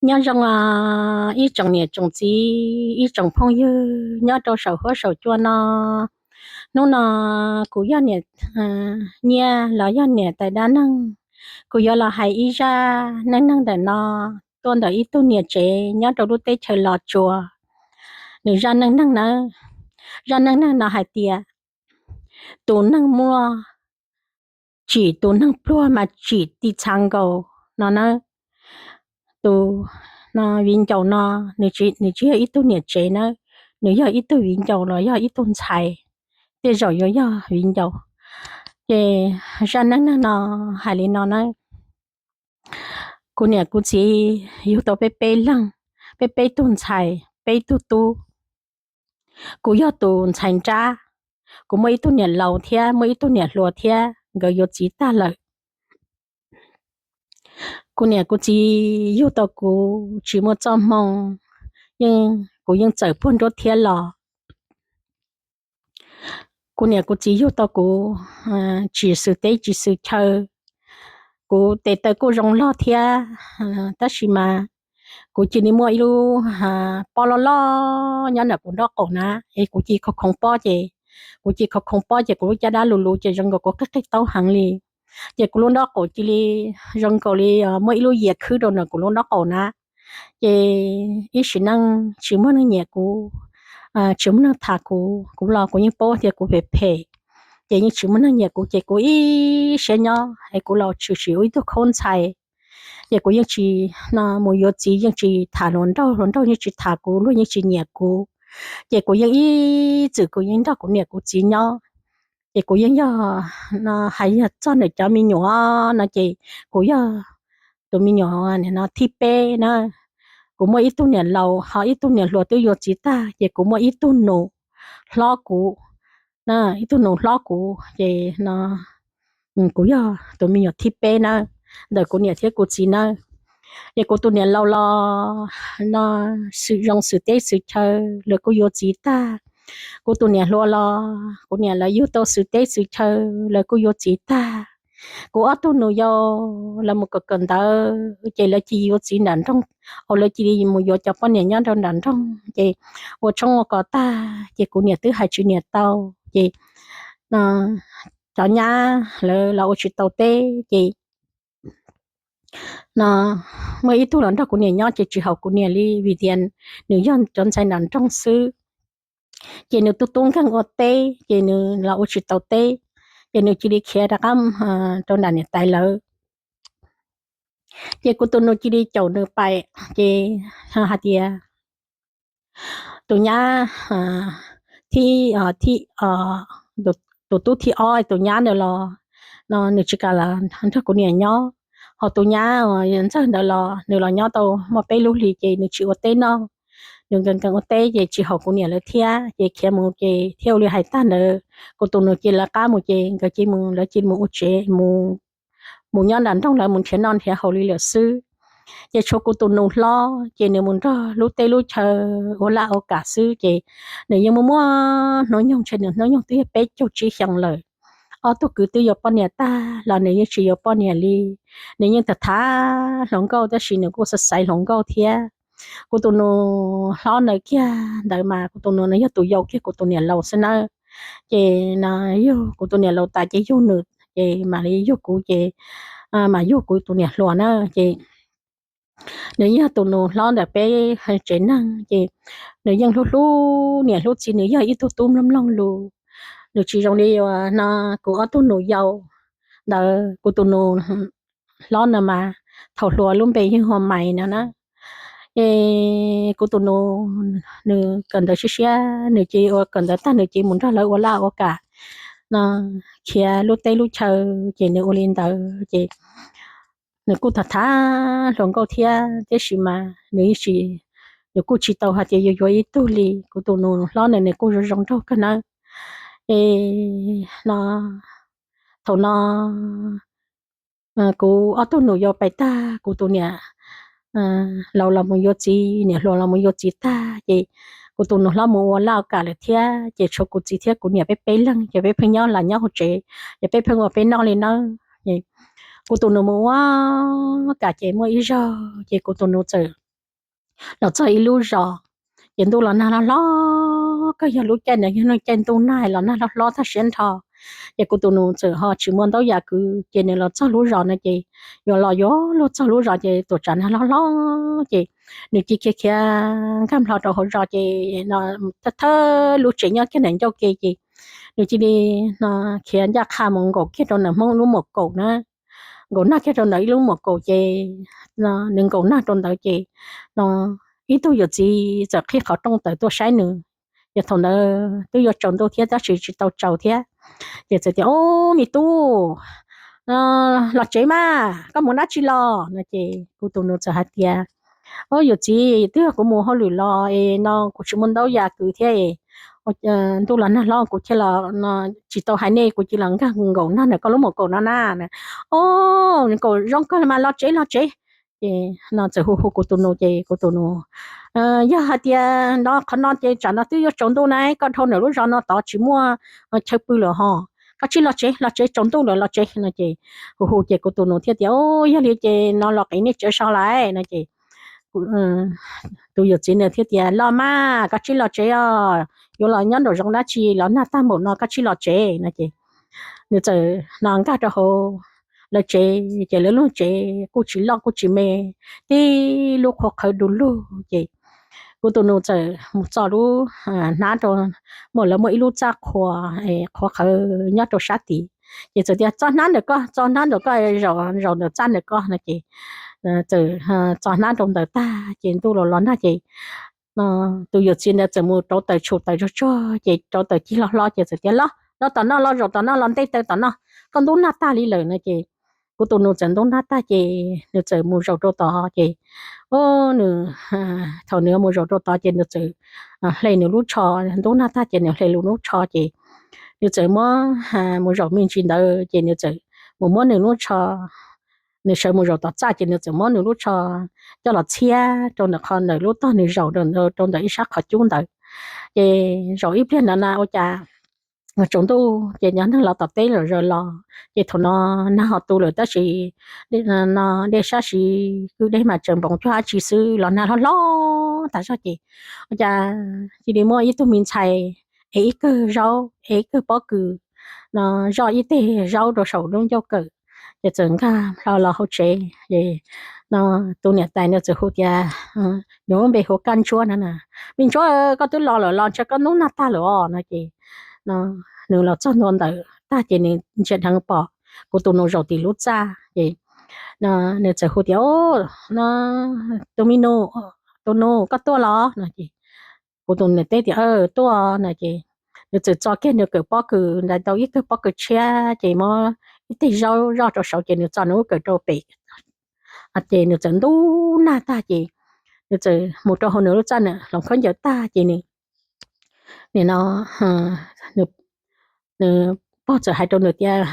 Nyob zoo os ib tsoom niam tsoom txiv, ib tsoom phooj ywg nyob rau saum huab saum cua no. Hnub no kuv yog niam nyiaj los yog niam tais dab neeg, kuv yuav los hais ib zaj neej neeg ntawm no tuaj ntawm ib tug niam tsev nyob rau lub teb chaws Los Tsuas. Nws zaj neej neeg nawb, zaj neej neeg no hais tias tus neeg muaj tsim tus neeg pluag mas tsim ti txha nkaus no na. Tus no viv ncaus no, nws tsis yog ib tug niam tsev nawb, nws yog ib tug viv ncaus los yog ib tug ntxhais, tej zaum yuav yog viv ncaus. Ces zaj neej neeg no hais li no na. Kuv niam kuv txiv yug tau peb peb leeg, peb peb tug ntxhais peb tug tub. Kuv yog tus ntxhais nrab, kuv muaj ib tug niam laus thiab muaj ib tug niam hluas thiab nkawd yuav txiv tag lawm. Kuv niam kuv txiv yug tau kuv tsis muaj txoj hmoo, yeej kuv yeej txawm puag nruab thiab los. Kuv niam kuv txiv yug tau kuv tsis xws teb tsis xws chaw. Kuv tes taw kuj zoo loj thiab, tab sis mas kuv cia li muaj ib lub pob loj loj nyob ntawm kuv nraub qaum na, es kuv cia li khoov khoov pob ces, kuv cia li khoov khoov pob ces kuv lub caj dab luv luv ces zoo nkaus kuv qig qig taub heev li. Ces kuv lub nraub qaum cia li zoo nkaus li muaj ib lub yias khwb rau ntawm kuv lub nraub qaum na. Ces ib sim neej tsis muaj neeg nyiam kuv, tsis muaj neeg tham kuv, kuv los kuv yeej paub tias kuv phem phem, ces yeej tsis muaj neeg nyiam kuv ces kuv ib siab nyob es kuv los tshwm sim ua ib tug khaub ntxhais. Ces kuv yeej tsis, no mus yuav txiv yeej tsis tham hluas nraug, hluas nraug yeej tsis tham kuv, luag yeej tsis nyiam kuv. Ces kuv yeej ib txwm kuv yeej nrog kuv niam kuv txiv nyob. Ces kuv yeej yog, no hais yog txog ntawm cov me nyuam no ces kuv yog tus me nyuam no thib peb na. Kuv muaj ib tug niam laus ho ib tug niam hluas twb yuav txiv tag, ces kuv muaj ib tug nus hlob kuv, ib tug nus hlob kuv ces no kuv yog tus me nyuam thib peb na, ntawm kuv niam thiab kuv txiv nawb. Ces kuv tus niam laus los no xws zoo xws teb xws chaw, lawv kuj yuav txiv tag. Kuv tus niam hluas los kuv niam lawv yug tau xws teb xws chaw, lawv kuj yuav txiv tag. Kuv ob tug nus yau los mus kawm kawm ntawv ces lawv cia yuav txiv nram nroog, lawv cia li mus yuav cov poj niam nyob rau nram nroog ces ua tshoob ua kos tag ces kuv niam twb hais tsis niam tau ces cov nyab lawv los ua tsis tau teb ces no muaj ib tug los nrog kuv niam nyob ces tsis haum kuv niam li vim tias nws yog cov ntxhais nram nroog xwb. Ces nws tub tub nkeeg ua teb ces nws los ua tsis tau teb, ces nws cia li khiav rov qab rau nram niam tais lawv. Ces kuv tus nus cia li caum nws pais ces hais tias tus nyab thib, tus tub thib ob tus nyab ntawd los no nws tsis kam los nrog kuv niam nyob, ho tus nyab ntxawg ntawd los nws los nyob tau muaj peb lub hlis ces nws tsis ua teb noj, nws nkees nkees ua teb ces tsis haum kuv niam lawv thiab ces khiav mus ces thiaj ua li hais tag ntawd. Kuv tus nus cia li lawv qab mus ces nkawd cia li mus, lawv cia li mus ua tsev, mus nyob nram nroog lawv mus nrhiav noj nrhiav haus li lawm xwb. Ces tshuav kuv tus nus hlob ces nws mus nrog lub teb lub chaw ua laj ua kam xwb ces nws yeej muaj muaj hnub nyoog, ntshe nws hnub nyoog twb yog peb caug tsib xyoos lawm. Ob tug kwv twb yuav poj niam tag los nws yeej tsis yuav poj niam li. Nws yeej tham tham hluas nkauj tab sis nws kuj xaiv xaiv hluas nkauj thiab. Kuv tus nus hlob ntawd kiag ntawd mas kuv tus nus no yog tus yau kiag kuv tus niam laus xwb nawb. Ces yug kuv tus niam laus tas ces yug nws ces mam li yug kuv ces mam yug kuv tus niam hluas na ces nws yog tus nus hlob ntawm peb tsev neeg ces nws yeej hlub hlub niam hlub txiv, nws yog ib tug tub mloog mloog lus. Nws tsis zoo li no kuv ob tug nus yau ntawd. Kuv tus nus hlob no mas thaum hluas lub npe yog Hua Mais no na. Es kuv tus nus, nws kawm ntawv siab siab, nws cia ua kawm ntawv tag nws cia mus nrog lawv ua laj ua kam no, khiav lub teb lub chaw ces nws ua li ntawd ces nws kuj tham tham hluas nkauj thiab tiam sis mas nws yeej tsis, nws kuj tsis tau hais tias yuav yuav ib tug li. Kuv tus nus hlob ntawd nws kuj zoo zoo nraug kawg nawb. Es no thaum no kuv ob tug nus yau pais tag, kuv tus niam laus los mus yuav txiv, niam hluas los mus yuav txiv tag ces kuv tus nus hlob mus ua laj ua kam lawm thiab ces tshuav kuv txiv thiab kuv niam peb peb leeg ces peb pheej nyob los nyob hauv tsev, ces peb pheej ua peb noj li nawb. Kuv tus nus mus ua kam ces muaj ib zaug ces kuv tus nus txawm los txog ib lub zos, ces ntuj los nag hlob hlob kawg, yog lub caij ntawd yog lub caij ntuj nag los nag hlob hlob tag siab nrho. Ces kuv tus nus txawm ho tsis muaj ntaub yas kwv, ces nws los txog lub zos no ces yuav los yuav luag txog lub zos ces tuam tsam nag hlob hlob ces nws cia khiav khiav nkag nplho rau hauv zos ces thawj lub tsev nyob kiag ntawm ncauj ke ces nws cia li no khiav ncaj qha mus nkaum kiag rau ntawm Hmoob lub muam kaum na, nkaum nag kiag rau ntawm ib lub muam kaum ces nws nkaum nag rau ntawd ces no ib tug yawm txiv txawm qhib qhov rooj tawm tuaj saib nws. Ces thaum ntawd twb yuav tsaus ntuj thiab tab sis tsis tau tsaus thiab, ces txawm tias, Ob, me tub, los tsev mas, koj mus dab tsi los? No ces kuv tus nus txawm hais tias, Ob, yawm txiv, twb yog kuv mus hauj lwm los es no kuv tsis muaj ntaub yas kwv thiab es ntuj los nag hlob kuv thiaj los tsis tau hais nej, kuv cia li los nkag nkaum nag ntawm koj lub muam kaum no na. Ob, nkaum zoo kawg mas, los tsev los tsev. Ces no txawm hu hu kuv tus nus ces kuv tus nus, Yog hais tias no qhov no ces tsam no twb yuav tsaus ntuj na, koj dhau ntawm lub zos no tod tsis muaj chaw pw lawm ho, koj tsij los tsev, los tsev, tsaus ntuj lawm, los tsev no ces hu hu ces kuv tus nus thiaj tias, Yog li ces no los qiv nej tsev so lawm no ces tus yawm txiv nws thiaj tias, Los mas, koj tsij los tsev os, yuav los nyob nraum zoov dab tsi, los nag tag npaum no, koj tsij los tsev no ces nws txawm no nkag rau hauv lawv tsev ces lawv lub tsev kuj tsis loj kuj tsis me, tib lub qhuav qhawv du lug ces kuv tus nus txawm mus txo lub hnab rau, muaj lawv muaj ib lub txaj qhua, qhuav qhawv nyob rau sab tid, ces txawm tias, Txo hnab ntawm koj, txo hnab ntawm koj, zaum ntawm txaj ntawm koj no ces txawm txo hnab rau ntawd tag ces ntuj los los nag ces tus yawm txiv ntawd txawm mus rauv taws tshum taws tsuag tsuag ces rauv taws cig hlo hlo ces txawm tias, Los, los tom no, los zaum tom no, los nte taws tom no, koj ntub nag tag li lawm no ces kuv tus nus txawm ntub nag tag ces nws txawm mus zaum rau tod ces, o, nws, thaum nws mus zaum rau tod ces nws txawm hle nws lub tsho, ntub nag tag ces nws hle nws lub tsho ces nws txawm muab, mus zaum me ntsis ntawd ces nws txawm mus muab nws lub tsho, nws sawv mus zaum tom txaj ces nws txawm muab nws lub tsho coj los txhiab rau ntawm qhov ntawm lub tog nws zaum rau ntawm ib sab qhov cub ntawd. Ces zaum ib pliag ntawd na ua cas tsaus ntuj ces cov neeg los tom teb los zaws los ces thaum no nag ho tu lawm tab sis no dej sab siv kwj deg mas tseem npoov cuag dab tsi xwb, los nag hlob hlob tas zog ces ua cas cia li muaj ib tug me ntxhais ev ib kawm zaub, ev ib kawm pob kws no, zoj ib teg zaub rau saum lub ncauj kawm ces txawm nkag hlo los hauv tsev. No tus niam tais no txawm hu tias, nws lub npe hu Kaj Ntsuab no na, Me Ntsuab, koj twb los lawm los ntshe koj ntub nag tag lawm os no ces nws los txog ntua ntawm tag ces nws ntsia dheev pom kuv tus nus zaum tim lub txaj ces nws txawm hu tias, Tus me nus, tus nus, koj tuaj los no ces kuv tus nus teb tias, Tuaj no ces nws txawm txo kiag nws kawm pob kws ntawd tau ib kawm pob kws tshiab ces muab ib teg zaub zoj rau saud ces nws txo nws lub kawm rau pem ces nws txawm ntub nag tag ces nws txawm mus rau hauv nws lub txaj na, hloov khaub ncaws tag ces nws, nim no nws pog txawm hais rau nws tias,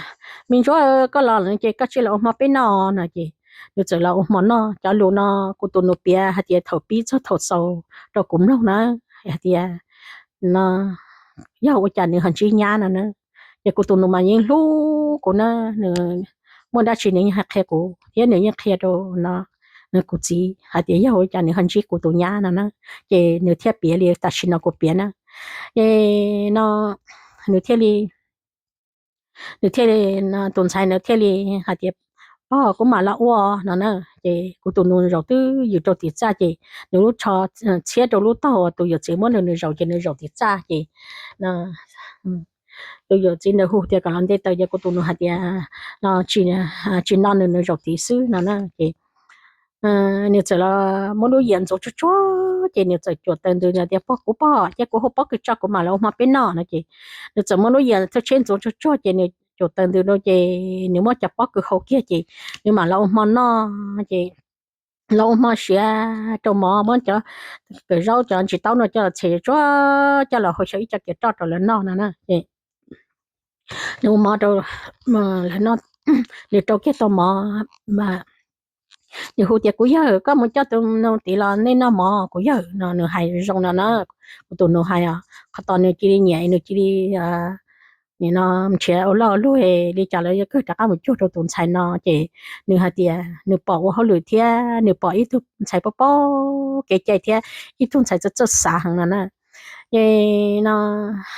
Me Ntsuab, koj los ces koj tsij los ua hmo peb noj no ces nws txawm los ua hmo noj. Cov lus no kuv tus nus piav hais tias thaum pib txog thaum xaus rau kuv mloog na, hais tias no yog ua cas nws ho ntsib nyab no na. Ces kuv tus nus mas yeej hlub kuv na, nws muaj dab tsi nws yeej hais qhia kuv thiab nws yeej qhia rau no kuv txiv hais tias yog ua cas nws ho ntsib kuv tus nyab no na. Ces nws thiaj piav li tam sim no kuv piav na. Ces no nws thiaj li, nws thiaj li, tus ntxhais nws thiaj li hais tias, Pog, kuv mam los ua no na. Ces kuv tus nus zaum twb ywm rau tim txaj ces nws lub tsho txhiab rau lub tog uas tus yawm txiv muab nws zaum ces nws zaum tim txaj ces tus yawm txiv ntawd hu tias kom los nte taws ces kuv tus nus hais tias, Tsis no, nws, nws zaum tid xwb no na. Ces nws txawm los muab lub yias ntxuav tsuag tsuag ces nws txawm cuam taws ntws tias, Pog, kuv pog, cia kuv hu pob kws tso kuv mam los ua hmo peb noj no ces nws txawm muab lub yias thawj tsheb ntxuav tsuag tsuag ces nws cuam taws ntws rau ces nws muab cov pob kws hau kiag ces nws mam los ua hmo noj ces los ua hmo siav rau mov, muab cov kawm zaub cov ntsis taub no coj los txhem tsuag coj los hau xyaw ib co kiav roj rau lawv noj no na. Ces nws ua hmo rau lawv noj, nws rau kiag tau mov mas nws hu tias, Kuv yawg, koj mus coj tus nus tid los nej noj mov kuv yawg no. Nws hais zoo no na, kuv tus nus hais os, qhov tos nws cia li nyiam nws cia li nim no nrhiav ua loj ua luj li cas los yuav kawg rov qab mus cuag rau tus ntxhais no. Ces nws hais tias nws pom ua hauj lwm thiab nws pom ib tug ntxhais paub paub kev cai thiab ib tug ntxhais txawj txawj xav heev no na. Ces no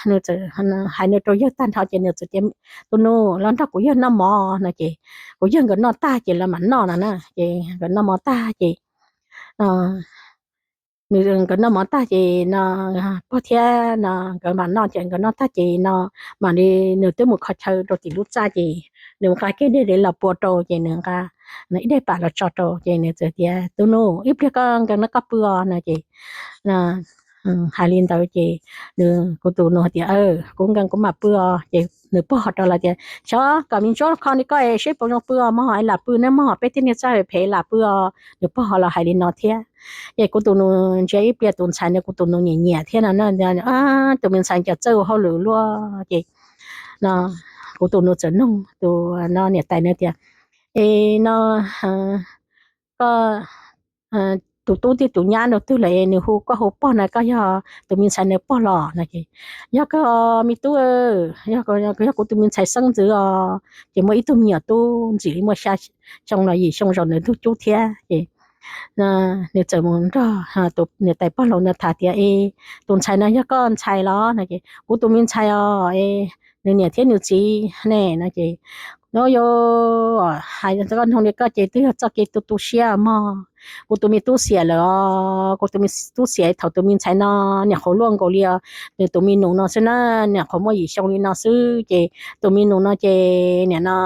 nws txawm hais nws rau yawg tag nrho ces nws txawm tias, tus nus, los nrog kuv yawg noj mov no ces kuv yawg nkawd noj tag ces los mam noj no na. Ces nkawd noj mov tag ces, no, nkawd noj mov tag ces no pog thiab no nkawd mam noj ces nkawd noj tag ces no mam li nws twb mus kho chaw rau tim lub txaj ces nws nqa kiag dej los pua rau ces nws nqa ib daim pam los tso rau ces nws txawm tias, tus nus, ib pliag koj nkag no koj pw os no ces hais li ntawd ces nws, kuv tus nus tias, kuv nkag kuv mam pw os. Ces nws pog ho rov los tias, xyov, kom me ntsuab kho li koj es seb puas zoo pw os, mog es lam pw ne mog, peb tej niag txaj phem lam pw os. Nws pog ho los hais li no thiab. Ces kuv tus nus ntsia ib pliag tus ntxhais no kuv tus nus nyiam nyiam thiab no na, tus me ntxhais cas txawj ua hauj lwm luaj ces no kuv tus nus txawm nug tus no niam tais no tias, es no koj tus tub thiab tus nyab rau twg lawm es nws hu koj hu pog na, koj yog tus me ntxhais nws pog los no ces, yog kawg me tub, yog kuv tus me ntxhais xeeb ntxwv os. Ces muaj ib tug me nyuam tub ntxim li muaj xya xyoo los yim xyoo zaum ntawd ntug cub thiab ces nws txawm mus nrog tus niam tais pog laus ntawd tham tias, es tus ntxhais no yog koj ntxhais los no ces, kuv tus me ntxhais os, nws niam thiab nws txiv ne no ces, no yog hais koj noog li koj ces twb yog txoj kev tu tu siab mog. Kuv tus me tub xiam lawm os, kuv tus me tub xiam thaum tus me ntxhais no niam qhuav luaj nkaus li os, nws tus me nus no xwb na, niam qhuav muaj yim xyoo li no xwb ces tus me nus no ces nim no,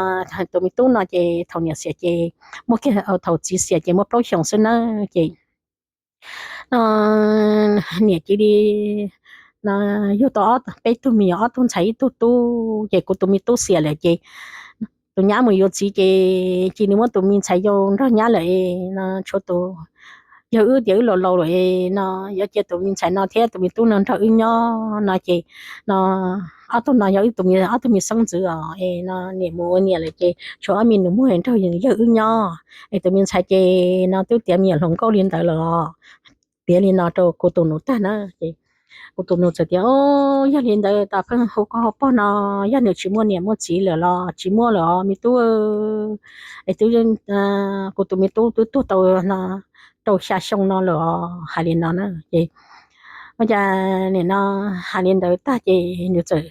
tus me tub no ces thaum niam xiam ces muaj kiag, thaum txiv xiam ces muaj plaub xyoos xwb na ces no niam cia li no yug tau peb tug me nyuam, ob tug ntxhais ib tug tub ces kuv tus me tub xiam lawm ces tus nyab mus yuav txiv ces cia nws muab tus me ntxhais yau nrog nyab lawm no tshuav tus yawg wb tias wb laus laus lawm no yuav cia tus me ntxhais no thiab tus me tub no nrog wb nyob no ces no ob tug no yog wb tus me, ob tug me xeeb ntxwv os no niam mus ua niam lawm ces tshuav ob me nus muag nrog yawg wb nyob es tus me ntxhais ces no twb tiav me nyuam hluas nkauj li ntawd los. Piav li no rau kuv tus nus tag na ces kuv tus nus txawm tias, o, yog li ntawd tas pheej hu koj hu pog no, yog nws tsis muaj niam muaj txiv lawm los tsis muaj lawm os me tub. Es twb, kuv tus me tub twb tuag tau no rau xya xyoo no lawm os, hais li no na ces ua cas nim no hais li ntawd tag ces nws txawm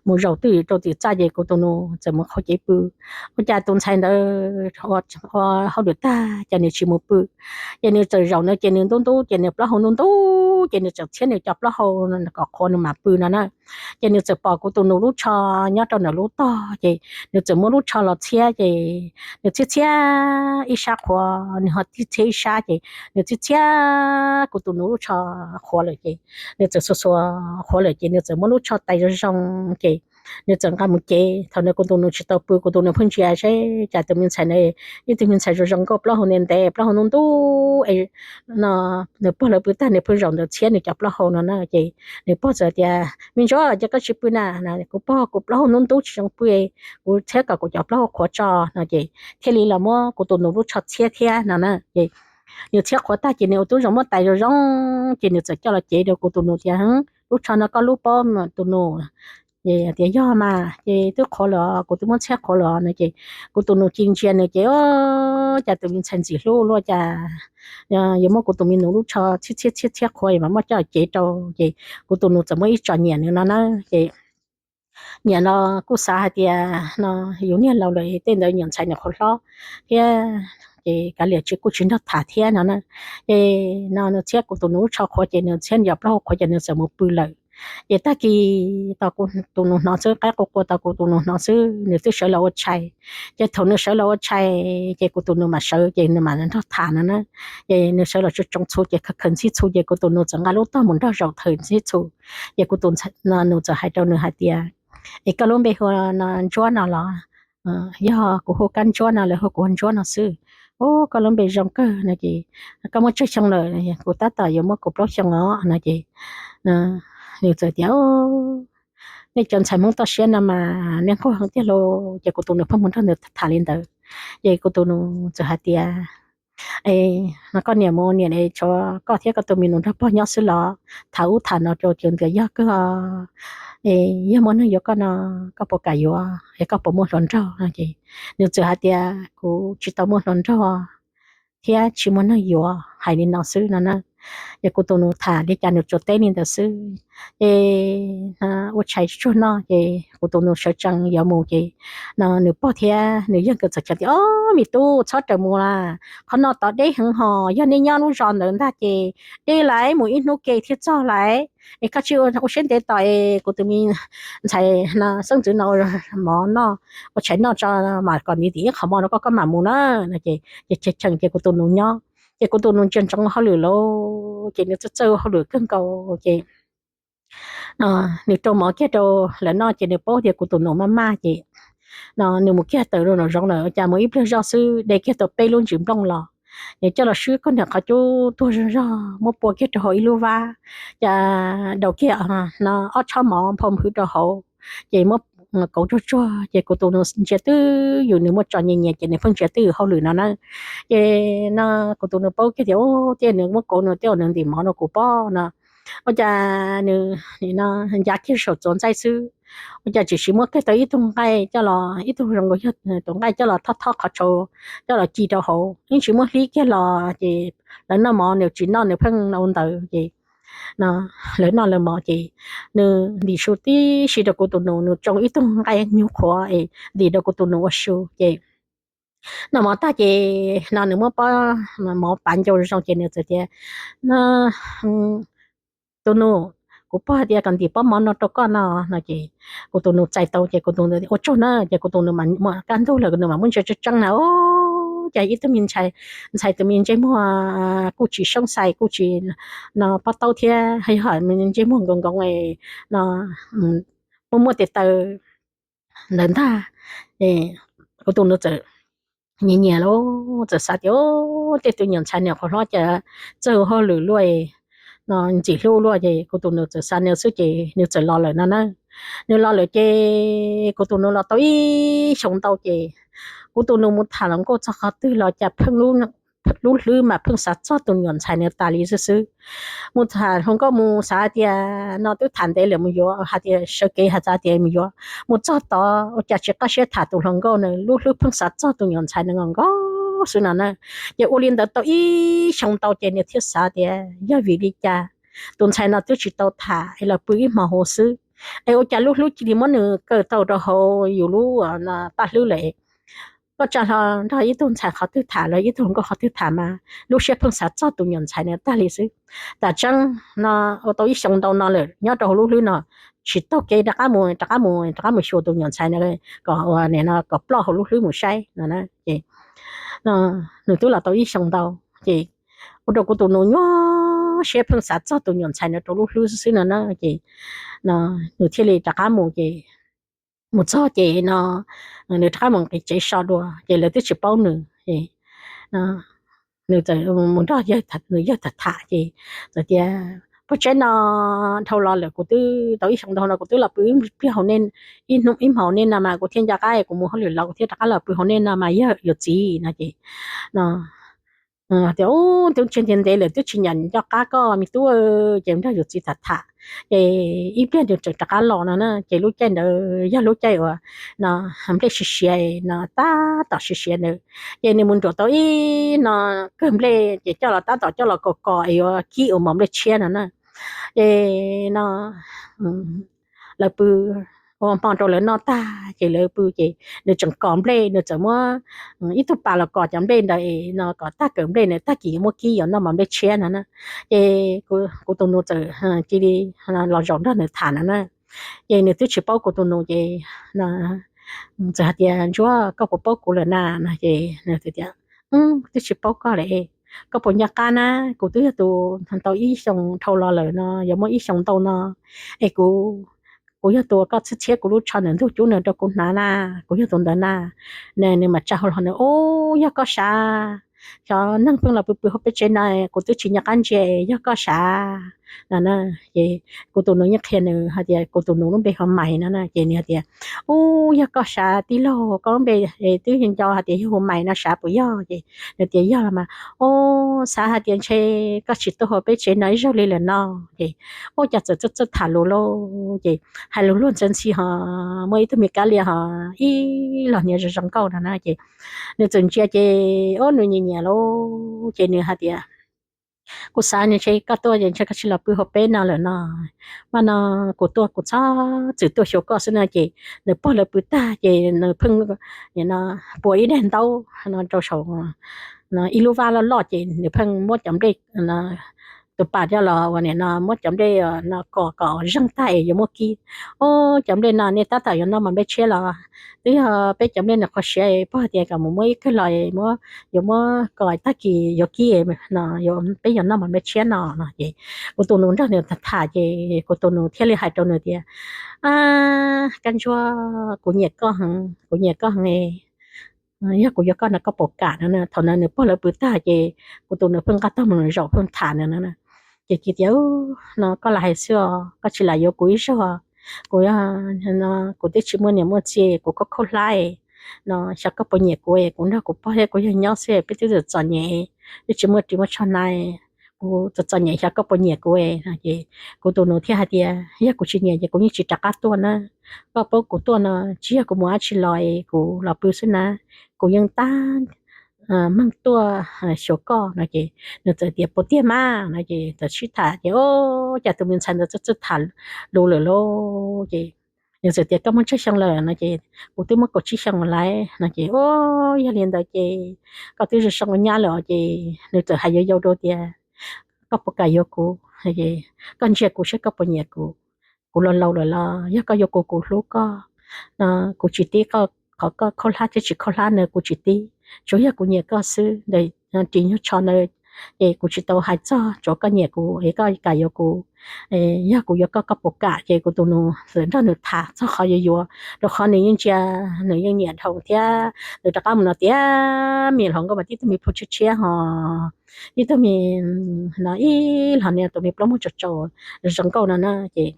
mus zaum twj ywm rau tim txaj ces kuv tus nus txawm mus qhov cev pw. Ua cas tus ntxhais ntawd ua hauj lwm tag ces nws tsis mus pw, ces nws txawm zaum no ces nws ntub ntub ces nws plaub hau ntub ntub ces nws txawm txhiab nws cov plaub hau kom qhuav nws mam pw no na. Ces nws txawm pom kuv tus nus lub tsho nyob rau ntawm lub tog ces nws txawm muab lub tsho los txhiab ces nws txhiab txhiab ib sab qhuav, nws ho txhiab ib sab ces nws txhiab txhiab kuv tus nus lub tsho qhuav lawm ces nws txawm xuas xuas qhuav lawm ces nws txawm muab lub tsho tais zoo zoo ces nws txawm nqa mus cev. Thaum nws, kuv tus nus tsis tau pw, kuv tus nus pheej ntsia seb cas tus me ntxhais no, ib tug me ntxhais zoo zoo nkauj plaub hau ntev ntev plaub hau ntub ntub no, nws pog lawv pw tag nws pheej zaum ntawd txhiab nws cov plaub hau no na ces nws pog txawm tias, me ntsuab, cas koj tsis pw na? Kuv pog, kuv plaub hau ntub ntub tsis zoo pw, kuv txhiab kom kuv cov plaub hau qhuav tso no ces thiaj li los muab kuv tus nus lub tsho txhiab thiab no na ces nws txhiab qhuav tag ces nws ua tib zoo muab tais zoo zoo ces nws txawm coj los cev rau kuv tus nus tias, lub tsho no koj lub pob tus nus? Tias yog mas ces twb qhuav lawm, kuv twb muab txhiab qhuav lawm no ces kuv tus nus cia li ntsia nws ces, o, cas tus me ntxhais ntxim hlub luaj cas yuav muab kuv tus me nus lub tsho txhiab txhiab txhiab txhiab qhuav es mam muab coj cev rau ces kuv tus nus txawm muab ib tsom nyiam nws no na ces nyiam no kuj xav hais tias no yus niag laus lawm tej ntawd nyuam ntxhais nws qhuav hlob thiab ces kav liam tsis, kuj tsis nrog tham thiab no na. Ces no nws txhiab kuv tus nus lub tsho qhuav ces nws txhiab nws cov plaub hau qhuav ces nws txawm mus pw lawm. Ces tag kis tos kuv tus nus hnov xwb, qaib qua qua tos kuv tus nus hnov xwb nws twb sawv los ua tshais. Ces thaum nws sawv los ua tshais ces kuv tus nus mam sawv ces nws mam nrog tham no na. Ces nws sawv los tsoo tsoo txhuv ces khaws khaws ntxhib txhuv ces kuv tus nus txawm nqa lub tog mus nrog zaum thawm ntxhib txhuv. Ces kuv tus nus txawm hais rau nws hais tias, es koj lub npe hu Ntsuab no los? Yog, kuv hu Kab Ntsuab no, lawv hu kuv ua Ntsuab no xwb. Ub, koj lub npe zoo kawg no ces koj muaj tsawg xyoo lawm? Kuv tab tom yuav muaj kaum plaub xyoo os no ces nws txawm tias, nej cov ntxhais Hmoob toj siab no mas nej nquag heev tiag lauj. Ces kuv tus nus pheej mus nrog nws tham li ntawd. Ces kuv tus nus txawm hais tias, no koj niam mus niam es tshuav koj thiab koj tus me nus nrog pog nyob xwb los? Tham ub tham no rau ces tias yog kawg os. es yog muaj neeg yuav koj no, koj puas kam yuav es koj puas muaj hluas nraug no? Ces nws txawm hais tias, Kuv tsis tau muaj hluas nraug thiab tsis muaj neeg yuav, hais li no xwb no na. Ces kuv tus nus tham li cas nws tsuas teb li ntawd xwb. Ces ua tshais tsuag noj ces kuv tus nus sawv tsees yuav mus ces no nws pog thiab nws yawg nkawd txawm hais tias, Ob, me tub, txhob rawm mus lawm, qhov no tod deb heev hos, yog nej nyob lub zos ntawd ntag ces deb lawm, mus ib hnub ke thiaj txog lawm. Es koj cia li ua siab ntev tos es kuv tus me ntxhais no xeeb ntxwv no ua mov noj, ua tshais noj tso mas kom ntim ntim ib qho mov rau koj, koj mam mus na. No ces ces cheem ces kuv tus nus nyob, ces kuv tus nus ntsia ntsoov hauj lwm lawm ces nws txawj txawj hauj lwm kawg nkaus ces no nws rau mov kiag rau lawv noj ces nws paub tias kuv tus nus maj maj ces no nws mus kiag tawm rau nraum zoov lawm, cas mus ib pliag zoj xwb de kiag tau peb lub ntsis nplooj los, nws coj los swb koj niam qhov cub tuag zog zog muab pua kiag rau hauv ib lub vab, cas daus kiag no ob tshob mov nphau nphwv rau hauv, ces muab kauv tsuag tsuag ces kuv tus nus ntsia twj ywm, nws muaj tso nyias nyias ces nws pheej ntsia twj ywm hauj lwm no na. Ces no kuv tus nus paub kiag tias, Ub, ces nws muab kauv nws twb ua nws ntim mov rau kuv pob no, ua cas nws no ncav kiag saum txuas ntxaij xwb, ua cas tsis siv muab kiag tau ib tug nqaij coj los, ib tug zoo nkaus yog tus nqaij coj los thob thob qhov tshau coj los ci rau hauv, yeej tsis muab hlib kiag los ces lawv noj mov nws tsis noj, nws pheej ua ntawd ces no lawv noj lawv mov ces nws ntim su tib si rau kuv tus nus, nws tsoo ib tug nqaij nyuag qhuav es ntim rau kuv tus nus ua su ces noj mov tag ces no nws muab pob mov pav ncau zoo ces nws txawm tias, Tus nus, kuv pog hais tias kom ntim pob mov no rau koj no. No ces kuv tus nus txais tau ces kuv tus nus ua tsaug na ces kuv tus nus mam muaj kaj ntug lawm nws mam muab ntsia tseeb tseeb na, ub, cas ib tug me ntxhais, ntxhais tus me ntsej muag kuj tsis soob xais kuj tsis no pob taub thiab yog ntsej muag nkoos nkoos no muaj muaj tes taw ntawd ntag. Kuv tus nus txawm nyiam nyiam lawm, txawm xav tias, Ub, tej tus nyuam ntxhais niam qhuav hlob cas txawj hauj lwm luaj no, ntxim hlub luaj. Ces kuv tus nus txawm xav nws xwb ces nws txawm los lawm no na. Nws los lawm ces kuv tus nus los tau ib xyoos ntau ces kuv tus nus mus tham hluas nkauj txog qhov twg los cas pheej lub hlwb mas pheej xav txog tus nyuam ntxhais nws tas li xwb xwb. Mus tham hluas nkauj mus xav hais tias no twb tham ntev lawm mus yuav, hais tias sawv kev hais txog tias mus yuav, mus txog tod ua cas tsis qab siab tham tus hluas nkauj na, lub hlwb pheej xav txog tus nyuam ntxhais nws nkaus nkaus xwb no na. Ces ua li ntawd tau ib xyoos ntau ces nws thiaj xav tias yog vim li cas tus ntxhais no twb tsis tau tham es los pw ib hmo hauv xwb, es ua cas lub hlwb cia li muab nws kaw tau rau hauv yus lub paj hlwb lawm. Koj tsa hlo nrog ib tug ntxhais qhov twg tham los ib tug hluas nkauj qhov twg tham mas lub siab pheej xav txog tus nyuam ntxhais nws tag li xwb. Tam tseeb no ua tau ib xyoos ntau no lawm nyob rau hauv lub hlwb no tsis taug kev rov qab mus, rov qab mus, rov qab mus xyuas tus nyuam ntxhais no kom, kom ploj hauv lub hlwb mus saib no. Ces nws twb los tau ib xyoos ntau ces ua rau kuv tus nus nyuaj siab pheej xav txog tus nyuam ntxhais no rau lub hlwb xwb xwb no na. Ces nws thiaj li rov qab mus ces mus txog ces no nws rov qab mus nqis tsev so dua ces lawv twb tsis paub nws. Nws txawm mus nrog nws yawg tham tham ces txawm tias, Pog Tsaib no, dhau los lawm kuv twb tau ib xyoos ntau no kuv twb los pw ib pliag hauv nej, ib hnub ib hmos hauv nej no mas kuv thiaj nco qab kuv mus hauj lwm los kuv thiaj rov qab los pw hauv nej no mas yawg yuav txiv no ces no tias, Ub, twb ntseg ntev ntev lawm twb tsis nco qab koj me tub. Ces nrog yus txiv tham tham ces ib pliag nws txawm rov qab los no na. Ces lub caij ntawd yog lub caij uas no nplej siav siav no, tab tom siav siav ntawd ces nws mus nruam tau ib no kawg nplej ces coj los tab tom coj los kos kos es yuav kib ua mov nplej tshiab no na. Ces no lawv pw ua hmo rau lawv noj tag ces lawv pw ces nws tseem kos nplej, nws txawm muab ib tug pas los kos cov nplej ntawd no kom tag kawm nplej na, tag kis muab kib yuav noj mov nplej tshiab no na. Ces kuv tus nus txawm cia li los zaum nrog nws tham no na. Ces nws twb tsis paub kuv tus nus ces txawm hais tias, Ntsuag, koj puas paub kuv lawm na? No ces nws tias, Twb tsis paub koj lawm. Koj puas nco qab na? Kuv twb yog tus tau ib xyoos dhau los lawm no, yuav muaj ib xyoos ntau no es kuv, kuv yog tus uas koj txhiab txhiab kuv lub tsho ntawm ntug cub nws rau kuv hnav na, kuv yog tus ntawd na. Nws mam tsa hlo nws, Ub, yog koj sav. Xyov neeg pheej los pw pw hauv peb tsev no, kuv twb tsis nco qab ntsia, yog koj sav. no na. Ces kuv tus nus yeej qhia nws hais tias kuv tus nus lub npe hu Maiv no na. Ces nws hais tias, Ub, yog koj sav tij laug, koj lub npe twb nco hais tias yog hu Maiv no, sav puas yog? Ces nws tias, Yog los mas. Ub, xav hais tias ntshe koj tsis tuaj hu peb tsev no ib zaug li lawm no. Ces ub, cas txawm txawj txawj tham lus lauj. Ces hais lus luag ntxhi ntxhi ho muaj ib tug me kab lia ho ib los niag zoo zoo nkauj no na. Ces nws txawm ntsia ces ub, nws nyiam nyiam lauj. Ces nws hais tias, Kuv xav ntshe koj tuaj ces ntshe koj tsis los pw hauv peb no lawm no. Mas no kuv tuaj kuv txhob txwm tuaj xyuas koj xwb no. Ces nws pog lawv pw tag ces nws pheej pua ib daim ntaub no rau saum ib lub vab loj loj ces nws pheej muab cov nplej tus pas coj los ua nim no muab cov nplej no kom kom zeeg tag es yuav muab kib. Ub, cov nplej no nej tab tom yuav noj mas nplej tshiab los twb yog peb cov nplej no qhuav siav, pog tias kom mus muab ib kawm los, yuav muab kom tag kis yuav kib no, peb yuav noj mas nplej tshiab no no. Ces kuv tus nus nrog nws tham ces kuv tus nus thiaj li hais rau nws tias, Kab Ntsuab, kuv nyiam koj heev, kuv nyiam koj heev. Yog kuv yuav koj no koj puas kam no na? Thaum no nws pog lawv pw tag ces kuv tus nus pheej nqa tog mus zaum pheej tham nws no. Ces kiv tias, No koj lam hais xwb os, koj tsis lam yuav kuv ib zaug. Kuv, kuv twb tsis muaj niam muaj txiv, kuv khaub khaub hlab no, xyov koj puas nyiam kuv, kuv nrog kuv pog thiab kuv yawg nyob xwb, peb twb txom txom nyem, twb tsis muaj ris muaj tsho na, kuv txom txom nyem, xyov koj puas nyiam kuv no. Ces kuv tus nus thiaj hais tias, Yog kuv tsis nyiam ces kuv yeej tsis rov qab tuaj na. Koj pub kuv tuaj no tsis yog kuv mus dab tsi los, kuv los pw xwb na, kuv yeej tab meeg tuaj xyuas koj no. Ces nws txawm tias, Puas tiag mas? No ces txawm sib tham ces ub, cas tus me ntxhais ntawd txawj txawj tham lus lawm lauj. Ces nws txawm tias, Koj muaj tsawg xyoo lawm? No ces, Kuv twb muaj kaum tsib xyoo lawm no. Ces, Ub, yog li ntawd ces koj twb zoo zoo ua nyab lawm. Ces nws txawm hais yau yau rau tias, Koj puas kam yuav kuv? Koj ntsia kuv saib koj puas nyiam kuv. Kuv laus laus lawm los yog koj yuav kuv kuv hlub koj no, kuv tsis tib qhov koj khaub hlab thiab tsis khaub hlab na, kuv tsis tib, tsuas yog kuv nyiam koj xwb. Ntawm ris nyuag tsho ntawd ces kuv tsis tau hais txog, tsuav koj nyiam kuv es koj kam yuav kuv. Yog kuv yuav koj, koj puas kam? Ces kuv tus nus txawm nrog nws tham txog qhov yuav yuav, rau qhov nws yeej ntsia, nws yeej nyiam dhau thiab. Nws rov qab mus no tias, Me hluas nkauj mas tib tug me plhu tshiab tshiab ho, tib tug me no ib los niag tus me plaub muag tsaus tsaus zoo nkauj no na. Ces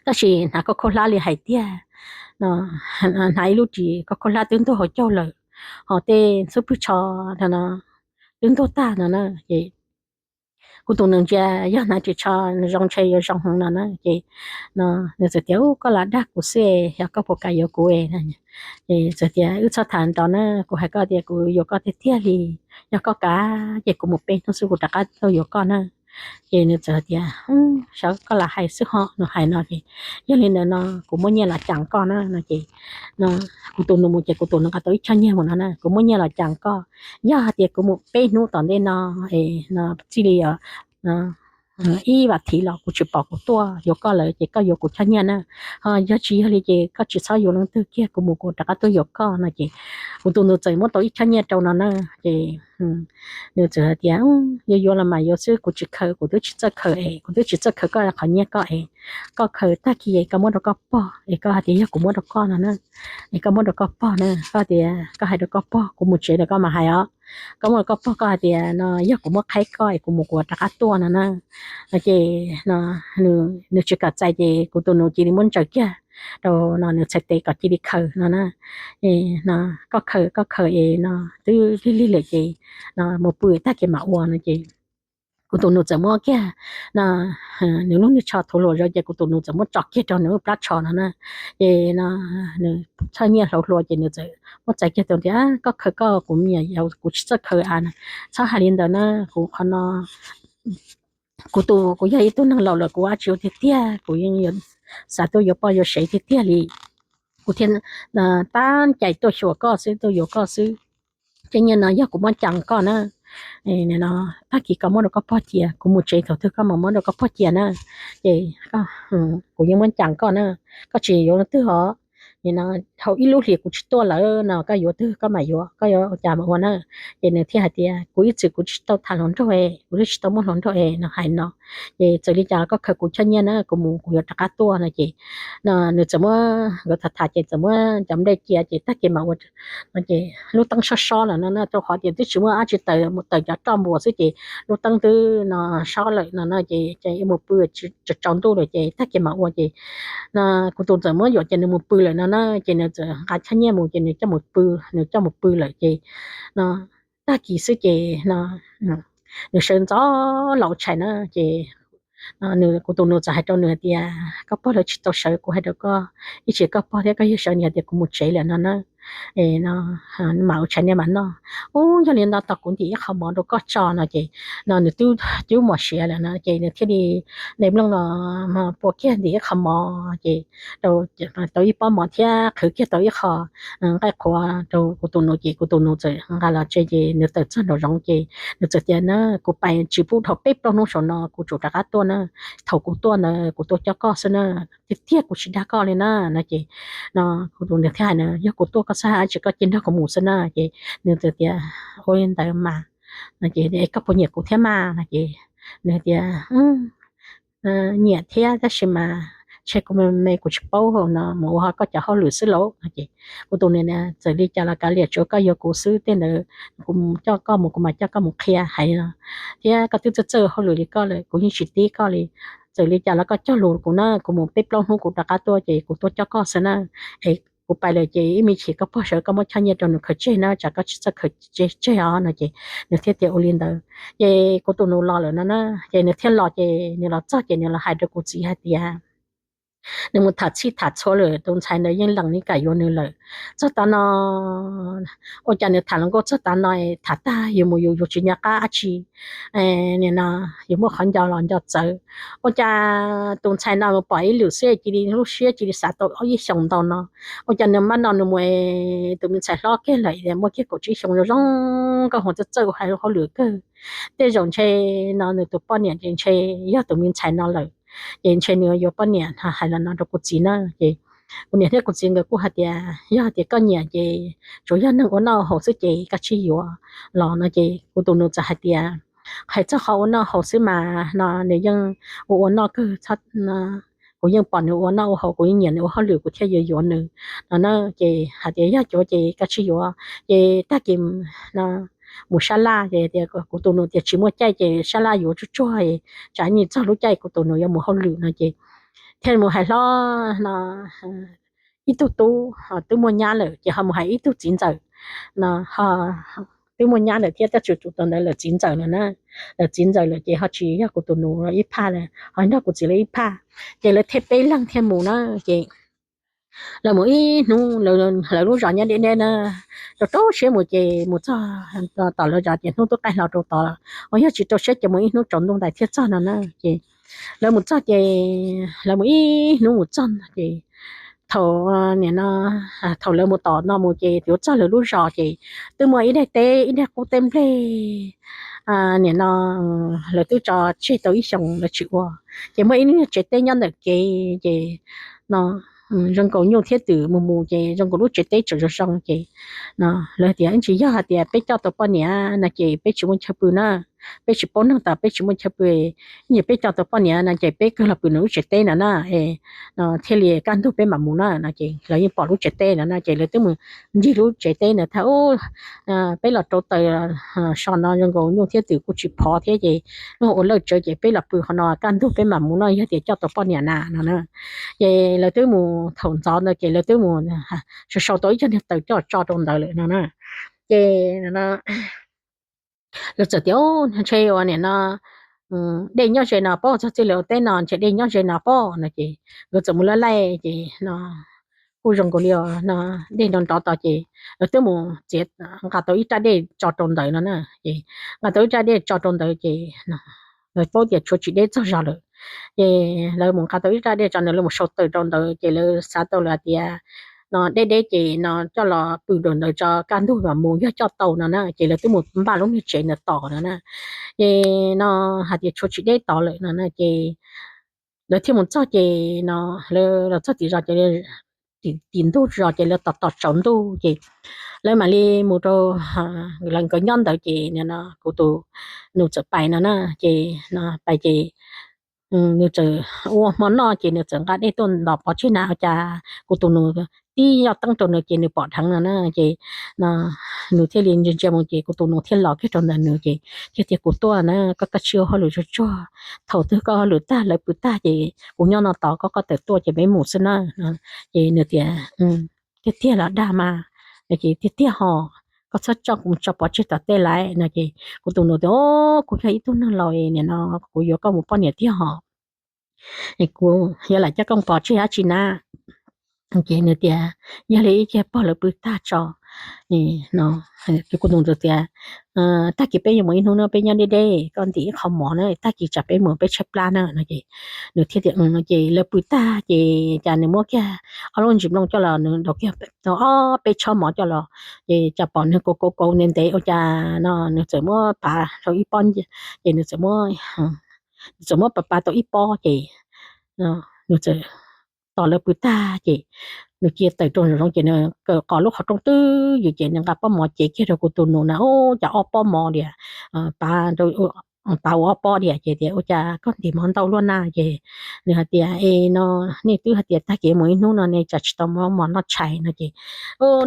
tab sis hnav koj khaub hlab li hais tiag no, hnav ib lub ris koj khaub hlab twb ntuag hauv caug lawm, ho tej ntxhub pwg tsho no twb ntuag tag no na. Ces kuv tus nus ntsia, yog hnav ris tsho zoo ntshe yuav zoo heev no na. Ces no nws txawm tias, Ub, koj lam dag kuv xwb, yog koj puas kam yuav kuv? Ces txawm tias, Wb txhob tham ntau na, kuv hais koj tias kuv yuav koj tiag tiag li. Yog koj kam ces kuv mus peb hnub xwb kuv rov qab tuaj yuav koj na. Ces nws txawm tias, Xyov koj lam hais xwb ho, nws hais no ces, Yog li ntawd no kuv muab nyiaj los cas koj na no. Ces kuv tus nus mus ces kuv tus nus nqa tau ib choj nyiaj mus no na, Kuv muab nyiaj los cas koj, yog hais tias kuv mus peb hnub tom ntej no es no txij li ib vas thiv los kuv tsis pom kuv tuaj yuav koj lawm ces koj yuav kuv choj nyiaj na. Ho yog tsis yog li ces koj tsis txhob yuav leej twg kiag, kuv mus kuv rov qab tuaj yuav koj no. Ces kuv tus nus txawm muab tau ib choj nyiaj rau no na. Ces nws txawm hais tias, Yuav yuav los mas yuav xwb, kuv tsis khaws, kuv twb tsis txawj khaws es, kuv twb tsis txawj khaws koj qhov nyiaj koj es, koj khaws tag kis es koj muab rau koj pog es koj hais tias yog kuv muab rau koj no na. Es koj muab rau koj pog na, koj tias koj hais rau koj pog, kuv mus tsev lawm koj mam hais os. Koj muab rau koj pog koj hais tias no yog kuv muab qhaib koj es kuv mus kuv rov qab tuaj no na. No ces no nws tsis kam txais ces kuv tus nus cia li muab ntsaws kiag rau no nws txhais tes kom cia li khaws no na. No koj khaws, koj khaws es no twb lig lig lawm ces no mus pw tag kis mam ua no ces kuv tus nus txawm muab kiag no nws lub niag tsho thuv hluas zov ces kuv tus nus txawm muab tso kiag rau nws lub plab tsho no na. Ces no nws txhawj nyiaj hlauv hlua ces nws txawm muab txais kiag rau tias, Koj khaws koj, kuv me nyuam yaus kuv tsis txawj khaws a. Txhob hais li ntawd na, kuv qhov no kuv tus, kuv yog ib tug neeg laus lawm kuv ua tsis ua tiag tiag, kuv yeej xav tuaj yuav poj yuav sev tiag tiag li. Kuv thiaj tab cais tuaj xyuas koj xwb, tuaj yuav koj xwb. Ces nyiaj no yog kuv muab cas koj na. Tag kis koj muab rau koj pog cia, kuv mus tsev thaum twg koj mam muab rau koj pog cia na. Ces kuv yeej muab cas koj na, koj tsis yuav leej twg os. hauv ib lub hlis kuv tsis tuaj lawm no, koj yuav twg koj mam yuav, koj yuav ua cas mam ua na. Ces nws thiaj hais tias kuv ib txwm kuv tsis tau tham hluas nraug, kuv twb tsis tau muaj hluas nraug no hais no. Ces txawm li cas los koj khaws kuv choj nyiaj na, kuv mus kuv yuav rov qab tuaj no. Ces nws txawm muab nkawd tham tham ces txawm muab cov nplej cia ces tag kis mam ua no. Ces lub teeb sob sob lawm no na, rau qhov tias twb tsis muaj dab tsi taws, mus taws cov roj npua xwb ces lub teeb twb no sob lawm no na. Ces mus pw tsaus ntuj lawm ces tag kis mam ua ces no, kuv tus ntxawm muab yuam ces nws mus pw lawm no na. Ces nws txawm nqa choj nyiaj mus ces nws coj mus pw, nws coj mus pw lawm ces no, tag kis xwb ces no nws sawv ntxov los ua tshais na. Ces kuv tus nus txawm hais rau nws tias koj pog lawv tsis tau sawv, kuv hais rau koj, ib tsam koj pog thiab koj yawg sawv nws tias kuv mus tsev lawm no na, mam ua tshais niaj mam noj. Ub, yog li ntawd tos kuv ntim ib qho mov rau koj tso no. Ces no nws twb cub mos siav lawm no ces nws thiaj li de nplooj no pua kiag ntim ib qho mov ces tau ib pob mov thiab qhwv kiag tau ib qho nqaij qhuav rau kuv tus nus ces kuv tus nus txawm nqa los tsev ces nws tawm txog nraum zoov ces nws txawm tias na, kuv pais tsis pub dhau peb plaub hnub saum no kuv tsum rov qab tuaj na. Thaum kuv tuaj ntawd kuv tuaj coj koj xwb na, tiag tiag kuv tsis dag koj li na no. Ces no kuv tus nus thiaj hais na, yog kuv tuaj koj txhob hais dab tsi, koj cia nrog kuv mus xwb na. Ces nws txawm tias ua li ntawd mas no ces koj puas nyiam kuv thiab mas no ces nws tias nyiam thiab tab sis mas ntshe kuv me me kuv tsis paub hauv no mus ua koj cov hauj lwm xwb lauj no. Ces kuv tus nus txawm li cas los kav liam, tsuav koj yuav kuv xwb, tej ntawd kuv coj koj mus kuv mam coj koj mus qhia hais no. Thiab koj twb txawj txawj hauj lwm li koj lawm, kuv yeej tsis tib koj li. Txawm li cas los koj cog lus kuv na, kuv mus peb plaub hnub kuv rov qab tuaj ces kuv tuaj coj koj xwb na. Es kuv pais lawm ces ib me chim koj pog sawv koj muab choj nyiaj rau nws khaws tseg na, tsam koj tsis txawj khaws tseg os no. Ces nws thiaj tias ua li ntawd. Ces kuv tus nus los lawm no na, ces nws thiaj los ces nws los txog ces nws los hais rau kuv txiv hais tias nws mus tham txhij tham txhua lawm, tus ntxhais ntawd yeej lees li kam yuav nws lawm. Txog tav no, ua cas nws tham hluas nkauj txog tav no, tham tag yus mus yus yus tsis nco qab dab tsi, nim no yus muaj qhov nco los nco txawv. Ua cas tus ntxhais no mus pom ib lwm xwb cia li lub siab cia li xav tau ob ib xyoos ntau no. Ua cas nws mab no nws mus es tus me ntxhais hlob kiag lawm muaj kiag kaum tsib xyoo zoo zoo nkauj, hluas txawj txawj hais hauj lwm kawg. Tej zaum ntshe no nws tus poj niam ces ntshe yog tus me ntxhais no lawm, ces ntshe nws yuav poj niam no, hais los no rau kuv txiv na. Ces kuv niam thiab kuv txiv nkawd kuj hais tias yog tias koj nyiam ces tsuas yog neeg ua noj haus xwb ces koj tsij yuav los no. Ces kuv tus nus txawm hais tias hais txog qhov ua noj haus xwb mas no nws yeej ua ua noj kawg, kuv yeej pom nws ua noj ua haus, kuv yeej nyiam nws ua hauj lwm kuv thiaj yuav yuav nws no na. Ces hais tias yog cuav ces koj tsij yuav. Ces tag kis no mus sab laj ces tias kuv tus nus tias tsis muaj caij ces sab laj yuav tsuag tsuag, tsam nim txog lub caij kuv tus nus yuav mus hauj lwm no. Ces thiaj mus hais hlob no ib tug tub twb muaj nyab lawm ces ho mus hais ib tug txiv ntxawm no, twb muaj nyab lawm thiab tab sis tus ntawd lawm txiv ntxawm no na. Lawm txiv ntxawm lawm ces ho tsis yog kuv tus nus ib phaj lawm, ho nrog kuv txiv lawv ib phaj. Ces lawv thiaj peb leeg thiaj mus na. Ces lawv mus ib hnub, lawv lub zos nyob deb deb na, rau rau siab mus ces mus txog tom lawv zos ces hnub twb qaij hlo rau tod lawm, ho yog tsis rau siab ces mus ib hnub tsaus ntuj ntais thiaj txog no na. Ces lawv mus txog ces lawv mus ib hnub mus txog ces thaum nim no, thaum lawv mus tom no mus ces yuav txog lawv lub zos ces twb muaj ib daig teb, ib daig qub teb nplej nim no lawv twb tso tseg tau ib xyoos lawv tsis ua. Ces muaj ib lub tsev teb nyob ntawm kev ces no zoo nkaus nyuj thiab twm mus mus ces zoo nkaus lub tsev teb tseem zoo zoo ces no lawv tias tsis yog hais tias peb coj tau poj niam no ces peb tsis muaj chaw pw na, peb tsis paub neeg tas peb tsis muaj chaw pw, nim peb coj tau poj niam no ces peb kawg los pw nws lub tsev teb no na, no thiaj li kaj ntug peb mam mus na no. Ces lawv yeej pom lub tsev teb no na ces lawv twb mus ncig lub tsev teb ntawd tag, peb los rau taws so no zoo nkaus nyuj thiab twm kuj tsis phov thiab ces ua lawj tsawv ces peb los pw qhov no kaj ntug peb mam mus no, yog tias coj tau poj niam na no na. Ces lawv twb mus thaum ntxov ntawd ces lawv twb mus sau sau tau ib co niag taws coj tso rau ntawd lawm no na. Ces lawv txawm tias ntshe ua nim no dej nyob ze no pob, txog txij lawv ua teb no ntshe dej nyob ze no pob no ces nkawd txawm mus laij laij ces no kuj zoo nkaus li no dej nrov nrov to ces lawv twb mus txiav nqa tau ib raj dej tso rau ntawd no na. Ces nqa tau ib raj dej tso rau ntawd ces lawv paub tias tshuav tsis deb txog zos lawm. Ces lawv mus nqa tau ib raj dej tso ntawd, lawv mus sau taws rau ntawd ces lawv xav tau lawm hais tias no deb deb ces no coj los pw rau ntawd tso kaj ntug mam mus, yog coj tau no na. Ces lawv twb mus npaj lub niag tsev ntawd tos no na. Ces no hais tias tshuav tsis deb tod lawm no na ces lawv thiaj mus txog ces no lawv los txog tim zos ces tim ntug zos ces lawv tos tos tsaus ntuj ces lawv mam li mus rau, lawv nkawd nyob ntawd ces nim no kuv tus nus txawm pais no na, ces no pais ces nws txawm ua hmo noj ces nws txawm nqa dej tuaj ntos pov tseg na, ua cas kuv tus nus tib yoj teeb rau nws ces nws pom dheev no na ces no nws thiaj li ntsia ntsia mus ces kuv tus nus thiaj los kiag rau ntawm nws ces thiaj tias kuv tuaj na, koj koj tsis ua hauj lwm tsuag tsuag, thaum twg koj hauj lwm tag lawv pw tag ces kuv nyob no tos koj, koj tawm tuaj ces peb mus xwb na. Ces nws tias tiag tiag los dag mas, no ces tiag tiag ho, koj txhob coj kuv mus tso pov tseg tom tej lawm no ces kuv tus nus tias o, kuv yog ib tug neeg laus nim no kuv yuav koj mus poj niam tiag ho, kuv yuav lam coj koj mus pov tseg dab tsi na. Ces nws tias yog li ib kiag pog lawv pw tag tso no, kuv tus nus tias tag kis peb yuav mus ib hnub no peb nyob deb deb, koj ntim ib qho mov na, tag kis tsam peb mus peb tshaib plab na no ces nws thiaj tias no ces lawv pw tag ces cas nws muab kiag ob lub ntsis nplooj coj los, nws daus kiag tau ob peb tshob mov coj los ces cas pom nws kauv kauv kauv ntev ntev ua cas no nws txawm muab pav rau ib pob, ces nws txawm muab, nws txawm muab pav pav tau ib pob ces nws txawm, tos lawv pw tag ces nws cia tawm rau zoov ces nws kawm qos lub qhov rooj twb ywm ces nws nqa pob mov cev kiag rau kuv tus nus na, ua cas ob pob mov diam, pav ua ob pob diam ces tias ua cas koj ntim mov ntau luaj na ces nws hais tias es no nej twb hais tias tag kis mus ib hnub no ne cas tsis tau mov noj tshais no ces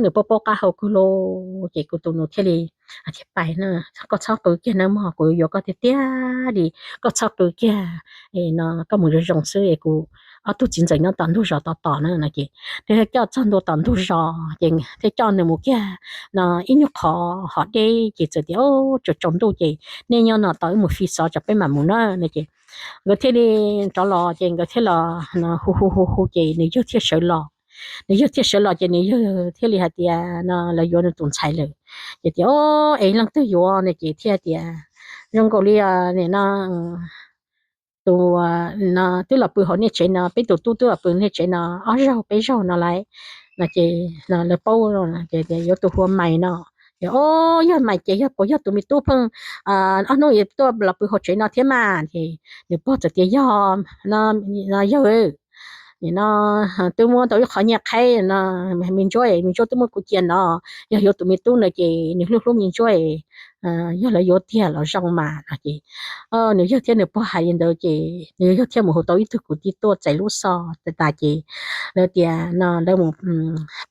nws paub paub qab hau kawg lauj ces kuv tus nus thiaj li tias pais na, koj txhob qw kiag nawb mog, kuv yuav koj tiag tiag li, koj txhob qw kiag, no koj mus zoo zoo xwb es kuv ob tug txiv ntxawm nyob tom ntug zos tos tos na no ces thiaj coj txog ntua tom ntug zos ces thiaj coj nws mus kiag no ib nyuag qhov hov deb ces txawm tias tsaus tsaus ntuj ces nej nyob no tos wb mus fi xov tsam peb mam mus na no ces nkawd thiaj li rov los ces nkawd thiaj los hu hu hu hu ces nws yawg thiaj sawv los. Nws yawg thiaj sawv los ces nws yawg thiaj li hais tias no lawv yuav nws tus ntxhais lawm ces tias o, es leej twg yuav no ces thiaj tias zoo nkaus li no tus no twb los pw hauv nej tsev no, peb tus tub twb los pw nej tsev no ob zaug peb zaug no lawm no ces lawv paub ces tias yuav tus hu ua Maiv no. Ces o, yog Maiv ces yog puas yog tus me tub pheej ob hnub tuaj los pw hauv tsev no thiab mas? Ces nws pog txawm tias yog, yawg, nim no twb muab tau ib qho nyiaj qhaib no, me ntsuab, me ntsuab twb muab kuv cia no, yog yuav tus me tub no ces nws hlub hlub me ntsuab, yog lawv yuav tiag los zoo mas no ces nws yawg thiab nws pog hais li ntawd ces nws yawg thiaj mus hu tau ib tug kwv tij tuaj txais lub xov tas ces lawv tias no lawv mus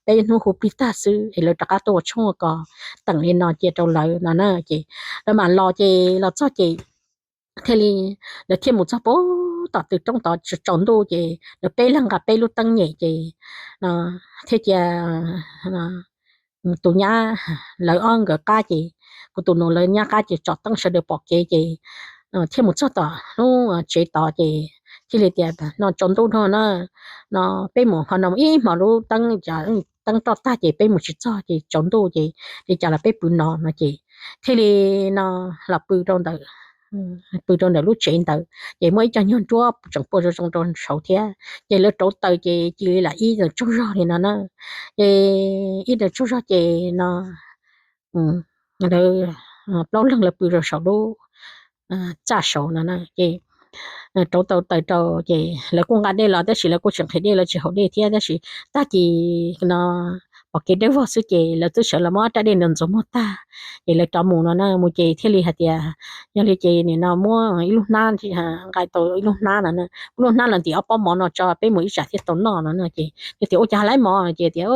peb hnub hu plig tag xwb es lawv rov qab tuaj ua tshoob ua kos teem li no cia rau lawv no na ces lawv mam los ces los txog ces thiaj li lawv thiaj mus txog puag tom tw roob tod tsaus ntuj ces lawv peb leeg nqa peb lub teeb nyem ces thiaj cia tus nyab lawv ob nkawd qab ces kuv tus nus lawv nyab qab ces tsom teeb sawv daws pom kev ces thiaj mus txog tom lub tsev tod ces thiaj li tias no tsaus ntuj no na, no peb mus ho no ib hmos lub teeb, teeb roj tag ces peb mus tsis txog ces tsaus ntuj ces li cas los peb pw no no ces thiaj li no los pw rau ntawm, pw rau ntawm lub tsev ntawd ces muaj ib co nyuag nruab tseem puag zoo zoo rau saud thiab ces lawv rauv taws ces cia li lam ib tsoog zog li no na. Ces ib tsoog zog ces no lawv plaub leeg lawv pw rau saum lub txaj saud no na ces rauv tau taws rau ces lawv kuj nqa dej los tab sis lawv kuj tsis nqhis dej, lawv tsis haus dej thiab tab sis tag kis no pom kev dawb vog xwb ces lawv twb sawv los muab rab dej ntxuav ntxuav muag tag ces lawv rov mus no na. Mus ces thiaj li hais tias yog li ces nim no muab ib lub hnab, nqa tau ib lub hnab no, muab lub hnab los ntim ob pob mov no tso peb mus ib tsam thiaj tau noj no na ces thiaj tias ua cas laib mov no ces tias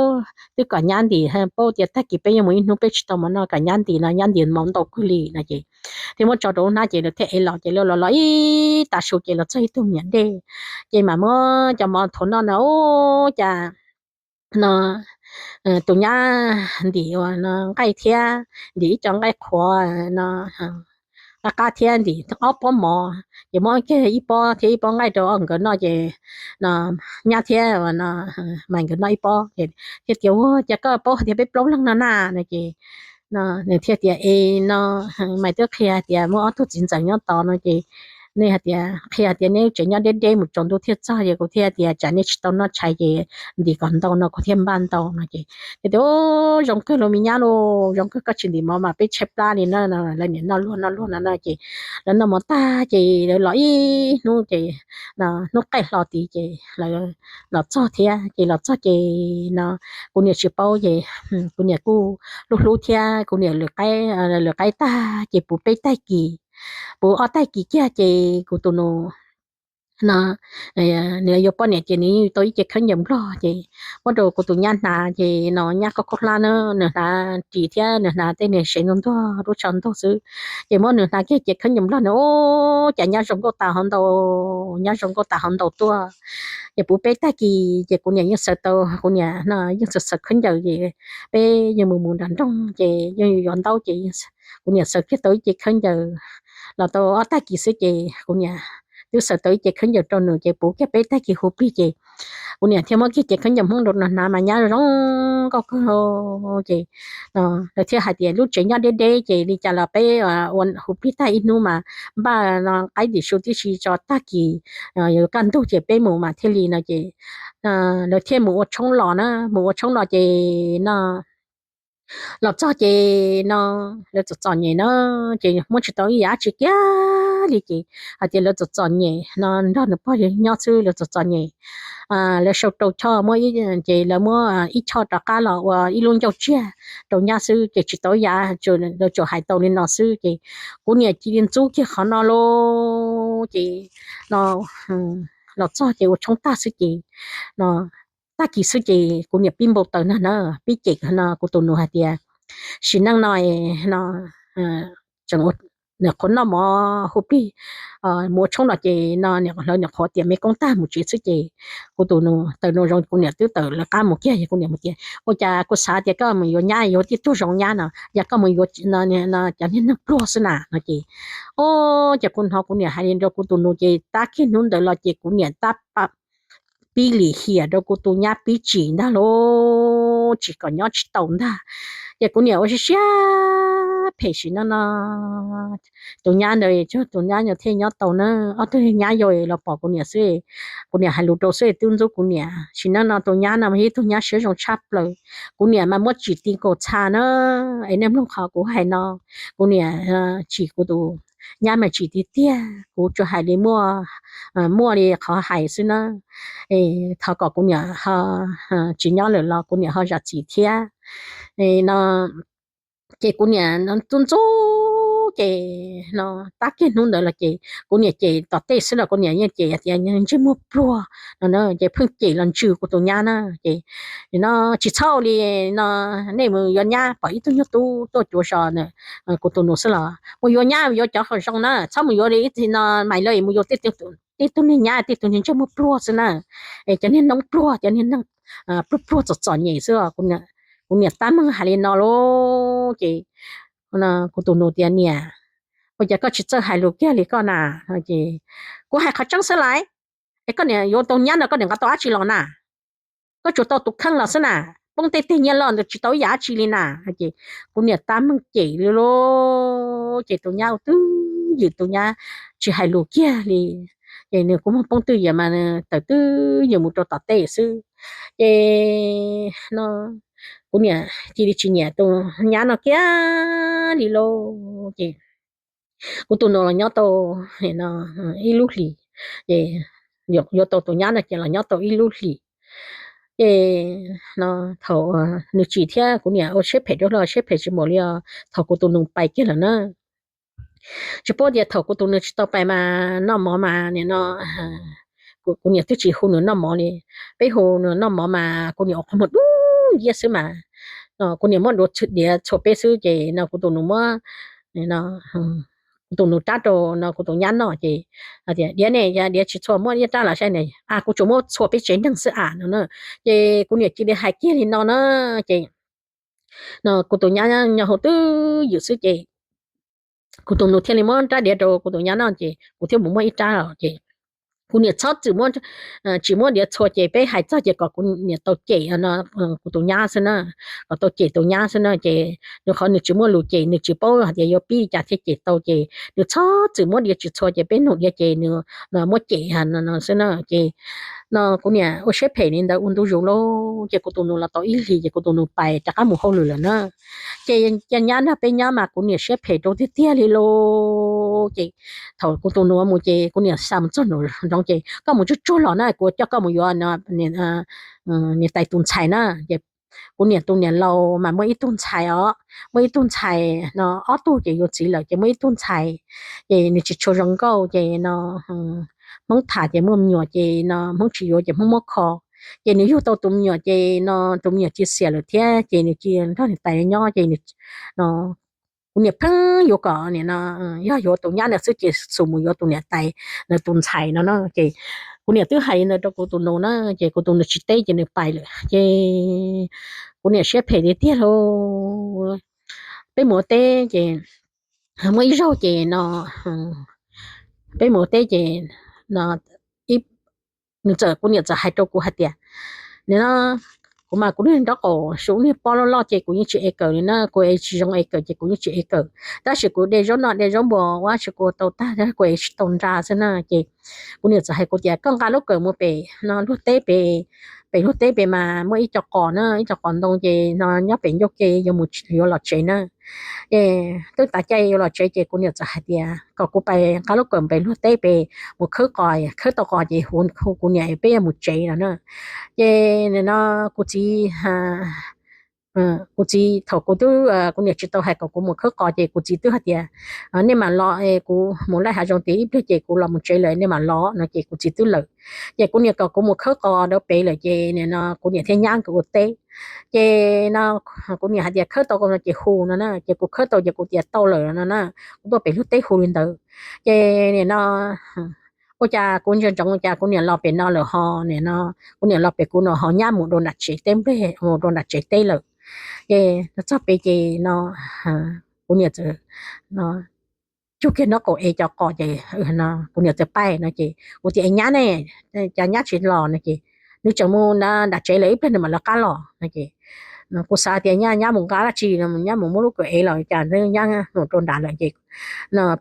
twb kom nyab ntim, paub tias tag kis peb yuav mus ib hnub peb tsis tau mov noj, kom nyab ntim no, nyab ntim mov ntau kawg li no ces thiaj muab tso rau lub hnab ces lawv thiaj ev los ces lawv los los ib tav su ces los txog ib tug me nyuam dej ces mam muab cov mov thuav noj no ua cas no tus nyab ntim ua no nqaij thiab ntim ib co nqaij qhuav no qab qab thiab ntim ob pob mov ces muab kiag ib pob thiab ib pob nqaij rau ob nkawd noj ces no nyab thiab no Maiv nkawd noj ib pob ces thiaj tias ua cas koj paub hais tias peb plaub leeg no na no ces nws thiaj tias es no Maiv twb qhia hais tias muaj ob tug txiv ntxawm nyob tod no ces nej hais tias qhia hais tias nej lub tsev nyob deb deb mus tsaus ntuj thiaj txog ces kuv thiaj tias tsam nej tsis tau noj tshais ces ntim kom ntau no kuv thiaj npaj ntau no ces thiaj tias zoo kawg lauj me nyab lauj, zoo kawg koj tsis ntim mov mas peb tshaib plab li na. Lawv niam noj luag noj luag no na ces lawv noj mov tag ces lawv los ib hnub ces hnub qaij hlo tid ces lawv los txog thiab ces los txog ces no kuv niam tsis paub ces kuv niam kuj hlub hlub thiab kuv niam lwm qaib, lwm qaib tag ces puv peb tag kis, puv ob tag kis kiag ces kuv tus nus no nws yuav poj niam ces nws tau ib ce khaub ncaws nplog ces muab rau kuv tus nyab hnav ces no nyab qoj khaub hlab na, nws hnav ris thiab nws hnav tej niag sev ntuag ntuag lub tsho ntuag xwb. Ces muab nws hnav kiag ces khaub ncaws nplog nws ua cas nyab zoo nkauj tas hov ntau, nyab zoo nkauj tas hov ntau tuaj. Ces puv peb tag kis ces kuv niam yeej xaws tau, kuv niam no yeej xaws xaws khaub ncaws ces peb yeej mus mus nram nroog ces yeej yuav ntaub ces kuv niam xaws kiag tau ib ce khaub ncaws los tau ob tag kis xwb ces kuv niam twb xaws tau ib ce khaub ncaws rau nws ces puv kiag peb tag kis hu plig ces kuv niam thiaj muab kiag ce khaub ncaws Hmoob rau nws hnav mas nyab zoo nkauj kawg. Ces lawv thiaj hais tias lub tsev nyob deb deb ces li cas los peb ua hu plig tag ib hnub mas npaj no qaib tim su tib si tso tag kis yuav kaj ntug ces peb mus mas thiaj li no ces lawv thiaj mus ua tshoob los na, mus ua tshoob los ces no los txog ces no lawv txom txom nyem na, ces muab tsis tau ib yam dab tsi kiag li ces hais tias lawv txom txom nyem no nrog nws pog nyob xwb lawv txom txom nyem. Lawv sau rau choj muab, ces lawv muab ib choj rov qab los ua ib lub ncauj tsiaj rau nyab xwb ces tsis tau ib yam, lawv tsuas hais tau li no xwb ces kuv niam cia li ntxub kiag qhov no lauj ces no los txog ces ua tshoob tag xwb ces no tag kis xwb ces kuv niam pib npau taws na na, pib cem no kuv tus nus hais tias sim neej no no tseem ua qhuav noj mov hu plig mus ua tshoob los ces no lawv nyuam qhuav tias me koob tag mus tsev xwb ces kuv tus nus tawm nus zoo kuv niam twb tawm lawv qab mus kiag es kuv niam mus tias ua cas kuv xav tias koj mus yuav nyab yuav tib tug zoo nyab no yog koj mus yuav cov niag neeg pluag xwb na no ces o ces kuv hnov kuv niam hais li rau kuv tus nus ces tab kiag hnub ntawd los ces kuv niam tab pib lim hiam rau kuv tus nyab pib tsim ntag lauj, tsis kom nyob tsis tau ntag. Ces kuv niam ua siab siab phem sim neej no tus nyab ntawd tus nyab no thiaj nyob tau na, ob tug nyab yau los pom kuv niam xwb, kuv niam hais lus rau xwb twb ntxub kuv niam. Sim neej no tus nyab no mas ib tug nyab siab zoo tshaj plaws. Kuv niam mas muab tsim ti nkaus txha na, es nej mloog qhov kuv hais no, kuv niam tsim kuv tus nyab mas tsim tiag tiag, kuv tsuas hais li muaj, muaj li qhov hais xwb na. Thov kom kuv niam ho tsis nyob lawm los kuv niam ho zam txim thiab no. Ces kuv niam ntxub ntxub ces no tab kiag hnub ntawd los ces kuv niam cem tom tej xwb los kuv niam yeej cem tias ntsej muag pluag no na, ces pheej cem los ntsws kuv tus nyab na. Ces no tsis txhob li no, nej mus yuav nyab pom ib tug nyuag tub tuaj cuav zos na, kuv tus nus xwb los mus yuav nyab yuav cov qhov zoo na, txhob mus yuav li ib txhis no mais lawm mus yuav tej tug niag nyab tej tug niag ntsej muag pluag xwb na, es cov niag noob pluag cov niag neeg pluag pluag txom txom nyem xwb. Kuv niam tab meeg hais li no lauj ces kuv tus nus tias niam, ua cas koj tsis txawj hais lus kiag li koj na? Ces kuv hais qhov tseeb xwb lauj, es koj niam yuav tau nyab no koj niam nqa tau dab tsi los na? Koj tsuas tau tus kheej los xwb na, poob tej teg nyiaj loj ntawd tsis tau ib yam dab tsi li na. Ces kuv niam tab meeg cem li lauj, ces tus nyab ua twj ywm, tus nyab tsis hais lus kiag li. Ces nws kuj muag poob twj ywm mas tawm twj ywm mus rau tom tej xwb. Ces no kuv niam cia li tsis nyiam tus nyab no kiag li lauj. Ces kuv tus nus los nyob tau ib lub hlis, ces yuav tau tus nyab no ces los nyob tau ib lub hlis. Ces no thaum nws tsim thiab kuv niam ua siab phem rau los siab phem tsis npaum li os thaum kuv tus nus pais kiag lawm na. Tsis paub tias thaum kuv tus nus tsis tau pais mas noj mov mas nim no kuv niam twb tsis hu nws noj mov li. Peb hu nws noj mov mas kuv niam ua qhov muag dub nciab xwb mas, kuv niam muab duav diav txhua peb xwb ces no kuv tus nus muab kuv tus nus rab rau no kuv tus nyab noj ces tias diav ne, diav tsis txhua muab ib rab los saib ne, kuv tsuas muab txhua peb tsev neeg xwb a no na. Ces kuv niam cia li hais kiag li no na, ces no kuv tus nyab nyob hauv twj ywm xwb ces kuv tus nus thiaj li muab rab diav rau kuv tus nyab noj ces kuv thiaj mus muab ib rab los ces kuv niam txhob txwm muab, tsis muab diav txhua ces peb hais txog ces kom kuv niam tau cem no kuv tus nyab xwb na, kom tau cem tus nyab xwb na. Ces nws qhov nws tsis muaj lus cem, nws tsis paub hais tias yuav pib li cas thiaj cem tau ces nws txhob txwm muab diav tsis txhua ces peb nug diav ces nws muab cem no xwb na. Ces no kuv niam ua siab phem li ntawd ua ntu zus lauj, ces kuv tus nus los tau ib hlis ces kuv tus nus pais rov qab mus hauj lwm lawm na. Ces cia nyab nrog peb nyob mas kuv niam siab phem rau tiag tiag li lauj. Ces thaum kuv tus nus mus ces kuv niam xa mus txog nraum zoov ces koj mus tsuag tsuag los na, kuv coj koj mus yuav niam tais tus ntxhais na. Ces kuv niam tus niam laus mas muaj ib tug ntxhais os, muaj ib tug ntxhais no, ob tug ces yuav txiv lawm ces muaj ib tug ntxhais, ces nws tsis tshua zoo nkauj ces no Hmoob tham ces muaj me nyuam ces no Hmoob tsis yuav ces Hmoob muab kho. Ces nws yug tau tus me nyuam ces no tus me nyuam cia xiam lawm thiab ces nws cia nrog niam tais nyob ces no kuv niam pheej yuav kom nim no yog yuav tus nyab ntawd xwb ces xum mus yuav tus niam tais ntawd tus ntxhais no na. Ces kuv niam twb hais li ntawd rau kuv tus nus na, ces kuv tus nus tsis teb ces nws pais lawm ces kuv niam siab phem tiag tiag lauj. Peb mus ua teb ces muaj ib zaug ces no peb mus ua teb ces no nws txawm, kuv niam txawm hais rau kuv hais tias, nim no kuv mas kuv niag nraub qaum su niag pob loj loj ces kuv yeej tsis ev kawm li na, kuv ev tsis zoo ev kawm ces kuv yeej tsis ev kawm, tab sis kuv de zaub noj de zaub npua ua tsis kuv tau tag, kuv ev tsis tau nra xwb na. Ces kuv niam txawm hais kuv tias koj nqa lub kawm mus pem no luag teb pem, pem luag teb pem mas muaj ib co qos na, ib co qos ntoo ces no nyob pem ncauj ke yuav mus yuav los tsev na. Es twb tav caij yuav los tsev ces kuv niam txawm hais tias kom kuv pais nqa lub kawm pem luag teb pem mus khawb qos, khawb tau qos ces hu kuv niam peb yuav mus tsev no na. Ces nim no kuv txiv kuv txiv thaum kuv twb, kuv niam tsis tau hais kom kuv mus khawb qos ces kuv txiv twb hais tias nej mam los, kuv mus laij hav zoov tid ib pliag ces kuv los mus tsev lawm nej mam los no ces kuv txiv twb lawm. Ces kuv niam kom kuv mus khawb qos rau pem lawm ces nim no kuv niam thiab nyab nkawd ua teb. Ces no kuv niam hais tias khawb tau no ces hu no na, ces kuv khawb tau ces kuv tias tau lawm no na, kuv tuaj pem luag teb hu li ntawd. Ces nim no ua cas kuv ntsia ntsoov ua cas kuv niam los pem no lawm ho nim no kuv niam los pem kuv no ho nyab mus rau nram tsev teb nplej, mus rau nram tsev teb lawm. Ces txog pem ces no kuv niam txawm cug kiag nraub qaum ev cov qos ces kuv niam txawm pais no ces kuv tias es nyab ne, cas nyab tsis los no ces nws tseem mus nram tsev lawm ib pliag nws mam lawv qab los no ces kuv xav tias nyab, nyab mus nqa dab tsi, nyab mus muab lub kawm ev los cas nyab mus rau nrad lawm ces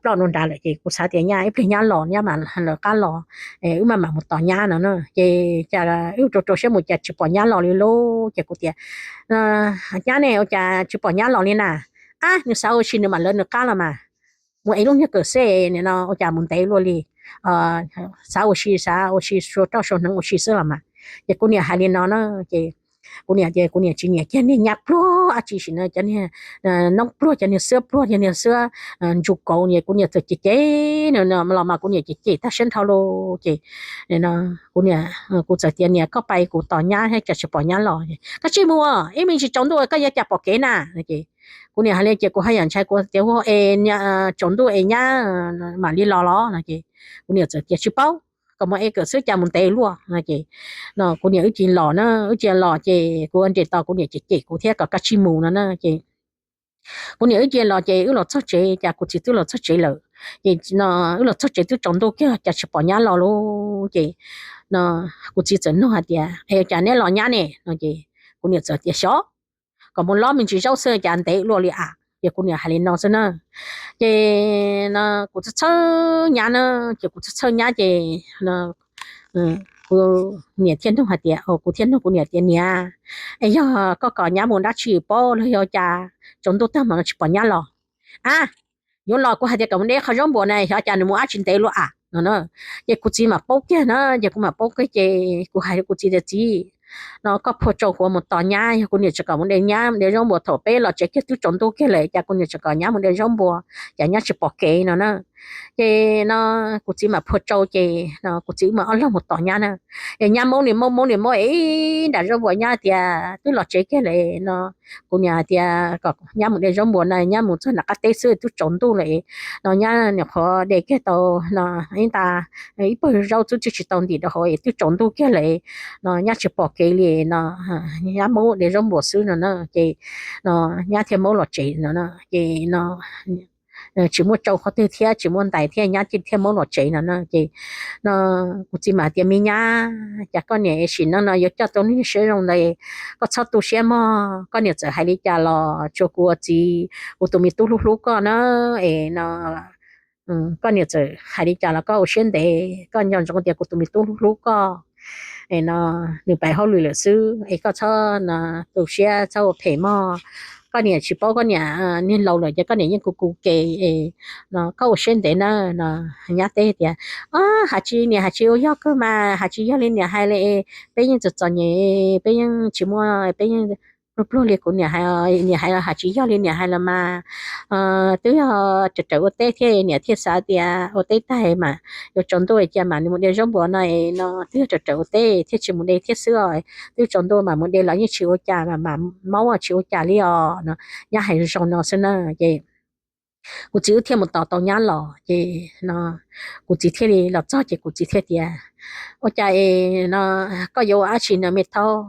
ploj rau nrad lawm ces kuv xav tias nyab ib pliag nyab los nyab mam lawv qab los, wb maj mam mus tos nyab no na. Ces cas wb rau rau siab mus cas tsis pom nyab los li lauj. Ces kuv tias nyab ne ua cas tsis pom nyab los li na? Ab, nws xav ua si nws mam lawv nws qab los mas, mus ev lub niag kawm xwb nim no ua cas mus ntev luaj li, xav ua si xav ua si suav roj suav hneev ua si xwb los mas. Ces kuv niam hais li no na, ces kuv niam tias kuv niam tsis nyiam kiag niag nyab pluag dab tsi sim no, cov niag noob pluag, cov niag xwab pluag, cov niag xwab ntsuj kauv, ces kuv niam txawm cem cem no los mas kuv niam cem cem tag siab nrho lauj. Ces kuv niam, kuv txawm tias niam koj pais kuv tos nyab thiab cas tsis pom nyab los. Koj tsij mus, ib me ntsis tsaus ntuj koj yuav cas pom kev na. Ces kuv niam hais li ces kuv haj yam ntshai kuv tias ua es tsaus ntuj es nyab mam li los los no ces kuv niam txawm tias tsis paub, kom mus ev kawm xwb cas mus ntev luaj no ces no kuv niam wb cia los na, wb cia los ces kuv ua nres tos kuv niam cem cem kuv thiab kom koj tsij mus no na ces kuv niam wb cia los ces wb los txog tsev cas kuv txiv twb los txog tsev lawm. Ces no wb los txog tsev twb tsaus ntuj kiag cas tsis pom nyab los lauj. Ces no kuv txiv txawm nug hais tias es cas neb los nyab ne no ces kuv niam txawm tias xyov, kom mus lob me ntsis zaub xwb cas ntev luaj li a. Ces kuv niam hais li no xwb na. Ces no kuv txhawj txhawj nyab na, ces kuv txhawj txhawj nyab ces no kuv niam thiaj nug hais tias, kuv thiaj nug kuv niam tias niam, es yog koj kom nyab mus dab tsi paub los yog cas tsaus ntuj tag mas tsis pom nyab los? A, yuav los kuv hais tias kom mus de qhov zaub npua na xyov cas nws mus dab tsi ntev luaj a no na. Ces kuv txiv mam paub kiag na, ces kuv mam paub kiag ces kuv hais rau kuv txiv tias txiv, no koj phua tsau kuv mus tos nyab, yog kuv niam tseem kom mus de nyab de zaub npua thaum peb los tsev kiag twb tsaus ntuj kiag lawm cas kuv niam tseem kom nyab mus de zaub npua, cas nyab tsis pom kev no na. Ces no kuv txiv mam phua tsau ces no kuv txiv wb mam ob leeg mus tos nyab na. Es nyab maub niag maub maub niag maub es nram zaub npua nyab tias twb los tsev kiag lawm no. Kuv niam hais tias kom nyab mus de zaub npua na, nyab mus txog nram qab teb xwb twb tsaus ntuj lawm no, nyab nyuam qhuav de kiag tau no ib nta ib pawg zaub xwb twb tsis tau ntim rau hauv es twb tsaus ntuj kiag lawm no, nyab tsis pom kev li no, nyab maub de zaub npua xwb no na. Ces no nyab thiaj maub los tsev no na. Ces no tsis muaj tsau qhov twg thiab tsis muaj ntais thiab nyab thiaj maub los tsev no na. Ces no kuv txiv mam tias me nyab, cas koj niam sim neej no yuav coj tau niag siab zoo ntawd, koj txhob tu siab mog, koj niam txawm hais li cas los tsuas kuv ua txiv, kuv tus me tub hlub hlub koj na. Es no koj niam txawm hais li cas los koj ua siab ntev, koj nco ntsoov tias kuv tus me tub hlub hlub koj. Es no nws pais hauj lwm lawm xwb es koj txhob tu siab txhob ua phem mog. koj niam tsis paub koj niam niag laus lawm ces koj niam yeej kuv kuv ke es no koj ua siab ntev na no. Nyab teb tias, Hais tsis niam hais tsis ua yog kawg mas, hais tsis yog li niam hais li, peb yeej txom txom nyem, peb yeej tsis muaj, peb yeej pluag pluag li kuv niam hais, niam hais los hais tsis yog li niam hais los mas. Twb yog raws raws ua teb thiab niam thiaj xav tias ua teb tag mas yuav tsaus ntuj cia mas mus de zaub npua no no, twb yog raws raws ua teb thiaj tsis mus de thiab xwb os. Twb tsaus ntuj mas mus de los yeej tsis ua cas mas, mas maub tsis ua cas li os no. Nyab hais zoo no xwb na ces kuv txiv wb thiaj mus tos tau nyab los ces no kuv txiv thiaj li los txog ces kuv txiv thiaj tias, Ua cas es no koj yuav ua dab tsi no me thaub?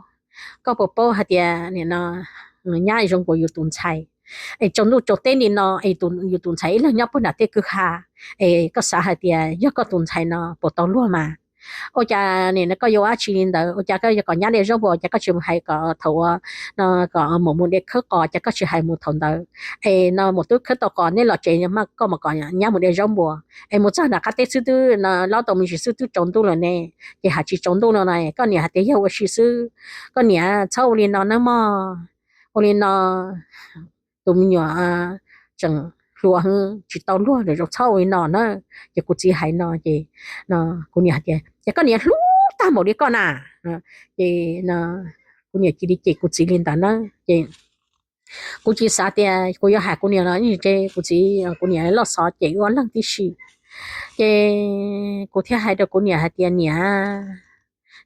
Koj puas paub hais tias nim no nyab zoo nkaus yus tus ntxhais es tsaus ntuj tsaus teb li no es yus tus ntxhais ib leeg nyob puag nram tej kwj ha es koj xav hais tias yog koj tus ntxhais no puas tau luag mas? Ua cas nim no koj yuav ua dab tsi li ntawd? Ua cas koj yuav kom nyab de zaub npua, cas koj tsis hais kom thaum uas no kom mus mus de khawb qos, cas koj tsis hais mus thaum ntawd? Es no mus twb khawb tau qos neb los tsev, koj mas kom nyab mus de zaub npua es mus txog nram qab teb xwb twb no laub tau me ntsis xwb twb tsaus ntuj lawm ne. Ces hais tsis tsaus ntuj no na, koj niam hais tias yog ua si xwb, koj niam txhob ua li no nawb mog, ua li no tus me nyuam tseem hluas tsis tau luag lawm, txhob ua li no na. Ces kuv txiv hais no ces kuv niam hais tias, Ces koj niam hlub tag npaum li koj na? Ces kuv niam cia li cem kuv txiv li ntawd na ces kuv tsis xav tias kuv yuav hais kuv niam los kuv txiv kuv niam loj xov cem wb ob leeg tib si. Ces kuv thiaj hais rau kuv niam hais tias, Niam,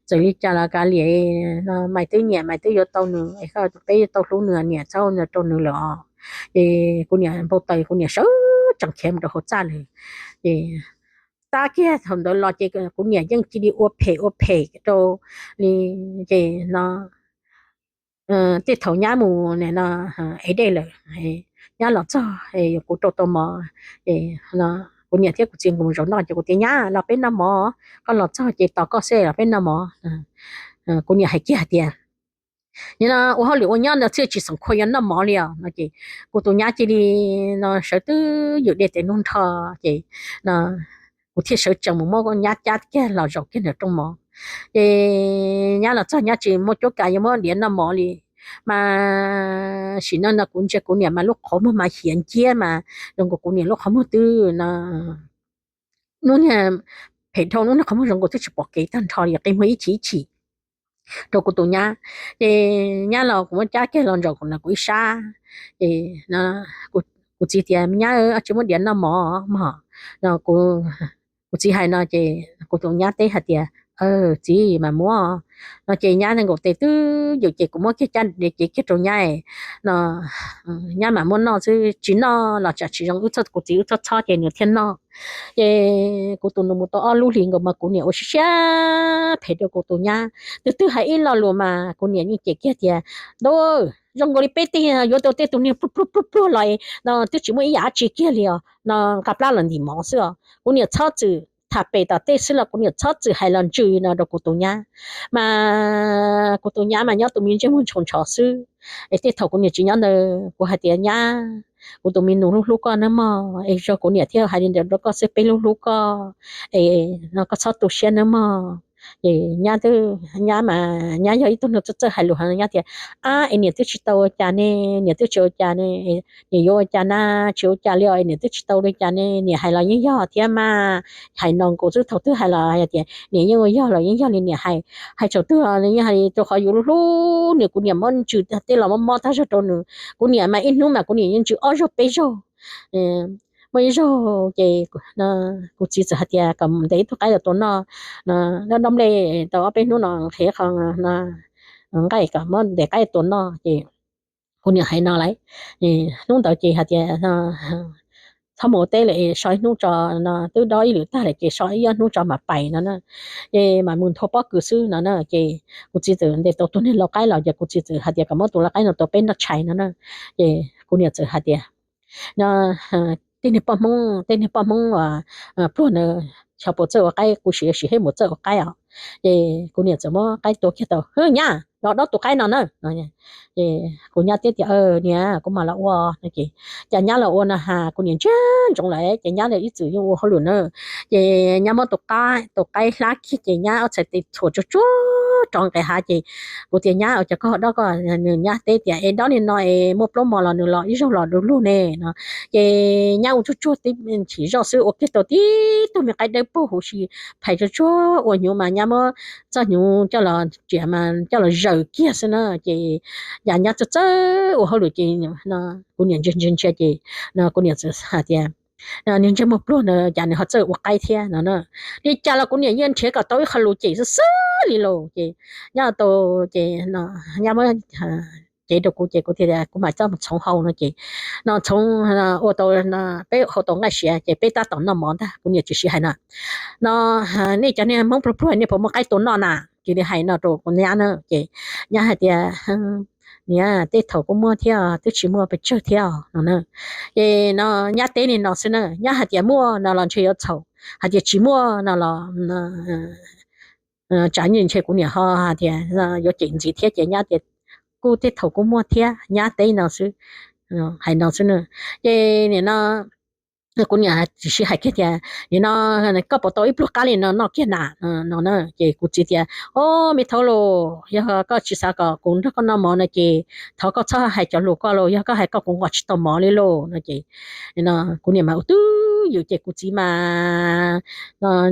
txawm li cas los kav liam, no Maiv twb nyiam, Maiv twb yuav tau nws, peb yuav tau hlub nws, niam txhob ua li no rau nws lawm os. Ces kuv niam npau taws, kuv niam sawv tsees khiav mus rau hauv txaj lawm. Ces tab kiag thaum ntawd los ces kuv niam yeej cia li ua phem ua phem rau li ces no tej thaum nyab mus no ev dej lawm, nyab los txog kuv rau tau mov, kuv niam thiab kuv txiv nkawd mus zaum noj ces kuv tias, Nyab, los peb noj mov, koj los txog ces tos koj xwb los peb noj mov. Kuv niam hais kiag tias, Nim no ua hauj lwm ua nyob ntawd thiaj tsis xoom khua yuav noj mov li os no ces kuv tus nyab cia li no sawv twb ywm de tes nug nrho ces no kuv thiaj sawv tsees mus muab nyab cab kiag los zaum kiag nram rooj mov. Ces nyab los txog nyab tsis muaj cuab kav yuav muab diav noj mov li, mas sim no no kuv ntsia kuv niam mas lub qhov muag mas hiav nciab mas zoo nkaus kuv niam lub qhov muag twb no hnub niag phem dhau, hnub niag qhov muag zoo nkaus twb tsis pom kev tag nrho li, qi muag ib chim ib chim rau kuv tus nyab. Ces nyab los kuv muab cab kiag los ntsaum kuv ib sab. Ces kuv txiv tias, Nyab, tsis muab diav noj mov mog. Kuv txiv hais no ces kuv tus nyab teb hais tias, Txiv, mas muab no ces nyab nkaum tes twb ywm ces kuv muab kiag cab cev kiag rau nyab no. Nyab mas muab noj xwb, tsis noj los tsam tsis zoo, wb txhob, kuv txiv wb txhob txhob ces nws thiaj noj. Ces kuv tus nus mus tau ob lub hlis nkaus mas kuv niam ua siab siab phem rau kuv tus nyab, twb twb hais ib lo lus mas kuv niam yeej cem kiag tias, Ntuj, zoo nkaus li peb tej yuav tau tej tus niag pluag pluag pluag pluag los no twb tsis muaj ib yam dab tsi kiag li os no, nqa plab los ntim mov xwb os. Kuv niam txhob txwm tham pem tom tej xwb los kuv niam txhob txwm hais los ntsws no rau kuv tus nyab. Mas kuv tus nyab mas nyob tus me ntsej muag ntshau ntshov xwb. Es tej thaum kuv niam tsis nyob ntawd kuv hais tias, Nyab, kuv tus me nus hlub hlub koj nawb mog, es yog kuv niam thiaj hais li ntawd rau koj xwb, peb hlub hlub koj, es no koj txhob tu siab nawb mog. Es nyab, nyab mas nyab yog ib tug neeg txawj txawj hais lus heev, nyab tias, Ab, es niam twb tsis tau ua cas ne, niam twb tsis ua cas ne, niam yuav ua cas na, tsis ua cas li os, es niam twb tsis tau ua cas ne, niam hais los yeej yog thiab mas. Hais no nkaus xwb, thaum twg hais los hais tias niam yeej ua yog los yeej yog li niam hais. Hais thaum twg los yeej hais li, rau qhov yus hlub hlub nws, kuv niam muab ntsws tej los mob mob tag zog rau nws. Kuv niam mas ib hnub mas kuv niam yeej ntsws ob zaug peb zaug. Muaj ib zaug ces kuv txiv txawm hais tias kom ntes ib tug qaib los tua noj, dob dob nplej tau ob peb hnub no nqhis qho nqaij kom muab ntes qaib tua noj ces kuv niam hais no lauj. Hnub ntawd ces hais tias, Txhob mus ua teb lawm, so ib hnub tso no, twb dob ib lwm tag lawm ces so ib ob hnub tso mam pais no na. Ces mam mus nthua pob kws xwb no na. Ces kuv txiv txawm ntes tau tus niag lau qaib los ces kuv txiv txawm hais tias kom muab tus lau qaib no tua peb noj tshais no na. Ces kuv niam txawm hais tias, No, tej niag poj Hmoob, tej niag poj Hmoob pluag na, xyov puas txawj ua qaib, kuv sim sim hib mus txawj ua qaib os. Ces kuv niam txawm muab qaib tua kiag tau, Hwb, nyab, los dob tus qaib no na. Ces kuv nyab teb tias, Niam, kuv mam los ua. Ces cas nyab los ua no has, kuv niam ntsia ntsoov lawm ces nyab ib txwm yeej ua hauj lwm na. Ces nyab muab tus qaib hlab kiag ces nyab ob txhais tes txhuam tsuag tsuag rov nqes hav ces kuv tias, Nyab, ua cas koj ho dob koj? Nws nyab teb tias, Es dob li no es muaj plaub mos los nws los ib zaug los du lug ne no. Ces nyab ua tsuag tsuag tib chim zoj xwb ua kiag tau tib tug me qaib dawb paug huv si, phais tsuag tsuag ua hnyuv mas nyab muab txoj hnyuv coj los riam mas coj los zaws kiag xwb na. Ces yam nyab txawj txawj ua hauj lwm ces kuv niam ntsia ntsia ntsia ces kuv niam txawm hais tias, Nws ntsej muag pluag na, cas nws ho txawj ua qaib thiab no na. Li cas los kuv niam yeej nrhiav kom tau ib qho lus cem xwb xwb li lauj. Ces nyab tau ces nyab muab cev rau kuv ces kuv tias, Kuv mam coj mus txhoov hau no ces no txhoov ua tau, peb hau tau nqaij siav ces peb tab tom noj mov ntag. Kuv niam tsis sib hais no, no, Nej cov niag Hmoob pluag pluag nej puas muaj qaib tua noj na? Cia li hais no rau kuv nyab na. Ces nyab hais tias, Niam, tej thaum kuj muaj thiab, twb tsis muaj pes tsawg thiab no na. Ces no nyab teb li no xwb na, nyab hais tias muaj no los ntshe yuav txhaum, hais tias tsis muaj no los tsam ntshe kuv niam ho hais tias yuav cem ntxiv thiab ces nyab tias kuj tej thaum kuj muaj thiab, nyab teb no xwb, hais no xwb na. Ces nim no kuv niam tsis sib hais kiag tias, Nim no koj puas tau ib pluag qab li no noj kiag na? No na. Ces kuv txiv tias, Ob, me thaub lauj, yog koj tsis xav kom kuv nrog koj noj mov no ces thov koj txhob hais cov lus koj lauj, yog koj hais koj kuv nqos tsis tau mov li lauj no ces kuv niam mas ua twj ywm ces kuv txiv mas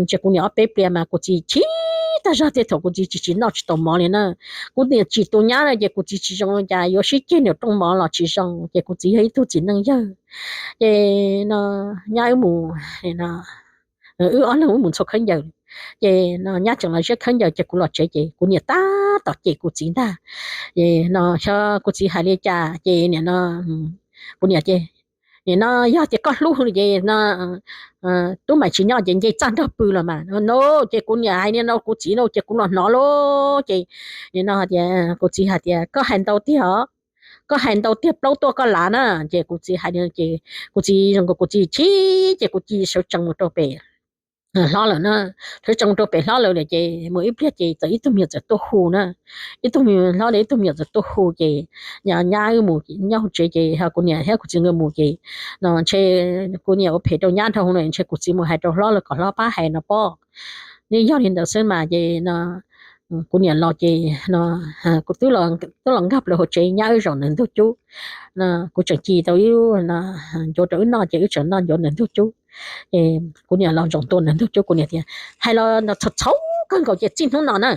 ntsia kuv niam ob peb pliag mas kuv txiv chim tag zog, tej thaum kuv txiv tsis tsis noj tsis tau mov li na. Kuv niam tsim tus nyab no ces kuv txiv tsis zoo, cas yuav sib ceg niam rooj mov los tsis zoo, ces kuv txiv yog ib tug txiv neej yawg. Ces no nyab wb mus, wb ob leeg wb mus ntxhua khaub ncaws, ces no nyab tseem los ziab khaub ncaws ces kuv los tsev ces kuv niam tab tom cem kuv txiv ntag. No xyov kuv txiv hais li cas ces nim no kuv niam ces, Nim no yog tias koj hlub ces no tub mam tsis nyob ces nce txaj nrog pw los mas no. Ces kuv niam hais li no kuv txiv no ces kuv los hnov lauj. Ces nim no tias kuv txiv hais tias, Koj hais ntau tiag os, koj hais ntau tiag, plaub tuaj koj lav na. Ces kuv txiv hais li ces kuv txiv zoo nkaus kuv txiv chim ces kuv txiv sawv tsees mus rau pem hlob lawm na. Sawv tsees mus rau pem hlob lawm lawm ces mus ib pliag ces txawm ib tug me nyuam txawm tuaj hu na. Ib tug me nyuam hlob li ib tug me nyuam txawm tuaj hu ces nyab wb mus nyob hauv tsev ces kuv niam thiab kuv txiv nkawd mus ces no ntshe kuv niam ua phem rau nyab dhau no ntshe kuv txiv mus hais rau hlob lawm kom hlob pab hais no pob. Nws yog li ntawd xwb mas ces no kuv niam los ces no kuv twb los nkag plaws hauv tsev, nyab wb zaum ntawm ntug cub. Kuv tseem ci tau ib lub ncuav rau wb noj ces wb tseem noj ncuav ntawm ntug cub. Kuv niam los zaum ntua ntawm ntug cub, kuv niam tias, Hais los txhaum txhaum kawg nkaus ces txij hnub no na,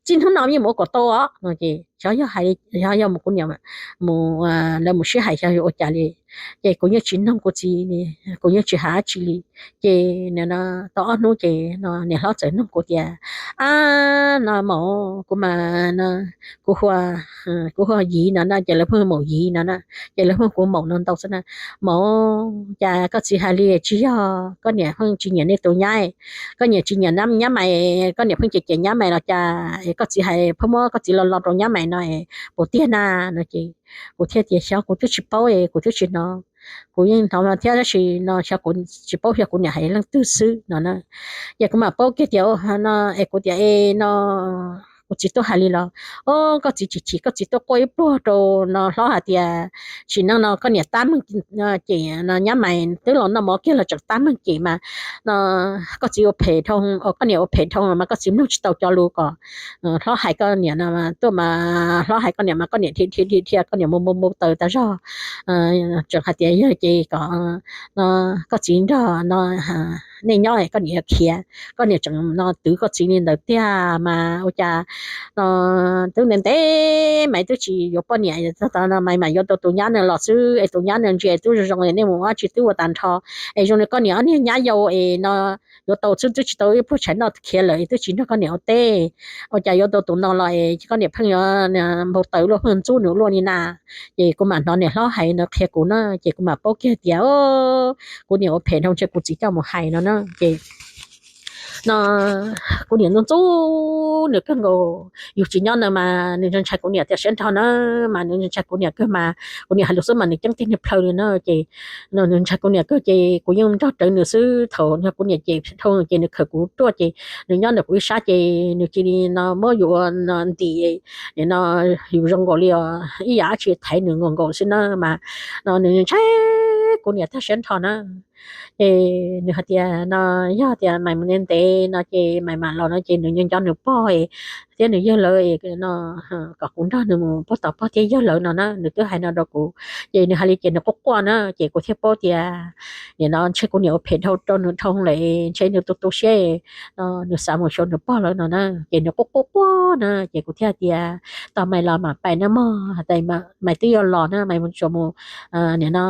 txij hnub no yeej mus ua kom tau os no ces xyov yog hais, xyov yog mus kuv niam mus, lawv mus sib hais xyov yuav ua cas li. Ces kuv yeej tsis noog kuv txiv, kuv yeej tsis hais dab tsi li. Ces no tau ob hnub ces no niam hlob txawm noog kuv tias, Ab no maum, kuv mas kuv hu, kuv hu Yiv no na ces lawv pheej maum Yiv no na, ces lawv pheej hu kuv maum no ntau xwb na. Maum, cas koj txiv hais li tsis yog koj niam pheej tsis nyiam nej tus nyab, koj niam tsis nyiam nyab mais, koj niam pheej cem cem nyab mais los cas es koj txiv hais pheej muab koj txiv lo lo rau nyab mais no es puas tiag na? No ces kuv thiaj tias, Xyov kuv twb tsis paub es kuv twb tsis hnov, kuv yeej hnov mas thiab tab sis no xyov kuv tsis paub xyov kuv niam hais leej twg xwb no na. Ces kuv mam paub kiag tias no es kuv tias, E no kuv txiv tuaj hais li los? O, koj txiv chim chim koj txiv tuaj quaj ib pluag rau no hlob hais tias, Sim neej no koj niam tab meeg cem no nyab mais, twb los noj mov kiag los tseem tab meeg cem mas no koj txiv ua phem dhau, koj niam ua phem dhau mas koj txiv mloog tsis tau cov lus kom hlob hais koj niam no tuaj mas hlob hais koj niam mas koj niam dhia dhia dhia dhia, koj niam mus mus mus taws tas zog. Tseem hais tias yog ces kom no koj txiv nrog no nej nyob koj niam yuav khiav, koj niam tseem no twv koj txiv li ntawd tiag mas ua cas no twb ntev ntev mas twb tsis yuav poj niam, txog tav no mas mas yuav tau tus nyab no los xwb es tus nyab no ntsia twb zoo zoo es nej mus ua dab tsi twb ua tag nrho es zoo li koj niam ob niag nyab yau es no yuav tau xwb twb tsis tau ib pluag tshais noj khiav lawm es twb tsis nrog koj niam ua teb, ua cas yuav tau tus no los es koj niam pheej yuav npau taws luaj pheej ntxub nws luaj li na. Ces kuv mam hnov niam hlob hais no qhia kuv na ces kuv mam paub kiag tias kuv niam ua phem dhau ntshe kuv txiv coj mus hais no na ces no kuv niam ntxub ntxub nws kawg nkaus, yus tsis nyob na mas nws ntshai ntshai kuv niam tias siab nrog na, mas nws ntshai kuv niam kawg mas kuv niam hais lus xwb mas nws ceeb tiag niag plhaw li na. Ces no nws ntshai kuv niam kawg ces kuv yeej nrog rawv nws xwb. Thaum no kuv niam ces dhau ces nws khawm kuv ruaj ces nws nyob ntawm kuv ib sab ces nws cia li no muab yus ua no ntim, nim no yus zoo nkaus li os ib yam dab tsi thaiv nws nkaus nkaus xwb na, mas no nws ntshai kuv niam tag siab nrho na. Ces nws hais tias no yog tias maiv mus ntev ntev no ces maiv mam los no ces nws nco nco nws pog thiab nws yawg lawv no, kom kuv nrog nws mus pog tom pog thiab yawg lawv no na, nws twb hais no rau kuv. Ces nws hais li ces nws quaj quaj na ces kuv thiaj paub tias nim no ntshe kuv niam ua phem dhau rau nws dhau lawm, ntshe nws tu tu siab no, nws xav mus xyuas nws pog lawv no na. Ces nws quaj quaj quaj na ces kuv thiaj tias tos maiv los mam pais na mog, maiv twb yuav los na, maiv mus tsuas mus nim no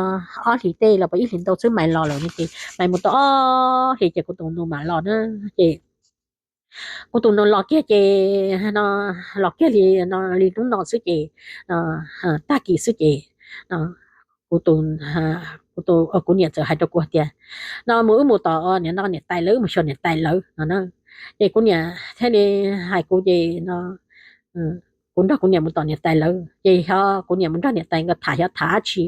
ob hlis tej los puas ib hlis ntau xwb maiv los lawm no ces maiv mus tau ob hlis ces kuv tus nus mam los na. Ces kuv tus nus los kiag ces no los kiag li no li hnub no xwb ces tag kis xwb ces kuv tus kuv tus kuv niam txawm hais rau kuv hais tias no mus wb mus tom nim no niam tais lawv, wb mus xyuas niam tais lawv no na. Ces kuv niam thiaj li hais kuv ces no kuv nrog kuv niam mus tom niam tais lawv ces xyov kuv niam mus nrog niam tais nkawd tham xyov tham dab tsi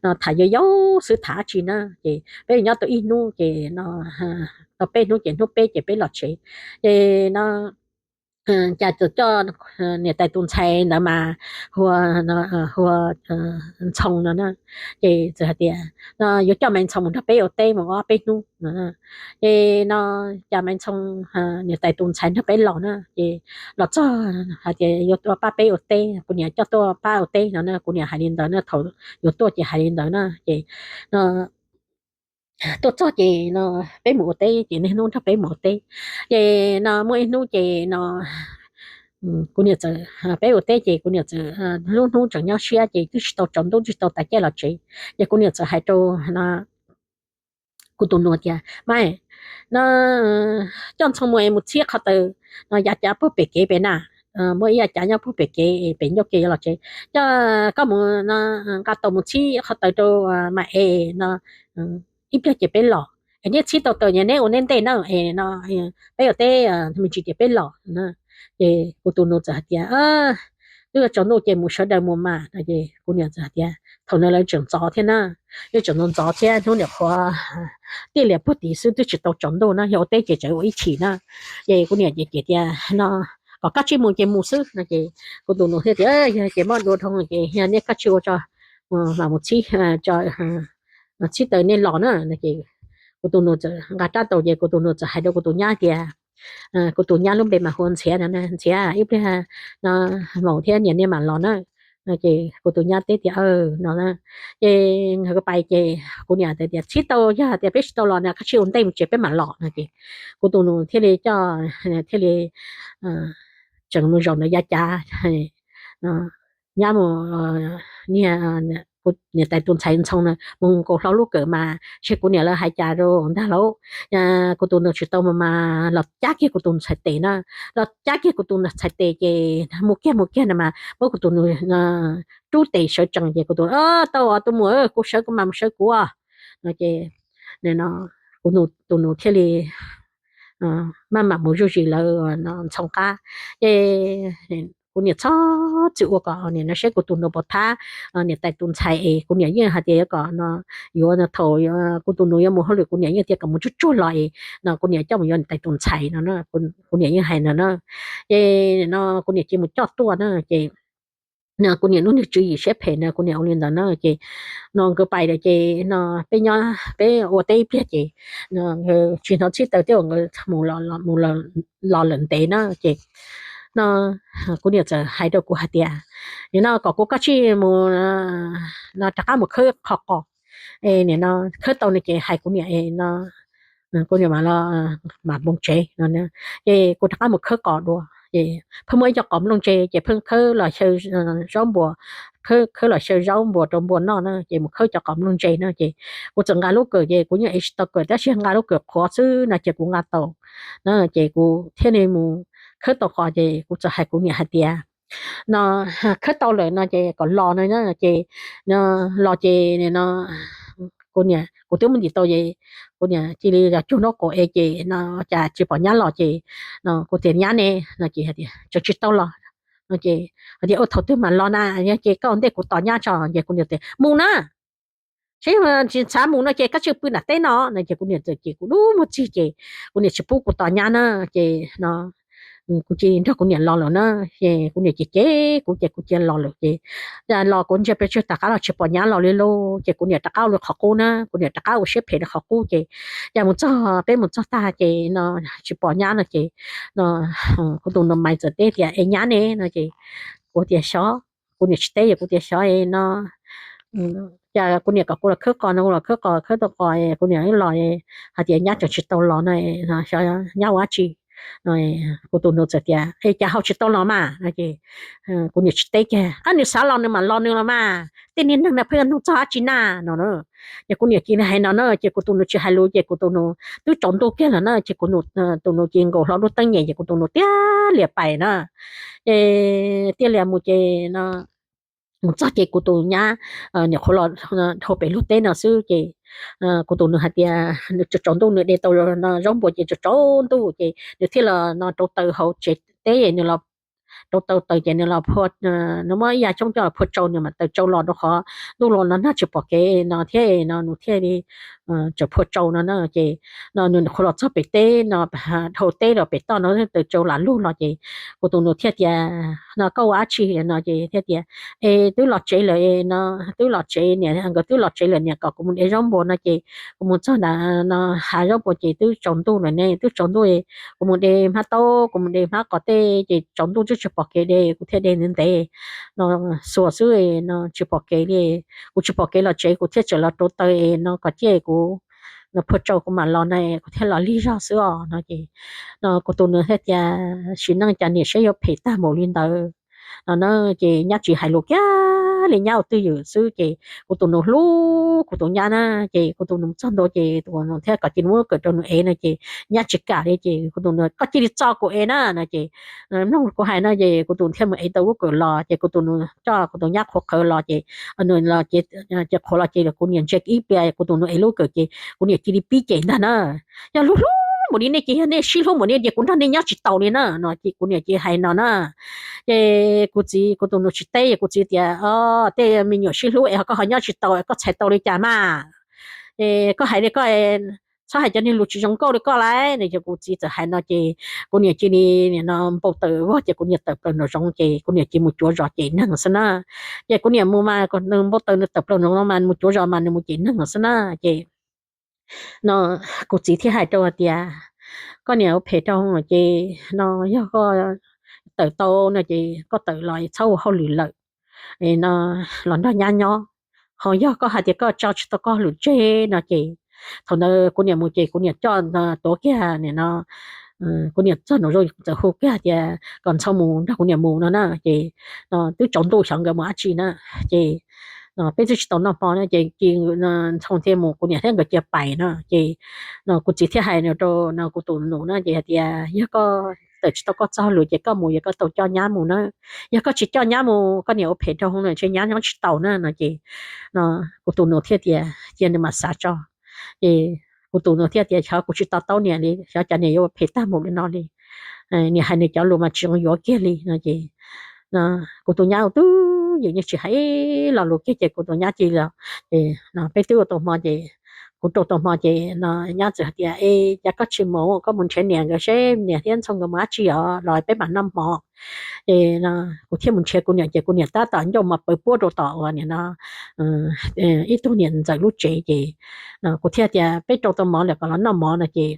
no, tham yau yau xwb tham dab tsi na. Ces peb nyob tau ib hnub ces no tau peb hnub ces hnub peb ces peb los tsev. Ces no cas txawm coj niam tais tus ntxhais ntawd mas hu ua Ntxhoo no na. Ces txawm hais tias no yuav coj Maiv Ntxhoo mus nrog peb ua teb mus ob peb hnub no. Ces no cas Maiv Ntxhoo niam tais tus ntxhais nrog peb los na, ces los txog hais tias yuav pab peb ua teb, kuv niam coj tuaj pab ua teb no na, kuv niam hais li ntawd na, thaum yuav tuaj ces hais li ntawd na. Ces no tuaj txog ces no peb mus ua teb ces niaj hnub nrog peb mus ua teb. Ces no muaj ib hnub ces no kuv niam txawm, peb ua teb ces kuv niam txawm lub hnub tseem nyob siab ces twb tsis tau tsaus ntuj tsis tau tas caij los tsev. Ces kuv niam txawm hais rau no kuv tus nus tias, Maiv, no coj Ntxhoo mus es mus txhib qhov taws no yav cav puag pem kev pem na, muaj ib yav cav nyob puag pem kev pem ncauj kev yuav los tsev, coj koj mus no nqa taws mus txhib qhov taws rau mam es no ib pliag ces peb los es neb txhib tau taws neb ua neb ntej na es no peb ua teb me ntsis ces peb los. Ces kuv tus nus txawm hais tias, Twb yuav tsaus ntuj ces mus sawv daws mus mas no. Ces kuv niam txawm hais tias thaum ntawd lawv tseem ntxov thiab na, lawv tseem ntxov ntxov thiab hnub niam qhuav tiaj lias puag tid xwb twb tsis tau tsaus ntuj na, yog ua teb ces tseem ua ib chim na. Ces kuv niam ces tias no kom koj tsij mus ces mus xwb no. Ces kuv tus nus thiaj tias, Yog ces muaj dua dhau ces yog nej koj tsij ua tso, mam mus txhib, txhib taws nej los na no. Ces kuv tus nus txawm nqa rab taus ces kuv tus nus txawm hais rau kuv tus nyab tias, kuv tus nyab lub npe mas hu ua Ntxhiav no, Ntxhiav, ib pliag no maum thiab niam nej mam los na. Ces kuv tus nyab teb tias, Aws no. Ces nkawd pais ces kuv niam tias, Txhib tau, yog tias peb tsis tau los no koj tsij ua ntej mus tsev peb mam los no. Ces kuv tus nus thiaj li coj, thiaj li tseem mus zaum ntawm yav cav nyab mus, niag niam tais tus ntxhais Ntxhoo na mus nkaus hlo lub kawm mas ntshe kuv niam lawv hais cas rau ntag lauj. Kuv tus nus tsis tau mus mas los cab kiag kuv tus ntxhais tes na, los cab kiag kuv tus ntxhais tes ces mus kiag mus kiag na mas muab kuv tus nus rub tes sawv tsees ces kuv tus, Tau os tus muam, kuv sawv kuv mas mus sawv kuv os no. Ces kuv tus nus thiaj li maj mam mus zuj zus lawv Ntxhoo qab. Ces kuv niam txhob txwm ua kom nim no seb kuv tus nus puas thab niam tais tus ntxhais es kuv niam yeej hais tias yuav kom no yuav thaum kuv tus nus yuav mus hauj lwm kuv niam yeej tias kom mus tsuag tsuag los es no kuv niam coj mus yuav niam tais tus ntxhais no, kuv niam yeej hais no na. Ces no kuv niam cia mus coj tuaj na ces kuv niam lub niag tswv yim siab phem na kuv niam ua li ntawd na ces no nkawd pais lawm ces no peb nyob peb ua teb ib pliag ces no nkawd tsis hnov txhib taws thiab nkawd mus los lawm ntev na ces no kuv niam txawm hais rau kuv hais tias, Nim no kom kuv koj tsij mus no rov qab mus khawb qhov qos es nim no khawb tau no ces hais kuv niam no kuv niam mam los mam npoo tsev no. Ces kuv rov qab mus khawb qos dua ces pheej muaj ib co qos nplooj ntse ces pheej khawb los xyaw zaub npua, khawb los xyaw zaub npua rau npua noj na ces mus khawb cov qos nplooj ntse na ces kuv txawm nqa lub kawm ces kuv yeej ev tsis tau kawm tab sis nqa lub kawm qhuav xwb no ces kuv nqa tau na ces kuv thiaj li mus khawb tau qos ces kuv txawm hais kuv niam hais tias no khawb tau lawm no ces kom los no ces no los ces no kuv niam kuv twb muab ntim tau ces kuv niam cia li yog cuag nub qaum es ces no cas tsis pom nyab los ces no kuv tias nyab ne no ces hais tias tseem tsis tau los no ces hais tias ua thaum twg mam los na, yog ces koj ua ntej kuv tos nyab tso ces kuv niam tias mus na, seb tsis txhob mus no ces koj tsis pw nram teb no no ces kuv niam txawm ces kuv dub muag txig ces kuv niam tsis pub kuv tos nyab na ces no kuv cia li nrog kuv niam los lawm na. Ces kuv niam ces ces kuv ces kuv cia los lawm ces los kuv ntsia pes tsawg rov qab los tsis pom nyab los li lauj ces kuv niam rov qab ua li qhov qub na, kuv niam rov qab ua siab phem li qhov qub ces cas mus txog peb mus txog tag ces no tsis pom nyab no ces no kuv tus nus maiv txawm teb tias es nyab ne no ces kuv tias xyov, kuv niam tsis teb es kuv tias xyov no cas kuv niam kom kuv los khawb qos no kuv los khawb qos khawb tau qos kuv niam los hais tias nyab tseem tsis tau los no, xyov nyab ua dab tsi. Kuv tus nus txawm tias es cas ho tsis tau los mas no ces kuv niam tsis teb kiag, nws xav los nws mam los nws los mas, tej niag neeg no pheej nug txog dab tsi na no. Ces kuv niam cia li hais no na ces kuv tus nus tsis hais lus ces kuv tus nus twb tsaus ntuj kiag lawm na ces kuv tus nus ces nkaus hlo lub teeb nyem ces kuv tus nus tiag lias pais na. Ces tiag lias mus ces no mus txog ces kuv tus nyab nyuam qhuav los dhau pem luag teb no xwb ces kuv tus nus hais tias nws tsaus ntuj nws de tau zaub npua ces tsaus ntuj ces nws thiaj los no rauv taws hauv tsev teb nws los rauv taws taws ces nws los phua, nws muab ib yav xyoob coj los phua tsau nws mam taws tsau los rau qhov ntuj los no nag tsis pom kev no thiab no nws thiaj li tseem phua tsau no na ces no nws nyuam qhuav los txog pem teb no dhau teb los pem toj no taws tsau lam lug los ces kuv tus nus thiaj tias no koj ua dab tsi no ces thiaj tias es twb los tsev lawm no, twb los tsev niam nkawd twb los tsev lawm niam kom kuv mus de zaub npua no ces kuv mus txog ntawd no hav zaub npua ces twb tsaus ntuj lawm ne, twb tsaus ntuj kuv mus de hmab taub kuv mus de hmab qos tej ces tsaus ntuj twb tsis pom kev de kuv thiaj de ntev ntev no xuas xwb no tsis pom kev li. Kuv tsis pom kev los tsev kuv thiaj tseem los rauv taws no kom ciaj kuv no phua tsau kuv mam los na kuv thiaj los lig zog xwb os no ces no kuv tus nus thiaj tias sim neej cas niam siab yuav phem tag npaum li ntawd no na ces nyab tsis hais lus kiag li nyab ua twj ywm xwb ces kuv tus nus hlub kuv tus nyab na ces kuv tus nus txog ntua ces tus nus thiaj kom cia li muab lub kawm rau nws ev no ces nyab tsis kam li ces kuv tus nus koj cia li txo kuv ev na no ces mloog kuv hais no ces kuv tus thiaj mus ev tau lub kawm los ces kuv tus nus coj kuv tus nyab qhuav qhawv los ces nws los ces qhuav los ces kuv niam ntsia ib pliag kuv tus nus ev lub kawm ces kuv niam cia li pib cem ntag na. Yog hlub hlub npaum li nej ces yog nej sib hlub npaum li ces kuv nrog nej nyob tsis taus li na no ces kuv niam cia li hais no na. Ces kuv txiv kuv tus nus tsis teb es kuv txiv tias o tej me nyuam sib hlub es koj ho nyob tsis tau koj txhais tau li cas mas es koj hais li koj txhob hais cov niag lus tsis zoo nkauj li koj lauj no ces kuv txiv txawm hais no ces kuv niam cia li no npau taws vog ces kuv niam tawm plaws nraum zoov ces kuv niam cia li mus cuav zos cem neeg xwb na. Ces kuv niam mus mas nws npau taws nws tawm plaws nraum zoov mas mus cuav zos mas nws mus cem neeg xwb na ces no kuv txiv thiaj hais rau hais tias koj niam ua phem rau ces no yog koj tawm tau no ces koj tawm los txhob ua hauj lwm lawm no los nrog nyab nyob. Ho yog koj hais tias koj tso tsis tau koj hauj lwm tseg no ces thaum ntawd kuv niam mus ces kuv niam coj tuav kiag nim no kuv niam txog nraum zoov txawm hu kiag tias kom Ntxhoo mus nrog kuv niam mus no na ces no twb tsaus ntuj xyov nkawd mus dab tsi na ces no peb twb tsis tau noj hmo na ces cia Ntxhoo thiaj mus kuv niam thiab nkawd cia pais no ces no kuv txiv thiaj hais no rau no kuv tus nus na ces hais tias yog koj tawm tsis tau koj txoj hauj lwm ces koj mus yog koj tau coj nyab mus na. Yog koj tsis coj nyab mus koj niam ua phem rau hauv no ntshe nyab nyob tsis taus na no ces no kuv tus nus thiaj tias cia nws mam xav tso. Ces kuv tus nus thiaj tias xyov kuv tsis to taub niam li, xyov cas niam yuav ua phem tag npaum li no li. Niam hais nws cov lus mas tsis zoo yuav kiag li no ces kuv tus nyab ua twj ywm yeej tsis hais ib lo lus kiag ces kuv tus nyab cia li los ces no peb twb ua tau hmo ces kuv rau tau hmo ces no nyab txawm hais tias es cas koj tsis mus koj mus nrhiav niam nkawd seb niam thiab Ntxhoo nkawd mus dab tsi os los peb mam noj hmo. Ces kuv thiaj mus nrhiav kuv niam ces kuv niam tab tom ncauj mos pawv puab rau tom uas nim no ib tug niam ntxawm lub tsev ces kuv thiaj tias peb rau tau mov lawm kom los noj mov no ces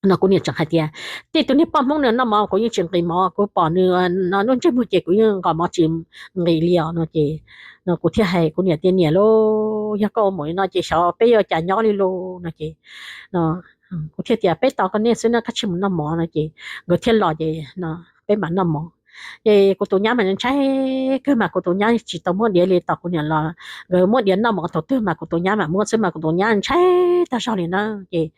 no kuv niam tseem hais tias tej tus niag poj Hmoob no noj mov kuv yeej tsis nqis mov, kuv pom nws no lub ntsej muag ces kuv yeej nqos mov tsis nqis li os no ces no kuv thiaj hais kuv niam tias niam lauj, yog koj ua npaum li no ces xyov peb yuav cas nyob li lauj no ces no kuv thiaj tias peb tos koj nej xwb na, koj tsij mus noj mov no ces nkawd thiaj los ces no peb mam noj mov. Ces kuv tus nyab mas ntshai kawg mas kuv tus nyab tsis tau muab diav li, tos kuv niam los nkawd muab diav noj mov thaum twg mas kuv tus nyab mam muab xwb mas kuv tus nyab ntshai tag zog li na. Ces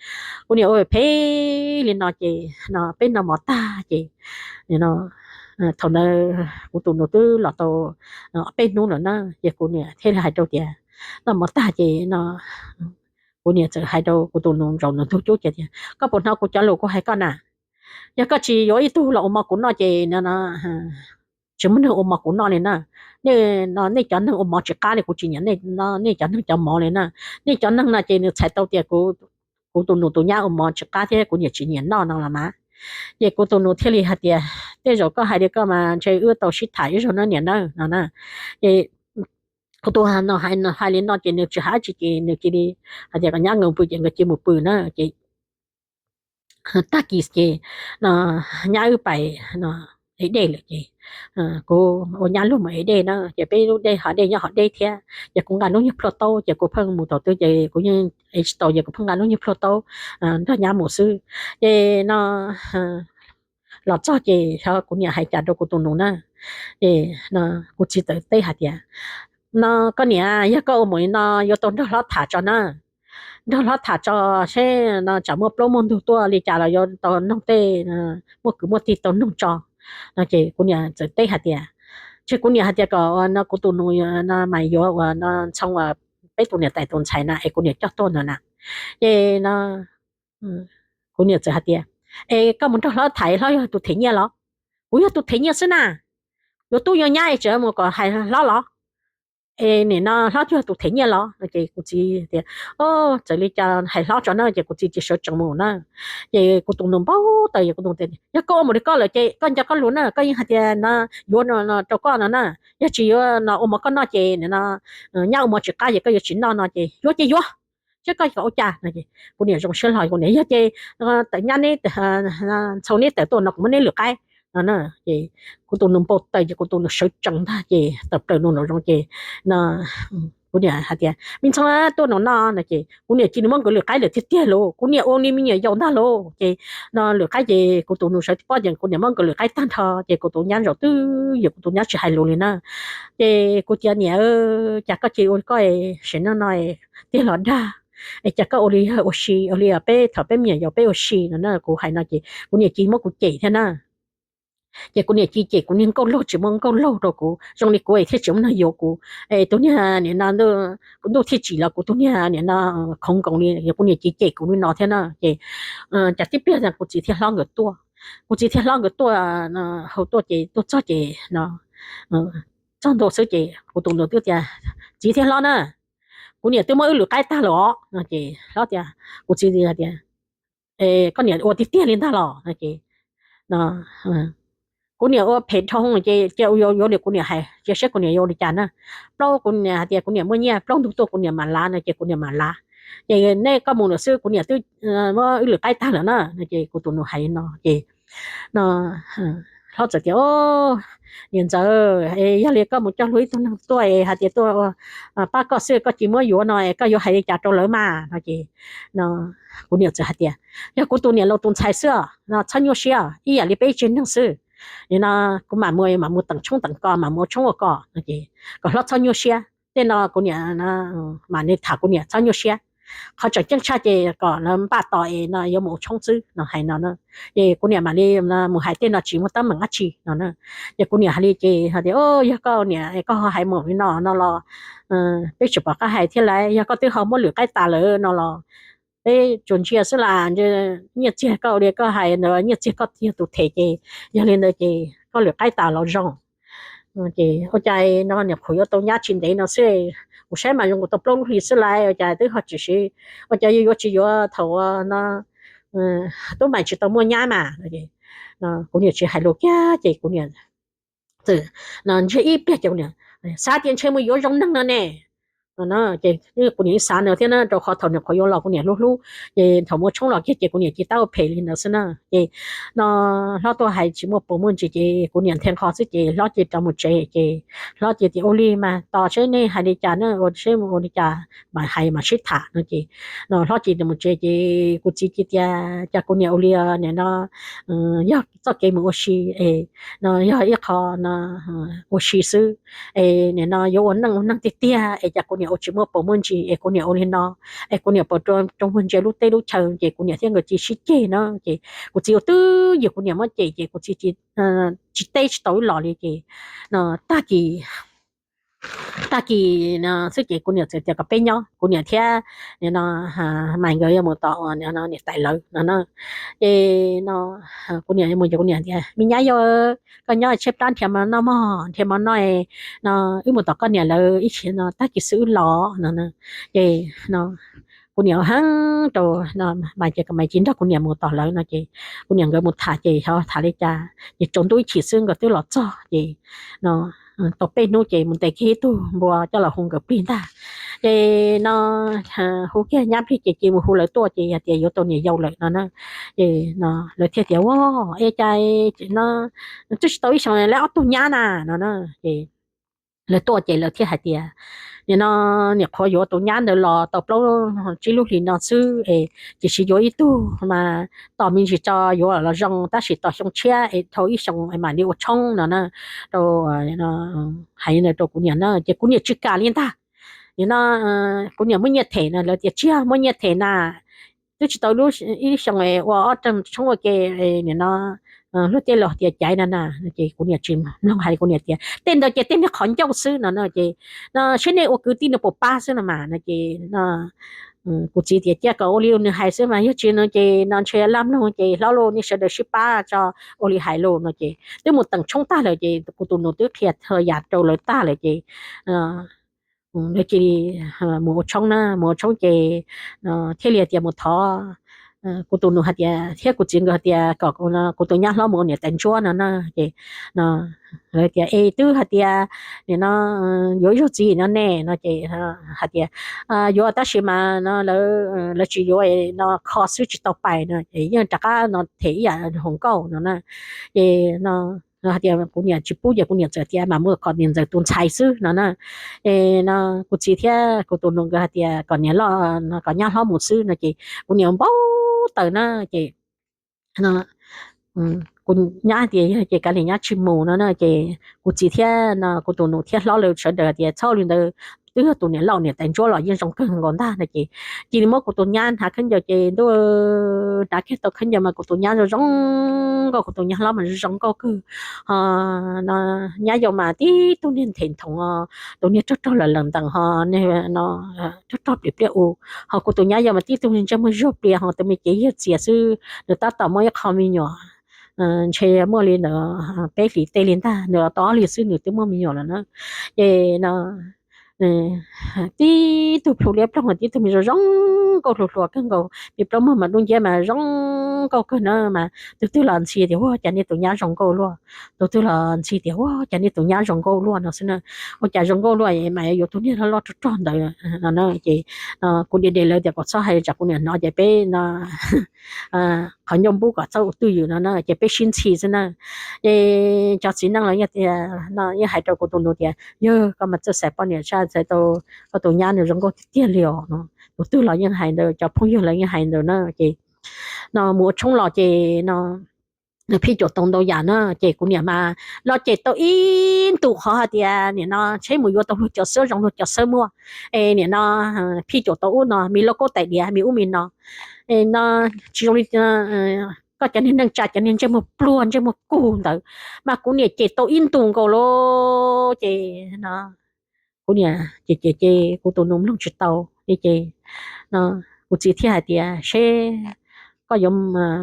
kuv niam ua phem li no ces no peb noj mov tag ces no thaum ntawd kuv tus nus twb los tau peb hnub lawm na ces kuv niam thiaj li hais rau tias noj mov tag ces no Kuv niam txawm hais rau kuv tus nus zaum nws ntug cub ces tias, koj puas hnov kuv cov lus kuv hais koj na? Yog koj tsis yuav ib tug los ua mov kuv noj ces tsis muaj neeg ua mov kuv noj li na. Nej cov neeg ua mov tsis qab li, kuv tsis nyiam nej cov neeg cov mov li na. Nej cov neeg no ces nws txhais tau tias kuv tus nus tus nyab ua mov tsis qab thiab kuv niam tsis nyiam noj no los mas. Ces kuv tus nus thiaj li hais tias, tej zaum koj hais li koj mas ntshe wb tau sib tham ib zaug na niam na no na. Ces kuv tus nus hais li no ces nws tsis hais dab tsi ces nws cia li hais tias kom nyab nkawd pw ces nkawd cia mus pw na. Ces tag kis ces nyab wb pais ev dej lawm ces kuv ua nyab luag mus ev dej na, ces peb lub dej hov dej nyob hov deb thiab ces kuv nqa lub nyuag plhuaj taub ces kuv pheej mus thaum twg ces kuv yeej ev tsis tau ces kuv pheej nqa lub nyuag plhuaj taub nrog nyab mus xwb. Ces no los txog ces xyov kuv niam hais cas rau kuv tus nus na. Ces kuv txiv txawm teb hais tias, no koj niam, yog koj ua mus li no yuav tau nrog hlob tham tso na. Nrog hlob tham tso seb no tsam muaj plaub muaj ntug tuaj li cas los yuav tau noog tej muaj kwv muaj tij tau noog tso no. Ces kuv niam txawm teb hais tias, ces kuv niam hais tias kom no kuv tus nus no mas yuav uas no Ntxhoo uas peb tus niam tais tus ntxhais na es kuv niam coj tuaj ntawd na. Ces no kuv niam txawm hais tias, es koj mus nrog hlob tham hlob yog tus them nyiaj los? Kuv yog tus them nyiaj xwb na. Yuav tub yuav nyab es tseem mus kom hais hlob los? Es nim no hlob yog tus them nyiaj los no? Ces kuv txiv tias, o, txawm li cas hais hlob tso na. Ces kuv txiv cia sawv tsees mus na. Ces kuv tus nus npau taws, yog kuv tus nus tias, yog koj ua mus li koj lawm ces koj nco koj lus na, koj yeej hais tias no yuav rau koj no na, yog tsis yuav no ua mov koj noj ces nim no nyab ua mov tsis qab ces koj yuav tsis noj no ces yuav ces yuav, seb koj kom ua cas no. Kuv niam zoo siab hlo, kuv niam, yog ces tawm nyab neb, Ntxhoo neb tawm tuaj no kuv muab neb lwm qaib no na. Ces kuv tus nus npau taws ces kuv tus nus sawv tsees ntag ces tawm plaws nus nraum zoov ces no kuv niam hais tias, me Ntxhoo tuaj nraum no no ces kuv niam cia li muab nkawd lwm qaib lawm tiag tiag lauj. Kuv niam ua li me nyuam yaus ntag lauj. Ces no lwm qaib ces kuv tus nus sawv tsis paub ces kuv niam muab nkawd lwm qaib tag nrho ces kuv tus nyab zaum twb yog kuv tus nyab tsis hais lus li na. Ces kuv tias, niam, cas koj cia ua li koj, sim neej no tiag los dag, es cas koj ua li ua si, ua li peb thaum peb me nyuam yaus peb ua si no na. Kuv hais no ces kuv niam cia muab kuv cem thiab na. Ces kuv niam cia cem kuv niag nkauj laug tsis muaj nkauj laug rau kuv, zoo li kuv es thiaj tsis muaj neeg yuav kuv. Es tus niag nim no ntuj thiaj tsim los kuv tus niag nim no khoov nkoos li, yog kuv niam cia cem kuv li no thiab na. Ces cas tib pliag kuv txiv thiab hlob nkawd tuaj, kuv txiv thiab hlob nkawd tuaj, hau tuaj ces tuaj txog ces no txog ntua xwb ces kuv tus nus twb tias, txiv thiab hlob na, kuv niam twb muab wb lwm qaib tag lawm os no. Ces hlob tias, kuv txiv tias, koj niam ua tiag tiag li ntag los no? Ces kuv niam ua phem dhau ces cia yuav li kuv niam hais, cia seb kuv niam yuav li cas na. Plaub, kuv niam hais tias kuv niam muaj nyiaj, plaub ntug tuaj kuv niam mam lav no ces kuv niam mam lav. Ces nej koj mus lawm xwb, kuv niam twb muab wb lwm qaib tag lawm na no. Ces kuv tus nus hais li no ces no hlob txawm tias, niam ntxawm, yog li koj mus coj luag ib tug neeg tuaj es hais tias tuaj pab koj xwb koj cia muab yuav no es koj yuav hais li cas rau lawv mas no? Ces no kuv niam txawm hais tias, yog kuv tus niam laus tus ntxhais xwb no txhob nyuaj siab, ib yam li peb ib tsev neeg xwb. Nim no kuv mam mus, mam mus teem tshoob teem kos, mam mus ua tshoob ua kos no ces kom hlob txhob nyuaj siab. Tej no kuv niam mam li tham kuv niam txhob nyuaj siab. Qhov tseem ceeb tshaj ces kom lawv npaj tos es no yuav mus ua tshoob xwb no hais no. Ces kuv niam mam li mus hais tej no tsis muaj teeb meem dab tsi no. Ces kuv niam hais li ces hais tias, yog koj niam koj ho hais mus li no no los peb tsis pom qab hais thiab lauj. Yog koj twb ho muab lwm qaib tas lawm no los peb tsuas ntsia xwb las. Nyiaj txiag koj ua li koj hais ntawd, nyiaj txiag koj yog tus them ces yog li ntawd ces koj lwm qaib tas los zoo. Ces ua cas no niam qhuav yuav tau nyab tsis ntev no xwb, kuv saib mas zoo kuv tau plaub lub hlis xwb lauj, ua cas twb ho tsis siv, ua cas yuav yuav tsis yuav thaum no tub mais tsis tau muaj nyab mas. Kuv niam tsis hais lus kiag ces kuv niam txawm ntsiag ib pliag ces kuv niam, xav tias ntshe mus yuav zoo neeg no ne. Ces kuv niam ib xav ntawd thiab na, rau qhov thaum niam qhuav yuav los kuv niam hlub hlub, ces thaum mus ua tshoob los kiag ces kuv niam cia tab ua phem li ntawd xwb na. Ces no hlob tuaj hais tsis muaj puas muaj ntsis ces kuv niam nthe nqho xwb ces hlob cia rov mus tsev. Ces hlob cia tias, ua li mas tos seb nej hais li cas na, ua seb ua li cas mam hais mam sib tham no. Ces no hlob cia rov mus tsev ces kuv txiv cia tias, cas kuv niam ua li nim no yog txoj kev mus ua si es no yog ib qho no ua si xwb es nim no yuav ua neej ua neeg tiag tiag es cas kuv niam ua tsis muaj puas muaj ntsis es kuv niam ua li no es kuv niam puas rau muag ntsia lub teb lub chaw. Ces kuv niam thiab nkawd cia sib ceg na. Ces kuv txiv ua twj ywm kuv niam muab cem ces kuv txiv tsis teb tsis tau ib los li. Ces no tag kis tag kis no xwb ces kuv niam txawm tias kom peb nyob, kuv niam thiab nim no Maiv nkawd yuav mus tom niam tais lawv no na. Ces no kuv niam mus ces kuv niam tias, Me nyab yau, koj nyob tshaib plab nrhiav mov noj mog, nrhiav mov noj no, wb mus tom koj niam lawv ib chim no tag kis xwb wb los no. Ces no kuv niam heev rau Maiv ces kom Maiv cia nrog kuv niam mus tom lawv no ces kuv niam nkawd mus tham ces ho tham li cas ces tsaus ntuj ib chim xwb nkawd twb los txog ces no tau peb hnub ces mus ntes kiag ib tug npua coj los hu nkawd plig ntag. Ces no hu kiag nyab plig ces cia mus hu lawv tuaj ces yog tias yuav tau niam yau lawm no na. Ces no lawv thiaj tias, Ua, es cas no twb tsis tau ib xyoos lawv ob tug nyab na no na. Ces lawv tuaj ces lawv thiaj hais tias, Nim no niam qhuav yuav tus nyab ntawd los tau plaub tsib lub hlis no xwb es tiam sis yuav ib tug mas tos me ntsis tso yuav los zoo tab sis tos xyoo tshiab es dhau ib xyoos es mam li ua tshoob no na. Rau hais li ntawd rau kuv niam na ces kuv niam tsis kam li ntag. Nim no kuv niam muab nyiaj them na, lawv tias, Tsis yog muab nyiaj them na, twb tsis tau ib xyoos es ua ob tug tshoob ua ke, nim no luag tej laus tias caiv no na. Ces kuv niam tsis mloog hais, kuv niam tias, Tej ntawd ces tej niag qhov ncauj xwb no na. Ces no saib nej ua kwv tij no puas pab xwb no mas no ces kuv txiv tias, Cia kom ua li nws hais xwb mas yog tsis no ces no ntshe laj mloog ces hlob lauj, nej sawv daws sib pab tso, ua li hais lauj no. Ces twb mus teem tshoob tag lawm ces kuv tus nus twb qhia txhua yam rau lawv tag lawm ces lawv cia li mus ua tshoob na, mus ua tshoob ces thiaj li tias mus thov kuv tus nus hais tias thiab kuv txiv nkawd hais tias kom kuv tus nyab hlob mus ua niam tais ntsuab no na. Ces lawv tias, Es twb hais tias nim no yuav ib zaug txiv no ne no ces hais tias yuav tab sis mas no lawv, lawv tsis yuav no kho xwb tsis tau pais no es yeej rov qab no them ib yam hluas nkauj no na. Ces no hais tias kuv niam tsis pub ces kuv niam txawm tias, Mam mus kom niam ntxawm tus ntxhais xwb no na. Es no kuv txiv thiab kuv tus nus nkawd hais tias kom niam loj, kom nyab hlob mus xwb no ces kuv niam npau taws na ces kuv nyab tias yog ces kav liam nyab tsis mus no na. Ces kuv txiv thiab no kuv tus nus thiab hlob lawv sawv daws tias, Txhob li ntawd, twb yog tus niam loj niam tais ntsuab los yeej zoo kawg nkaus ntag no ces cia li muab kuv tus nyab hnav khaub ncaws ces ntuj, hnav kiag tau khaub ncaws mas kuv tus nyab zoo zoo nkauj, kuv tus nyab hlob mas zoo zoo nkauj kawg. Ho no nyab yau mas tib tug niag nthe nthoov, tus niag rog rog lawm lawm ntees ho no rog rog plias pliaj u. Ho kuv tus nyab yau mas tib tug niag ntsej muag zuag plias ho tus me cev yawg txias xwb, nws tab tom muaj ib qho me nyuam ntshe muaj li ntawd peb hlis tej li ntag, nws los tau ob hlis xwb nws twb muaj me nyuam lawm na. Ces no tib tug plhu liab ploog, tib tug me zoo zoo nkauj hluas hluas kawg nkaus, me plaub muag mas dub nciab mas zoo nkauj kawg na. Mas tus twg los ntxhi tias, Ua cas nej tus nyab zoo nkauj luaj? Tus twg los ntxhi tias, Ua cas nej tus nyab zoo nkauj luaj no xwb na. Ua cas zoo nkauj luaj mas yuav tus niag loj loj rog rog ntawd no na. Ces kuv de de lawv tias kom txhob hais tsam kuv niam hnov ces peb no qhov ncauj npub kom txhob ua twj ywm no na ces peb sib ntxhi xwb na. Ces cov txiv neej los yeej tias, no yeej hais rau kuv tus nus tias, Yawg, koj mas txawj xaiv poj niam tshaj, xaiv tau koj tus nyab nws zoo nkauj tiag tiag li os no. Tus twg los yeej hais ntawd, cov phooj ywg los yeej hais ntawd na. Ces no mus ua tshoob los ces no nws phij caum tau ntau yam na. Ces kuv niam mas los cem tau ib ntus qhov hais tias nim no tsheb mus yuav tau luag cov xwb zoo luag cov xwb muaj, es nim no phij caum tau ub no me lauj kaub tais diav me ub me no, es no tsis zoo li koj cov niag neej tsa cov niag ntsej muag pluag ntsej muag kug ntawd. Mas kuv niam cem tau ib ntus nkaus lauj. Ces no kuv niam ces ces ces kuv tus nus mloog tsis tau li ces no kuv txiv thiaj hais tias, Seb koj yuav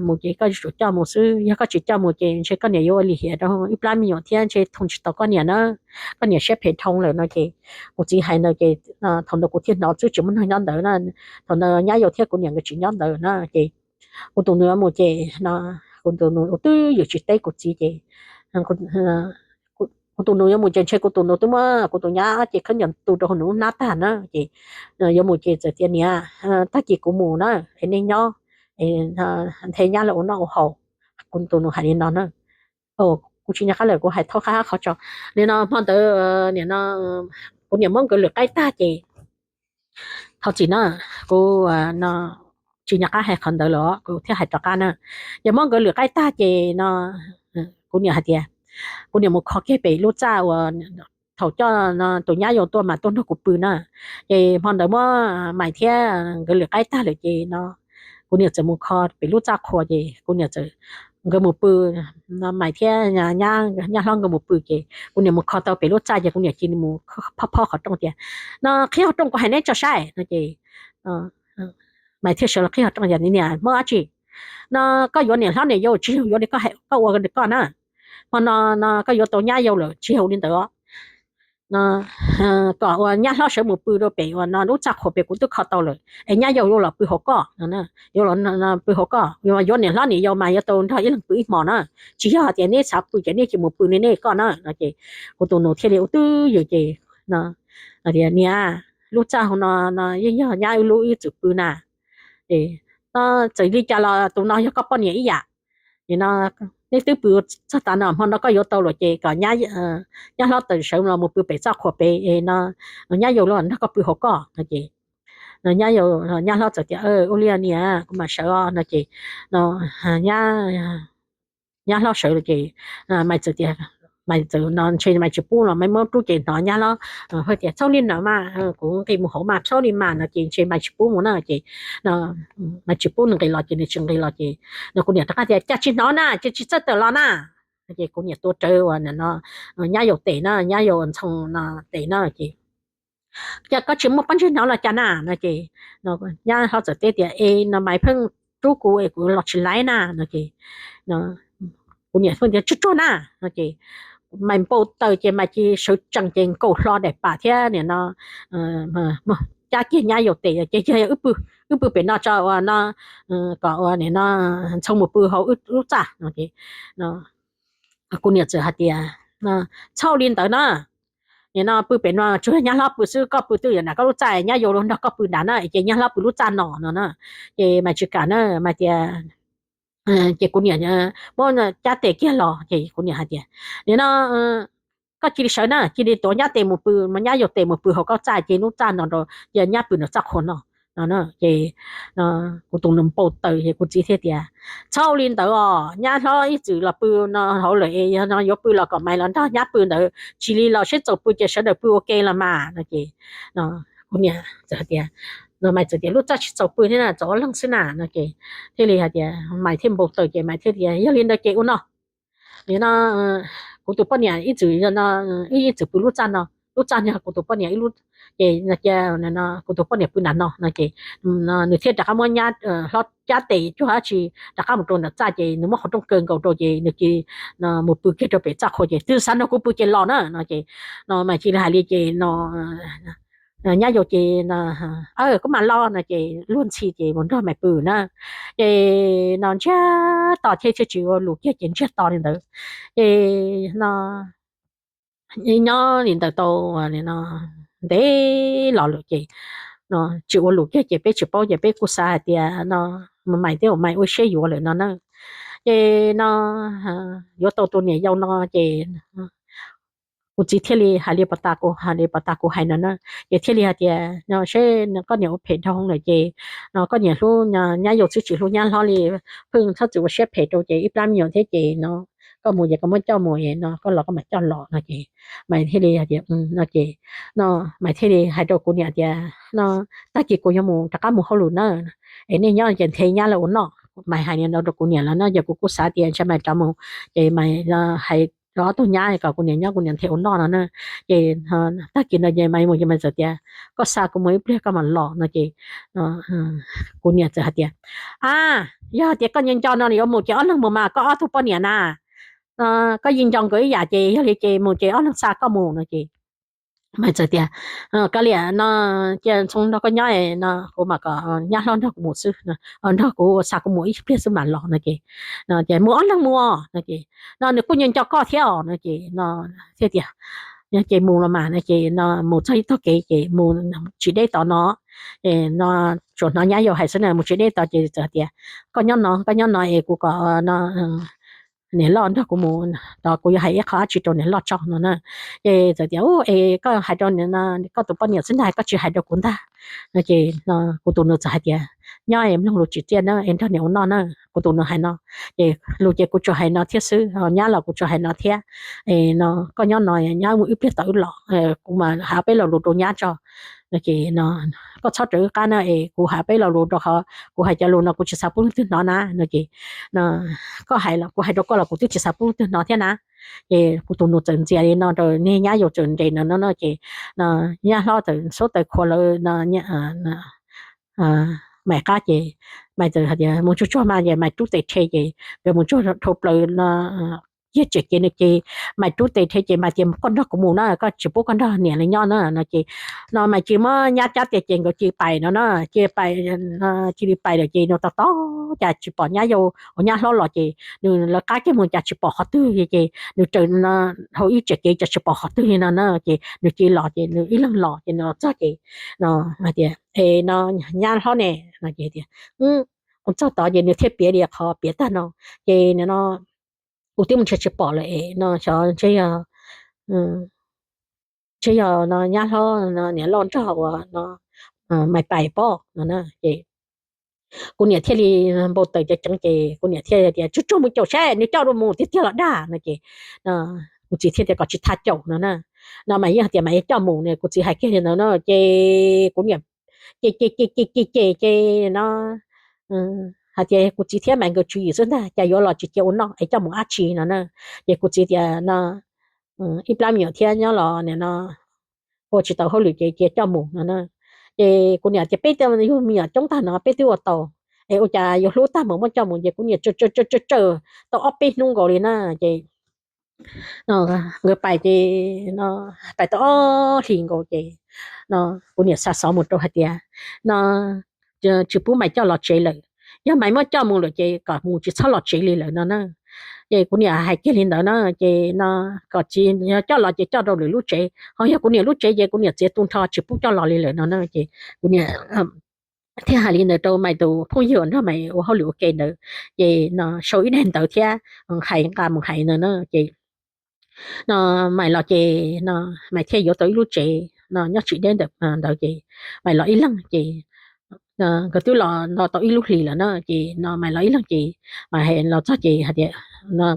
mus ces koj yuav tsum coj mus xwb, yog koj tsis coj mus ces ntshe koj niam yuav ua lim hiam rau ib plab me nyuam thiab ntshe thoo tsis tau koj niam na, koj niam siab phem dhau lawm no. Ces kuv txiv hais ntawd ces thaum ntawd kuv thiaj hnov xwb tsis muaj neeg nyob ntawd na. Thaum ntawd nyab yau thiab kuv niam nkawd tsis nyob ntawd na. Ces kuv tus nus yuav mus ces no kuv tus nus twb ywm tsis teb kuv txiv ces kuv tus nus yuav mus ces ntshe kuv tus nus twb muab kuv tus nyab ces khaub ncaws tu rau hauv nws lub hnab tag na. Ces yuav mus ces txawm tias, Niam, tag kis kuv mus na, es nej nyob nthe nyab lawv ua noj ua haus. Kuv tus nus hais li no na. Kuv tsis nco qab lawm, kuv hais thaub qab qhov tso. Nim no hmo ntawd nim no kuv niam muab nkawd lwm qaib tag ces thov txim na, kuv tsis nco qab hais qhov ntawd los kuv thiaj hais rov qab na. Ces muab nkawd lwm qaib tag ces no kuv niam hais tias kuv niam mus kho kiag pem lub txaj uas thaum coj tus nyab yau tuaj mas tuaj nrog kuv pw na. Ces hmo ntawd muab Maiv thiab nkawd lwm qaib tag lawm ces no kuv niam txawm mus kho pem lub txaj qhua ces kuv niam txawm nkawd mus pw, Maiv thiab nyab hlob nkawd mus pw ces kuv niam mus kho tau pem lub txaj ces kuv niam cia li mus phob phob qhov rooj tias, no qhib qhov rooj kuv hais neb tso saib no ces Maiv thiaj sawv los qhib qhov rooj tias, niam, muaj dab tsi? No koj yuav niam hlob niam yau tsis yog yuav li koj ua koj na. Hmo no no koj yuav tau nyab yau lawm tsis yog li ntawd os. Kom ua nyab hlob sawv mus pw rau pem uas no lub txaj qhuas pem kuv twb kho tau lawm es nyab yau yuav los pw hauv koj, yuav los pw hauv koj, yuav niam hlob niam yau mas yuav tau nrog ib leeg pw ib hmos na. Tsis yog hais tias neb xav pw ces neb cia mus pw nej koj na no ces kuv tus nus thiaj li ua twj ywm ces tias, niam, lub txaj hauv no no yeej yog nyab wb lub wb txwm pw na. No txawm li cas los tus no yog koj poj niam ib yam. No neb twb pw txog tav no, hmo no koj yuav tau lawm ces kom nyab hlob tawm sawv los mus pw pem txaj qhuas pem no, nyab yau los nrog koj pw hauv koj no ces nyab hlob txawm tias, ua li niam, kuv mam sawv os no ces no nyab hlob sawv ces Maiv txawm tias, Maiv txawm no ntshe Maiv tsis pub los Maiv muab rub ces hnov nyab hlob hais tias, txhob li no mas, kuv nqis mus hauv mas txhob li mas no ces ntshe Maiv tsis pub mus na ces Maiv tsis pub nws nqis los ces nws tsis nqis los ces no kuv niam rov qab tias, cas tsis hnov na, ces tsis txawj tawm los na. Ces kuv niam tuav rawv uas no nyab yau tes na, nyab yau Ntxhoo no tes na ces, cas koj tsis muaj pob ntseg hnov los cas na no ces nyab hlob txawm teb tias, es no Maiv pheej rub kuv es kuv los tsis laib na no ces kuv niam pheej tias, tsuag tsuag na no ces Maiv npau taws ces Maiv cia sawv tsees ces nkaus hlo daim pam thiab nim no cab kiag nyab yau tes ces, yog wb pw pem no tso uas no kom uas nim no Ntxhoo mus pw hauv wb lub txaj no ces kuv niam txawm hais tias, txhob li ntawd na. Nim no pw pem no tsuas yog nyab hlob pw xwb, koj pw twb yog nram koj lub txaj, nyab yau los nrog koj pw nrad na, ces nyab hlob pw lub txaj no no na. Ces Maiv tsis kam na, Maiv tias, ces kuv niam muab cab tes kiag los ces kuv niam hais tias, nim no koj cia li sawv na, cia li tuav nyab tes mus pw, nyab yau tes mus pw hauv koj txaj ces lub txaj no rau, cia nyab pw nram txaj qhuas no no. Ces kuv tus nus npau taws ces kuv txiv thiaj tias, txhob li ntawd os, nyab hlob ib txwm los pw no hauv lawm es yog no yuav pw los kom Maiv los nrog nyab pw ntawd, tsis li los seb txaus pw ces sawv daws pw ua ke los mas no ces kuv niam txawm hais tias, no Maiv txawm tias, lub txaj tsis txaus pw thiab na, txaus ob leeg xwb na no ces thiaj li hais tias Maiv thiaj npau taws ces Maiv thiaj tias, yog li ntawd ces ua no, nim no kuv tus poj niam ib txwm no, wb ib txwm pw lub txaj no, lub txaj no kuv tus poj niam ib lub, ces kuv tus poj niam pw nram no no ces nws thiaj rov qab muab nyab hlob cab tes cuag dab tsi rov qab mus rau nram txaj ces nws muab qhov rooj kaw nkaus rau ces nws cia mus pw kiag rau pem txaj qhuas ces twb xav nrog kuv pw ces los na no ces no Maiv cia li hais li ces no nyab yau ces, koj mam los no ces luag ntxhi ces mus nrog Maiv pw na. Ces no ntsiag to thiab thiaj tsis ua lus kiag ces ntsiag to li ntawd. Ces no nyob li ntawd tau ntev los lawm ces tsis ua lus kiag ces peb tsis paub ces peb kuj xav hais tias no Maiv twb ua Maiv ua siab yuav lawm no na. Ces no yuav tau tus niam yau no ces kuv txiv thiaj li hais li pas tas kuv hais li pas tas kuv hais no na. Ces thiaj li hais tias no seb koj niam ua phem dhau lawm ces no koj niam hlub nyab yau xwb tsis hlub nyab hlob li, pheej txhob txwm ua siab phem rau ces ib plab me nyuam thiab ces no koj mus ces koj muab coj mus no, koj los koj mam coj los no ces Maiv thiaj li hais tias no ces no Maiv thiaj li hais rau kuv niam tias no tag kis kuv yuav mus rov qab mus hauj lwm na, es nej nyob ces nthe nyab lawv ua noj. Maiv hais li no rau kuv niam lawm na, ces kuv kuj xav tias ntshe Maiv rov mus ces Maiv hais rau ob tug nyab kom kuv niam nyob kuv niam nthe ua noj no na. Ces tag kis no ces Maiv mus ces Maiv txawm tias koj xa kuv mus ib pliag koj mam los no ces kuv niam txawm hais tias a, yog tias koj nco nco no yuav mus ces ob leeg mus mas koj ob tug poj niam na, koj yeej nco nkawd ib yam ces yog li ces mus ces ob leeg xa koj mus no ces Maiv txawm tias koj liam no cia Ntxhoo nrog koj nyob no kuv mam kom nyab hlob nrog kuv mus xwb, nrog kuv xa kuv mus ib pliag xwb mam los no ces no ces mus ob leeg mus no ces no nws kuj nco nco koj thiab os no ces no thiaj tias ces mus los mas no ces no mus txog ib tog kev ces mus tsis deb tod no, no tsuas hnov nyab yau hais xwb na, mus tsis deb tod ces txawm tias koj nyob no, koj nyob no es kuv kom no niam loj nrog kuv mus tod, kuv yuav hais ib qho dab tsi rau niam loj tso no na. Ces txawm tias es koj hais rau koj tus poj niam xwb ntag, koj tsis hais rau kuv ntag no ces kuv tus nus txawm hais tias nyob es mloog lus tsim txiaj na es nrog niam ua noj na, kuv tus nus hais no. Ces lus ces kuv tsuas hais no thiab xwb, nyab los kuv tsuas hais no thiab. Es no koj nyob no, nyob mus ib pliag tom wb los, kuv mam hais peb lo lus rau nyab tso. Ces no, koj txhob raws wb qab na es kuv hais peb lo lus rau qhov kuv hais cov lus no kuv tsis xav pub leej twg hnov na no ces, koj hais los kuv hais rau koj los kuv twb tsis xav pub leej twg hnov thiab na. Ces kuv tus nus txawm ntxias li no rau niag nyab yau txawm nres no no ces, nyab hlob txawm xub taws khuav lawv Maiv qab ces Maiv txawm hais tias mus tsuag tsuag mas ces Maiv rub tes rhe ces nkawd mus tsuag dhau plaws no, yog tseem ces nws ces Maiv rub tes rhe ces Maiv tias koj nrog kuv mus na, koj tsis pub koj nrog niam lawv nyob na no ces, no Maiv cia li muab nyab cab tias ces nkawd cia li pais no na, cia li pais, cia li pais lawm ces nws tos tos cas tsis pom nyab yau uas nyab hlob los ces nws lawv qab kiag mus cas tsis pom qhov twg ces nws raws no hauv ib tsev kev cas tsis pom qhov twg li no na ces nws cia li los ces nws ib leeg los ces nws los txog ces no hais tias es no nyab hlob ne no ces tias kuv txog tod ces nws thiaj piav li qhov piav tag no ces no kuv twb mus nrhiav tsis pom lawm es no xyov ntshe yog, ntshe yog no nyab hlob no niam loj nrog uas no Maiv pais pob no na ces kuv niam thiaj li npau taws ceev ceev ces kuv niam thiaj tias tsuag tsuag mus caum saib nws coj dua mus tiag tiag los dag no ces kuv txiv thiaj tias kom tsis tha caum no na. No mas yeej hais tias mas yuav coj mus ne, kuv txiv hais kiag li ntawd no ces kuv niam ces ces ces ces ces ces no hais tias kuv txiv thiab mas nkawd tswv yim xwb ntag, cas yuav los tsis cia ua noj es coj mus dab tsi no na. Ces kuv txiv tias no ib plab me nyuam thiab nyob los nim no ua tsis tau hauj lwm ces cia coj mus no na. Ces kuv niam tias peb yug me nyuam coob tag no peb twb ua tau es ua cas yuav hlub tag mus muab coj mus ces kuv niam tsawm tsawm tsawm tau ob peb hnub nkaus li na ces no nkawd pais ces no pais tau ob hlis nkaus ces no kuv niam xa xov mus rau hais tias no tsis pub Maiv coj los tsev lawm, yog Maiv muab coj mus lawm ces kom mus tsis txhob los tsev li lawm no na. Ces kuv niam hais kiag li ntawd na ces no kom tsis coj los ces coj rau lwm lub tsev, ho yog kuv niam lub tsev ces kuv niam txiav tu nrho tsis pub coj los li lawm no na ces kuv niam thiaj hais li ntawd rau Maiv tus phooj ywg nrog Maiv ua hauj lwm ua ke ntawd ces no sau ib daim ntawv thiab hais nqa mus hais ntawd na ces no Maiv los ces no Maiv thiaj yuav tau ib lub tsev no nyob tsis deb ntawd ces Maiv los ib leeg ces nkawd twb los no tau ib lub hlis lawm na ces no Maiv los ib leeg ces Maiv los txog ces hais tias,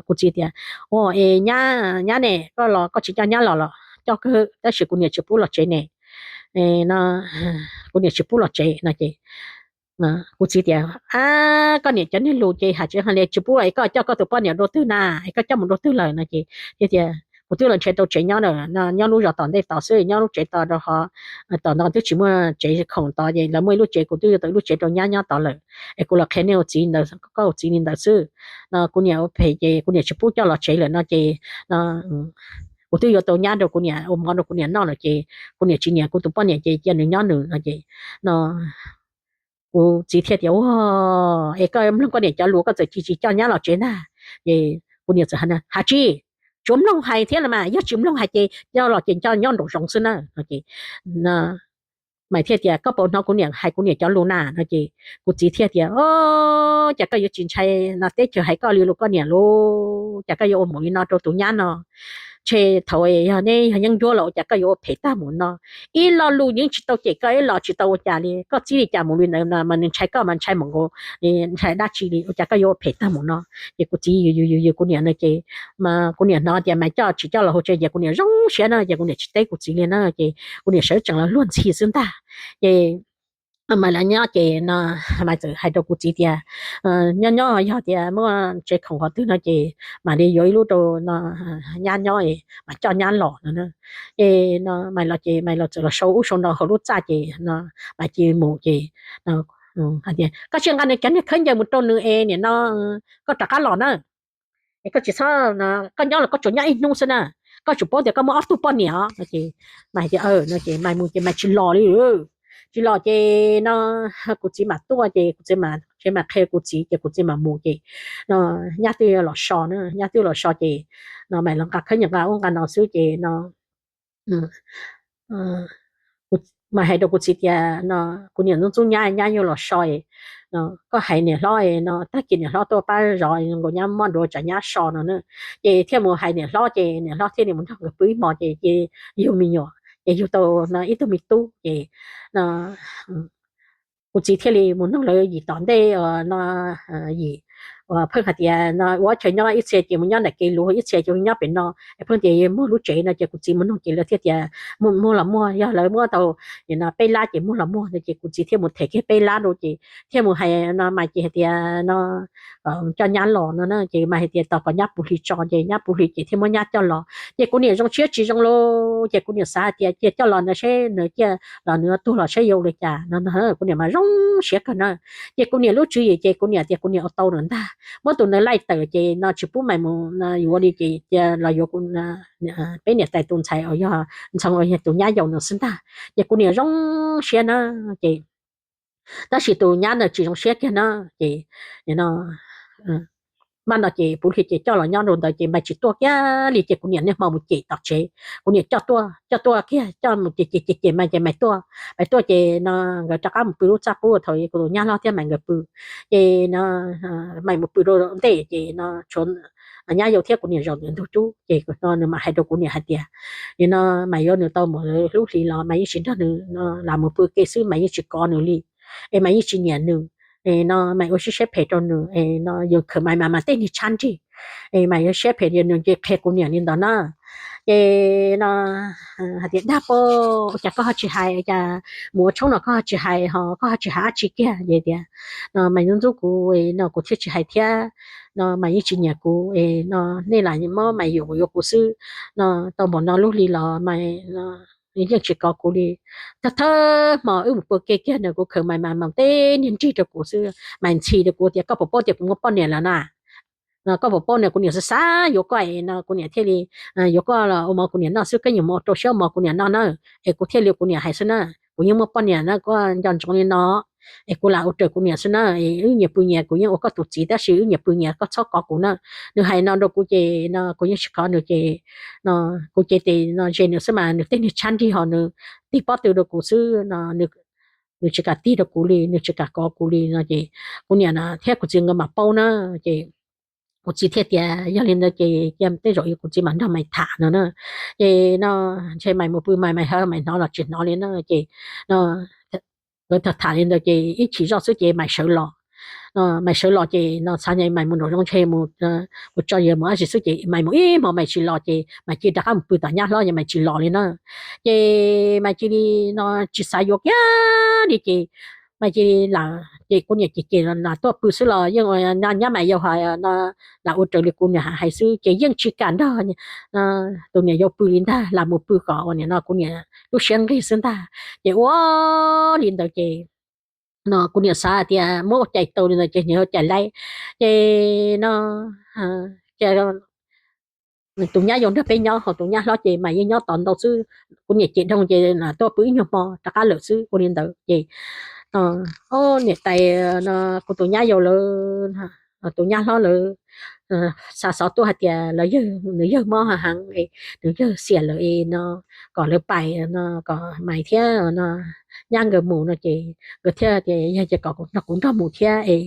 kuv txiv tias ua es nyab ne, koj los koj tsis coj nyab los los coj kawg tab sis kuv niam tsis pub los tsev ne, no kuv niam tsis pub los tsev no ces kuv txiv tias ab koj niam cov niag lus ces hais tsis hais li tsis pub es koj coj koj tus poj niam dua twg na, es koj coj mus dua twg lawm no ces thiaj tias kuv twb los nrhiav tau tsev nyob lawm, nyob lub zos tom ntej tod xwb, nyob lub tsev tod rau qhov tom no twb tsis muaj tsev khoom tod ces lawv muaj ib lub tsev kuv twb yuav tau ib lub tsev rau nyab nyob tod lawm es kuv los qhia nej ua txiv ntawd, koj ua txiv li ntawd xwb no kuv niam ua phem ces kuv niam tsis pub coj los tsev lawm no ces kuv twb yuav tau nyab rau kuv niam ua mov rau kuv niam noj lawm ces kuv niam tsis nyiam kuv tus poj niam ces cia nws nyob nws no ces no kuv txiv thiaj tias ua es koj mloog koj niam cov lus koj txawm cia tsis coj nyab los tsev ntag. Ces kuv niam txawm hais tsis, tsuav mloog hais thiab los mas yog tsis mloog hais ces coj los ces nco nyob nraum zoov xwb na. Maiv thiaj tias koj puas hnov kuv niam hais kuv niam cov lus na no ces kuv txiv thiaj tias o cas koj yuav tsis ntshai no teb chaws hais koj li lus koj niam lus, cas koj yuav ua mus li no rau tus nyab no, ntshe thaum yog neb yog yeeb ncuab los ua cas koj yuav ua phem tag mus no, ib lo lus yeej tsis tau cem koj ib los tsis tau ua cas li, koj txib li cas mus li ntawd no mas nws ntshai koj mas ntshai mus nkaus, ntshai dab tsi li ua cas koj yuav ua phem tag mus no. Ces kuv txiv yws yws yws kuv niam no ces mas kuv niam hnov tias Maiv coj tsis coj los hauv tsev ces kuv niam zoo siab na ces kuv niam tsis teb kuv txiv li na ces kuv niam sawv tsees los luag ntxhi xwb ntag. Ces Maiv los nyob ces no Maiv txawm hais rau kuv txiv tias nyob nyob yog tias muaj tsev khoom qhov twg no ces mam li yuav ib lub rau no nyab nyob, mam coj nyab los no. Ces no Maiv los ces Maiv los txawm los sau ub sau no hauv lub txaj ces no Maiv cia li mus ces hais tias koj cia li nqa nws cov niag khaub ncaws mus rau nws es nim no koj rov qab los na. Es koj tsis txhob, koj nyob los koj tsuas nyob ib hnub xwb na, koj tsuas paub tias koj muaj ob tug poj niam os no ces Maiv tias no ces Maiv mus ces Maiv tsis los li. Tsis los ces no kuv txiv mam tuaj ces kuv txiv mam qhia kuv txiv ces kuv txiv mam mus ces no nyab twb los so na, nyab twb los so ces no Maiv los nqa khaub ncaws nqa ub nqa no xwb ces no Maiv hais rau kuv txiv tias no kuv niam ntxub ntxub nyab, nyab yuav los so, koj hais niam hlob no tag kis niam hlob tuaj pab zov nkaus nyab mob duav tsam nyab so no na. Ces thiaj mus hais niam hlob ces niam hlob thiaj li mus nrog nkawd pw ib hmo ces cia li yug me nyuam ces yug tau no ib tug me tub ces no kuv txiv thiaj li mus nug lawv yim tom ntej no yim pheej hais tias no ua chaw nyob ib txhia ces mus nyob ntawm kev luv, ib txhia ces nyob pem no. Pheej tias muag lub tsev no ces kuv txiv mus nug ces lawv thiaj tias muag los muag, yog lawv muab tau no peb lab ces muag los muag no ces kuv txiv thiaj mus them kiag peb lab rau ces thiaj mus hais no Maiv ces hais tias no coj nyab los no na ces Maiv hais tias tos kom nyab puv hli tso ces nyab puv hli ces thiaj muab nyab coj los ces kuv niam zoo siab tsis zoo lauj ces kuv niam xav hais tias cia coj los no seb nws cia los nws tuag los saib yuav ua li cas no. Kuv niam mas zoo siab kawg na. Ces kuv niam lub tswv yim ces kuv niam tias kuv niam ua tau lawm ntag, muab tus no laij tawm ces no tsis pub Maiv mus yuav li ces cia los yuav kuv, peb niam tais tus ntxhais uas yog Ntxhoo uas yog tus nyab yau no xwb ntag. Ces kuv niam zoo siab na. Ces tab sis tus nyab ntawd tsis zoo siab kiag na. Ces no mas no ces puv hli ces coj los nyob rau ntawd ces Maiv tsis tuaj kiag li ces kuv niam niaj hmo mus cem tom tsev. Kuv niam coj tuaj, coj tuaj kiag coj mus ces ces ces ces Maiv ces Maiv tuaj, Maiv tuaj ces no nkawd rov qab mus pw lub txaj qub thaum kuv tus nyab hlob thiab Maiv nkawd pw. Ces no Maiv mus pw rau ntej ces no tshuav nyab yau thiab kuv niam zaum ntawm ntug cub ces no nws mam hais rau kuv niam hais tias no Maiv yuav nws tau mus lub hli los Maiv yeej tsis nrog nws, lam mus pw ke xwb Maiv yeej tsis kov nws li, es Maiv yeej tsis nyiam nws, no Maiv ua siab phem rau nws, no yus khawm Maiv mas mas tej niag tshab nrig, es Maiv yuav siab phem nws ces qhia kuv niam li ntawd na. Ces no hais tias dag pab, ua cas koj ho tsis hais, cas mus ua tshoob no koj ho tsis hais ho koj ho tsis hais dab tsi kiag es tias no Maiv ntxub ntxub kuv no kuv thiaj tsis hais thiab, no Maiv yeej tsis nyiam kuv es no nej lam muab Maiv yuam yuav kuv xwb, no tau npaum no lub hli los Maiv yeej tsis kov kuv li. Thawj thawj hmo wb mus pw ke kiag no kuv khawm Maiv mas mas tej niag nrig rau kuv xwb, Maiv ntxhi rau kuv tias koj puas paub tias kuv muaj poj niam lawm na, no koj puas paub no kuv niam xav xav yuav koj es no kuv niam thiaj li yuav koj los ua mov kuv niam noj xwb, koj nyiam mus rau siab ua mov kuv niam noj na, es kuv thiaj li kuv niam hais xwb na, kuv yeej muaj poj niam na, koj nco ntsoov li no, es kuv lam ua raws kuv niam xwb na, wb nyias pw nyias, kuv yeej ua koj tus txiv tab sis wb nyias pw nyias, koj txhob kov kuv na. Nws hais no rau kuv ces no kuv yeej tsis kov nws ces no kuv cev tes no ze nws xwb mas nws tej niag tshab nrig ho nws tig pob tw rau kuv xwb no nws tsis kam tig rau kuv li, nws tsis kam kov kuv li no ces kuv niam thiab kuv txiv nkawd mam paub na. Ces kuv txiv thiaj tias yog li ntawd ces cia tej zaum kuv txiv mam nrog Maiv tham no na. Ces no ntshe Maiv mus pw Maiv, Maiv ho Maiv hnov los tsis hnov li na ces no nkawd tham tham li ntawd ces ib chim zoj xwb ces Maiv sawv los. Maiv sawv los ces no xav tias Maiv mus nraum zoov ntshe mus, mus tso yawg mus dab tsi xwb ces Maiv mus ib hmos Maiv tsis los ces Maiv cia li rov qab mus pw tom nyab hlob ces Maiv tsis los li na. Ces Maiv cia li no tsis xav yuav kiag li ces Maiv cia li lawm ces kuv niam ces ces lam tuaj pw xwb los yeej nyab Maiv yau hais no lam ua raws li kuv niam hais xwb ces yeej tsis kam nrog tus niam yau pw li ntag, lam mus pw kom ua niam no kuv niam lub siab nqig xwb ntag. Ces ua li ntawd ces no kuv niam xav tias muab ua cais tau li ntawd ces niam ua cais laib. Ces no tus nyab yau nrog peb nyob ho tus nyab hlob ces mas yeej nyob tod ntau xwb. Kuv niam cem dhau ces tuaj pw ib nyuag hmo rov qab lawm xwb ua li ntawd ces niam tais no kuv tus nyab yau lawv, tus nyab hlob lawv xav xov tuaj hais tias lawv yawg, nws yawg mob heev, nws yawg xiam lawm es no kom lawv pais no kom Maiv thiab no nyab nkawd mus no ces nkawd thiaj tias yog ces kom kuv nrog mus thiab es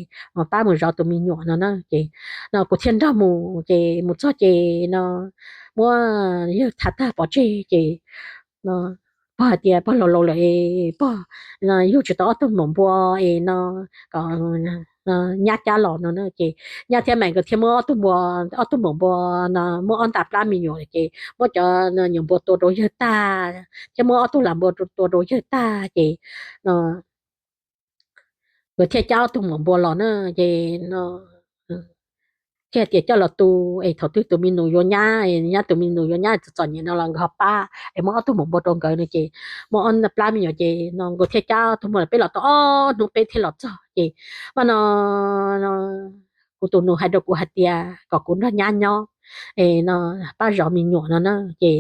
pab mus zov tus me nyuam no na ces no kuv thiaj nrog mus ces mus txog ces no muab yawg thav tag pov tseg ces no pog hais tias pog laus laus lawm es pog yug tsis tau ob tug maum npua es no kom nyab cab los no na ces nyab thiab Maiv nkawd thiaj muab ob tug npua, ob tug maum npua no muab ob nta plab me nyuam ces muab cov nyuam npua tua rau yawg tag thiab muab ob tug lam npua tua rau yawg tag ces no nkawd thiaj cab ob tug maum npua los na ces no thiaj tias coj los tu es thaum twg tus me nus yuav nyab, nyab tus me nus yuav nyab txom txom nyem no los nkawd ho pab es muab ob tug maum npua rau nkawd no ces muab ob nta plab me nyuam ces no nkawd thiaj cab ob tug maum npua peb los tau ob hnub peb thiaj los txog ces mas no kuv tus nus hais rau kuv hais tias kom kuv nrog nyab nyob es no pab zov me nyuam no na ces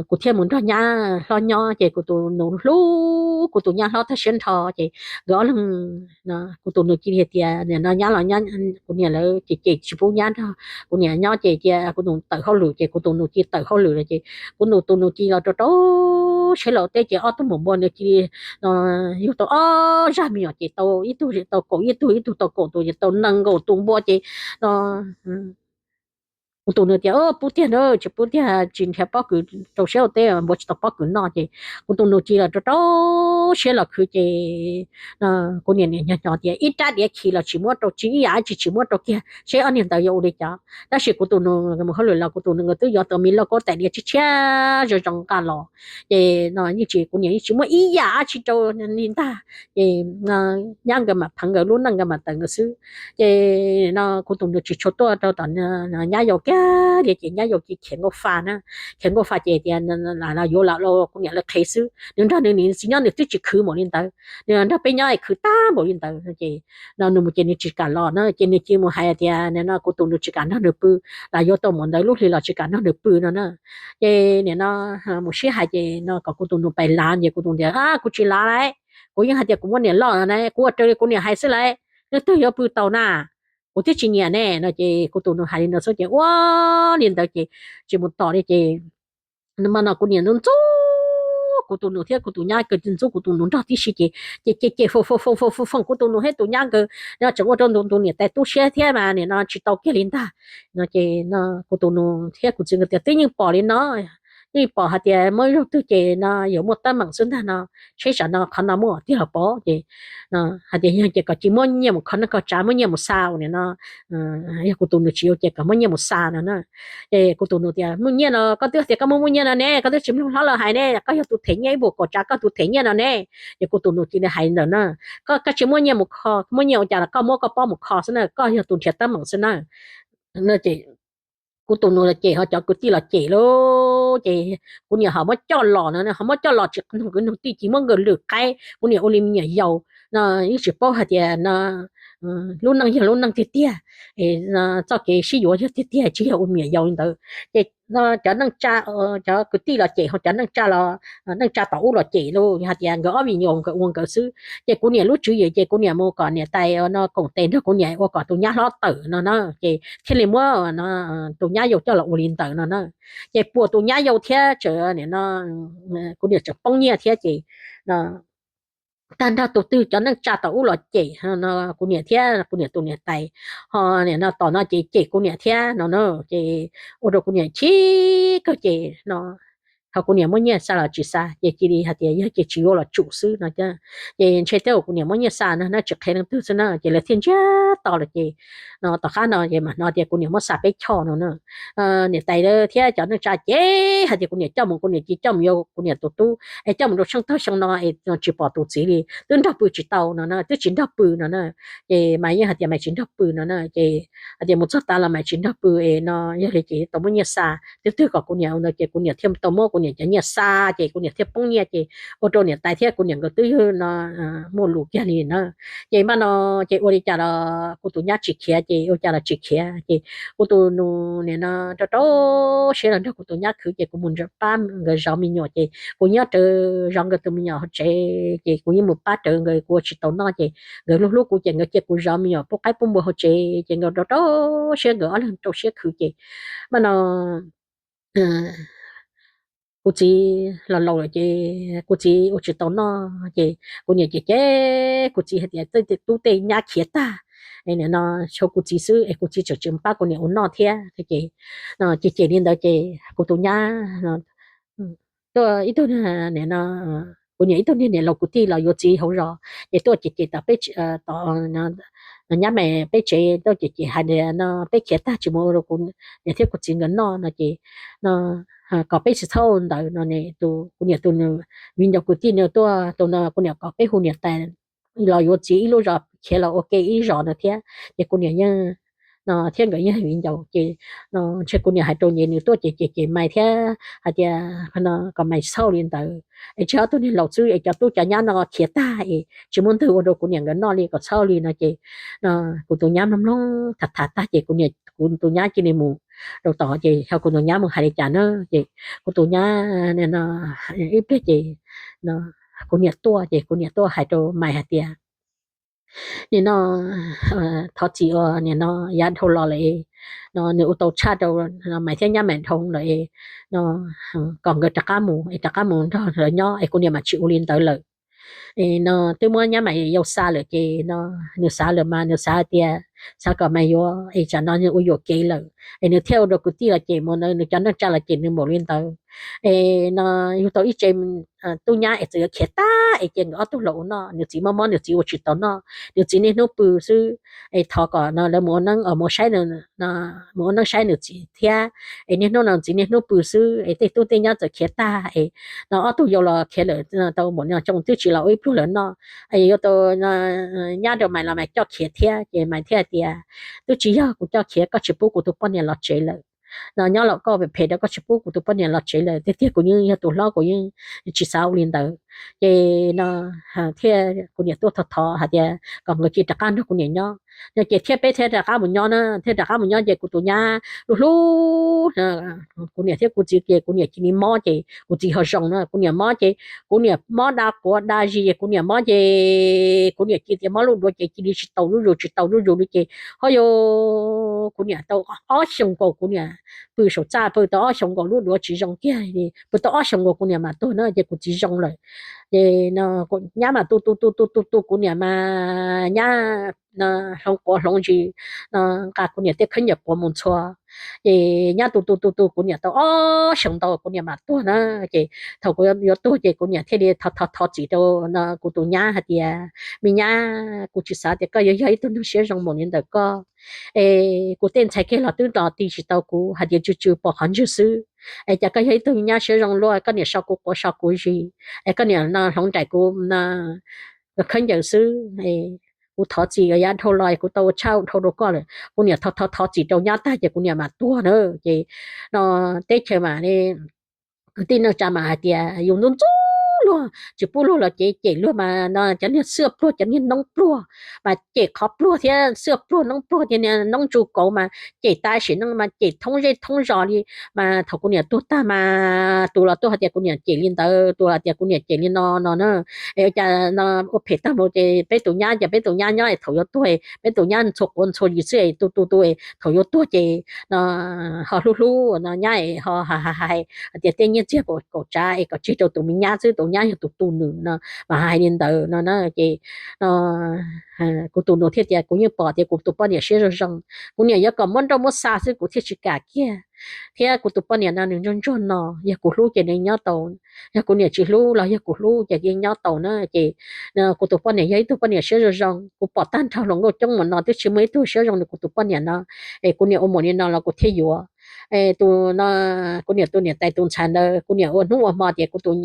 kuv thiaj mus nrog nyab hlob nyob ces kuv tus nus hlub kuv tus nyab hlob tag siab nrho ces nkawd ob leeg, kuv tus nus cia li tias nim no nyab los, kuv niam lawv ces ces tsis pub nyab nrog kuv niam nyob ces cia kuv tus nus tawm hauj lwm ces kuv tus nus cia li tawm hauj lwm lawm ces kuv tus nus cia li los rau rau siab laus teb ces ob tug maum npua nws cia li no yug tau ob zaj me nyuam ces tau ib tug tau kaum ib tug, ib tug tau kaum tus ces tau nees nkaum tus npua ces no Kuv tus nus tias, Pub tiag na, tsis pub tiag tsis nrhiav pob kws rau siab ua teb, npua tsis tau pob kws noj. Ces kuv tus nus cia li rau rau siab los khwv ces kuv niam niam nyob nyob tias ib rab diav khi los tsis muab rau, tsis ib yam tsis tsis muab rau kiag seb ob niag ntawd yuav ua li cas. Tab sis kuv tus nus mus hauj lwm los kuv tus nus nkawd twb yuav tau me lauj kaub tais diav tshiab tshiab zoo zoo nqa los. Ces no yeej tsis, kuv niam yeej tsis muab ib yam dab tsi rau li ntag. Ces nyab nkawd mam pheev nkawd lub neej, nkawd mam tawm nkawd xwb. Ces no kuv tus nus tsis tshua tuaj rau tom nyab yau kiag li ces nyab yau cia li khiav nkauj fa na. Khiav nkauj fa ces tias yuav lam los kuv niam lawv qhev xwb, nws nrog nws niam txiv nyob nws twb tsis khwv npaum li ntawd, nws nrog peb nyob es khwv tag npaum li ntawd. Ces no nws mus ces nws tsis kam los na, ces nws cia li mus hais tias no kuv tus nus tsis kam nrog nws pw, lam yuav tau mus ntawd lub hli los tsis kam nrog nws pw no na. Ces nim no mus sib hais ces no kom kuv tus nus pais lav ces kuv tus nus tias kuv tsis lav lawm, kuv yeej hais tias kuv muaj niam loj no na, kuv ua raws li kuv niam hais xwb lawm, leej twg yuav pw tau na, kuv twb tsis nyiam ne no. Ces kuv tus nus hais li no xwb ces ua li ntawd ces tsis mus tom li ces mas no kuv niam ntxub ntxub kuv tus nus thiab kuv tus nyab kawg, ntxub kuv tus nus nrog tib si ces ces ces ces foom foom foom foom foom foom kuv tus nus thiab tus nyab nkawd no tseem ua rau tus niam tais tu siab thiab mas nim no tsis tau kiag li ntag. No ces kuv tus nus thiab kuv txiv nkawd tias twb yeej pom li no, yeej pom hais tias muaj ib zaug twg ces no yuav muaj teeb meem xwb ntag no, seb tsam no qhov no muaj tiag los pov ces hais tias yog ces kom cia muab nyiaj mus kho neej kho tsav, muab nyiaj mus xa ua nim no, yog kuv tus nus tsis ua ces kom muab nyiaj mus xa no na. Ces kuv tus nus tias muaj nyiaj no, koj twb tias koj muaj muaj nyiaj no ne, koj twb tsis mloog hlob lawv hais ne, koj yog tus them nyiaj ib puas kaum tsav, koj tus them nyiaj no ne. Ces kuv tus nus cia li hais ntawd na, koj koj tsis muab nyiaj mus kho, muab nyiaj ua cas los koj muab koj pob mus kho xwb na, koj yog tus nrhiav teeb meem xwb na. No ces kuv tus nus los cem, ho cov kwv tij los cem lauj, ces kuv niam ho muab coj los no, ho muab coj los tsis nug kwv nug tij, cia li muab nkawd lwm qaib, kuv niam ua li me nyuam yaus no, yeej tsis paub hais tias no lub neej yog lub neej tiag tiag, txoj kev sib yuav yog tiag tiag tsis yog ua me nyuam yaus li ntawd. Ces no cov neej tsa, cov kwv tij los cem, ho cov neej tsa los, neej tsa tom ub los cem lauj, hais tias nkawd ob me nyuam nkawd ua nkawd xwb. Ces kuv niam lub tswv yim ces kuv niam mus kom niam tais no koom tes nrog kuv niam ua kom tus nyab hlob tawm no na, ces thiaj li muab tus nyab yau coj los ua li ntawd no na. Ces puas tus nyab yau thiab tseem nim no kuv niam tseem poob nyiaj thiab ces tag nrho tus twg cov neej tsa tom ub los cem no kuv niam thiab kuv niam tus niam tais, ho nim no tom no ces cem kuv niam thiab no na. Ces ua rau kuv niam chim kawg ces no ho kuv niam muab nyiaj xa los tsis xa ces cia li hais tias yog ces tsis yuav los tsum xwb no. Ces ntshe tej zaum kuv niam muab nyiaj xa no na, tsis qhia leej twg xwb na, ces lawv thiaj ntsiag to lawm ces no tom qab no ces mam hnov tias kuv niam muab xa peb choj no na. Niam tais thiab cov neej tsa ces hais tias kuv niam coj mus, kuv niam cia li coj mus yuav kuv niam tus tub es coj mus rau tsheej tag xyoo no es tsis pom tus txiv li, twb nrog pw tsis tau no na, twb tsis nrog pw no na. Ces mas yeej hais tias mas tsis nrog pw no na, ces hais tias mus txog tas los mas tsis nrog pw es no yog li ces tau muab nyiaj xa, twb twb kom kuv niam ua ntawd ces kuv niam thiaj tau muab kuv niam cov nyiaj xa, ces kuv niam thiaj poob nyiaj ces ua rau niam tais thiab kuv niam nkawd twb yog no muaj lus kiag li na. Ces npaj no ces ua li cas los kuv tus nyab tsis khiav, ces ua cas los tsis khiav, ces kuv tus nus nim no rau rau siab los nrog kuv tus nyab khwv, ces kuv mus pab nkawd zov me nyuam, ces kuv nyob rawv zov nkawd tus me nyuam hauv tsev, ces kuv yeej mus pab rawv nkawd, kuv ua tsis tau noj, ces nkawd hlub hlub kuv ces nkawd cia kuv zov me nyuam pub qaib pub npua hauv tsev, ces nkawd rau rau siab, nkawd ob leeg rau siab khwv, ces npaj no kuv txiv los laus lawm ces kuv txiv ua tsis tau noj, ces kuv niam ces cem kuv txiv hais tias tej tub tej nyab khiav tag, nim no tshuav kuv txiv xwb es kuv txiv tseem tsis pab kuv niam ua noj thiab, ces cem cem li ntawd ces kuv tus nyab tuaj ib tug, nim no kuv niam ib tug niag niam laus kwv tij los yuav txiv hauv zos, ces tuaj cem cem tom peb, tom nyab mas peb tsev, tuaj cem cem hais tias no peb khiav tag tsis mus ua rau kuv niam thiab kuv txiv nkawd noj no ces no kom peb tsis txhob ua ntawd no. Kuv niam tus viv ncaus kwv tij nws tuaj tus no, kuv niam kom peb hu niam tais los yuav txiv ib lub zos khiav los ua ke ib zos no thiab, ces kuv niam yeej no thiab nkawd yeej viv ncaus, ces no ntshe kuv niam hais rau ces nws tuaj ces ces ces mais thiab hais tias no kom mais txhob li ntawd es tseg ob tug niag laus xwb es cov tub cov nyab no khiav tag es tsis muaj ntwg ua rau kuv niam nkawd noj li, kom txhob li no. Ces no kuv tus nyab mloog mloog tham tham tag ces kuv niam, kuv tus nyab cia li mus rau tod, ces yog kuv tus nyab mus hais li cas na, ces kuv tus nyab no ib pliag ces no kuv niam tuaj, ces kuv niam tuaj hais rau mais hais tias nim no thov txim uas nim no yav dhau los lawm no nws ua tau tshaj rau mais thiab nyab mais dhau lawm no, kom nkawd rov qab mus es rov qab mus nrog lawv nyob es kuv niam mam tsis ua li ntawd lawm. no twb muab nyab Maiv Yau xa lawm ces no nws xav lawm mas nws xav hais tias xav kom Maiv Yau es tsam no nws ua yuam kev lawm es nws thiaj ua rau kwv tij los cem mus, nws cov neej tsa los cem nws npaum li ntawd. Es no yug tau ib tse tub nyab es txawm yuav khiav tag es cia nkawd ob tug los ua noj, nws txiv mob mob nws txiv ua tsis tau noj, nws txiv niaj hnub pw xwb. Es thov kom no lawv mus ua neeb, mus saib, mus ua neeb saib nws txiv thiab. Es niaj hnub no txiv niaj hnub pw xwb es tej tub tej nyab txawm khiav tag es no ob tug yau los khiav lawm tau npaum no xyoo twb tsis los ua ib pluag lawv noj. Es yuav tau nyab rau Maiv los Maiv coj khiav thiab ces Maiv thiaj tias, twb tsis yog kuv coj khiav, koj tsis pub kuv tus poj niam los tsev lawm no, nyob los koj phem phem rau, koj tsis pub kuv tus poj niam los tsev lawm, tiag tiag kuv yeej yog tus hlob kuv yeej tsis xav ua li ntawd. Ces no thiaj kuv niam tuaj thov thov hais tias kom nkawd cia rov qab nrog kuv niam nyob no ces thiaj peb thiaj rov qab mus nyob na, thiaj rov qab mus nyob ces kuv tus nyab hlub hlub kuv niam thiab kuv txiv ces kuv niam cia li mob ces kuv txiv ho zoo na, kuv niam mob ces kuv niam mob da quav da zis, kuv niam mob ces kuv niam cia li mob lub duav ces cia li tsis tau zuj zus tsis tau zuj zus li ces ho yog kuv niam tau ob xyoos nkaus, kuv niam pw saum txaj pw tau ob xyoos nkaus lub duav tsis zoo kiag, pw tau ob xyoos nkaus kuv niam mam tuag na ces kuv txiv zoo lawm. Ces nyab mam tu tu tu tu tu tu kuv niam mas nyab hloov quav hloov zis no nqa kuv niam tej khaub ncaws quav mus ntxhua. Ces nyab tu tu tu tu kuv niam tau ob xyoos ntau kuv niam mam tuag na. Ces thaum kuv yuav tuag ces kuv niam thiaj li thov thov txim rau no kuv tus nyab hais tias, me nyab, kuv tsis xav tias koj yuav yog ib tug neeg siab zoo npaum li ntawm koj. Es kuv tej ntxhais kiag los twb los ti tsis tau kuv, hais tias tsw tsw pom qhov ntswg xwb. Es cas koj yog ib tug nyab siab zoo luaj, koj niam so kuv quav so kuv zis, es koj niam no hloov nraim kuv khaub ncaws xwb. Kuv thov txim yav dhau los kuv tau ua tshaj dhau rau koj lawm. Kuv niam thov thov thov txim rau nyab tag ces kuv niam mam tuag na. Ces no teb chaws mas kwv tij neej tsa mas hais tias yus ntxub ntxub luag, tsis pub luag los cem, cem luag mas no cov niag xwb pluag cov niag noob pluag mas cem qhov pluag thiab xwb pluag noob pluag thiab niag noob tsu kauv mas cem tas sim neej mas cem thoob zej thoob zos li. Mas thaum kuv niam tuag tag mas tus los tuaj hais tias kuv niam cem li ntawd, tus los tias kuv niam cem li no no na. Es ua cas no ua phem tag mus ces peb tus nyab ces peb tus nyab nyob es thaum yuav tuag peb tus nyab ntxhua quav ntxhua zis xwb es tu tu tu es thaum yuav tuag ces no ho hlub hlub no nyab es ho hais hais tias tej nyiaj txiag kaum tsav es kom tseg rau tus me nyab xwb, tus nyab yog tus tu nws no mas hais li ntawd no na. Ces no kuv tus nus thiaj tias kuv yeej pom tias kuv tus poj niam siab zoo zoo, kuv niam yuav kom muab nrauj muab xa xwb kuv thiaj tsis kam kiag. Thiab kuv tus poj niam no nws ntsuag ntsuag no, yog kuv hlub ces nws nyob tau, yog kuv niam tsis hlub los yog kuv hlub ces yeej nyob tau na. Ces kuv tus poj niam yog ib tug poj niam siab zoo zoo, kuv pom tag nrho hluas nkauj coob mus no twb tsis muaj ib tug siab zoo li kuv tus poj niam no. Es kuv niam ua mus li no los kuv thiaj yuav. Tus no, kuv niam tus niam tais tus ntxhais ntawd kuv niam ua hnub ua hmo tias kuv tus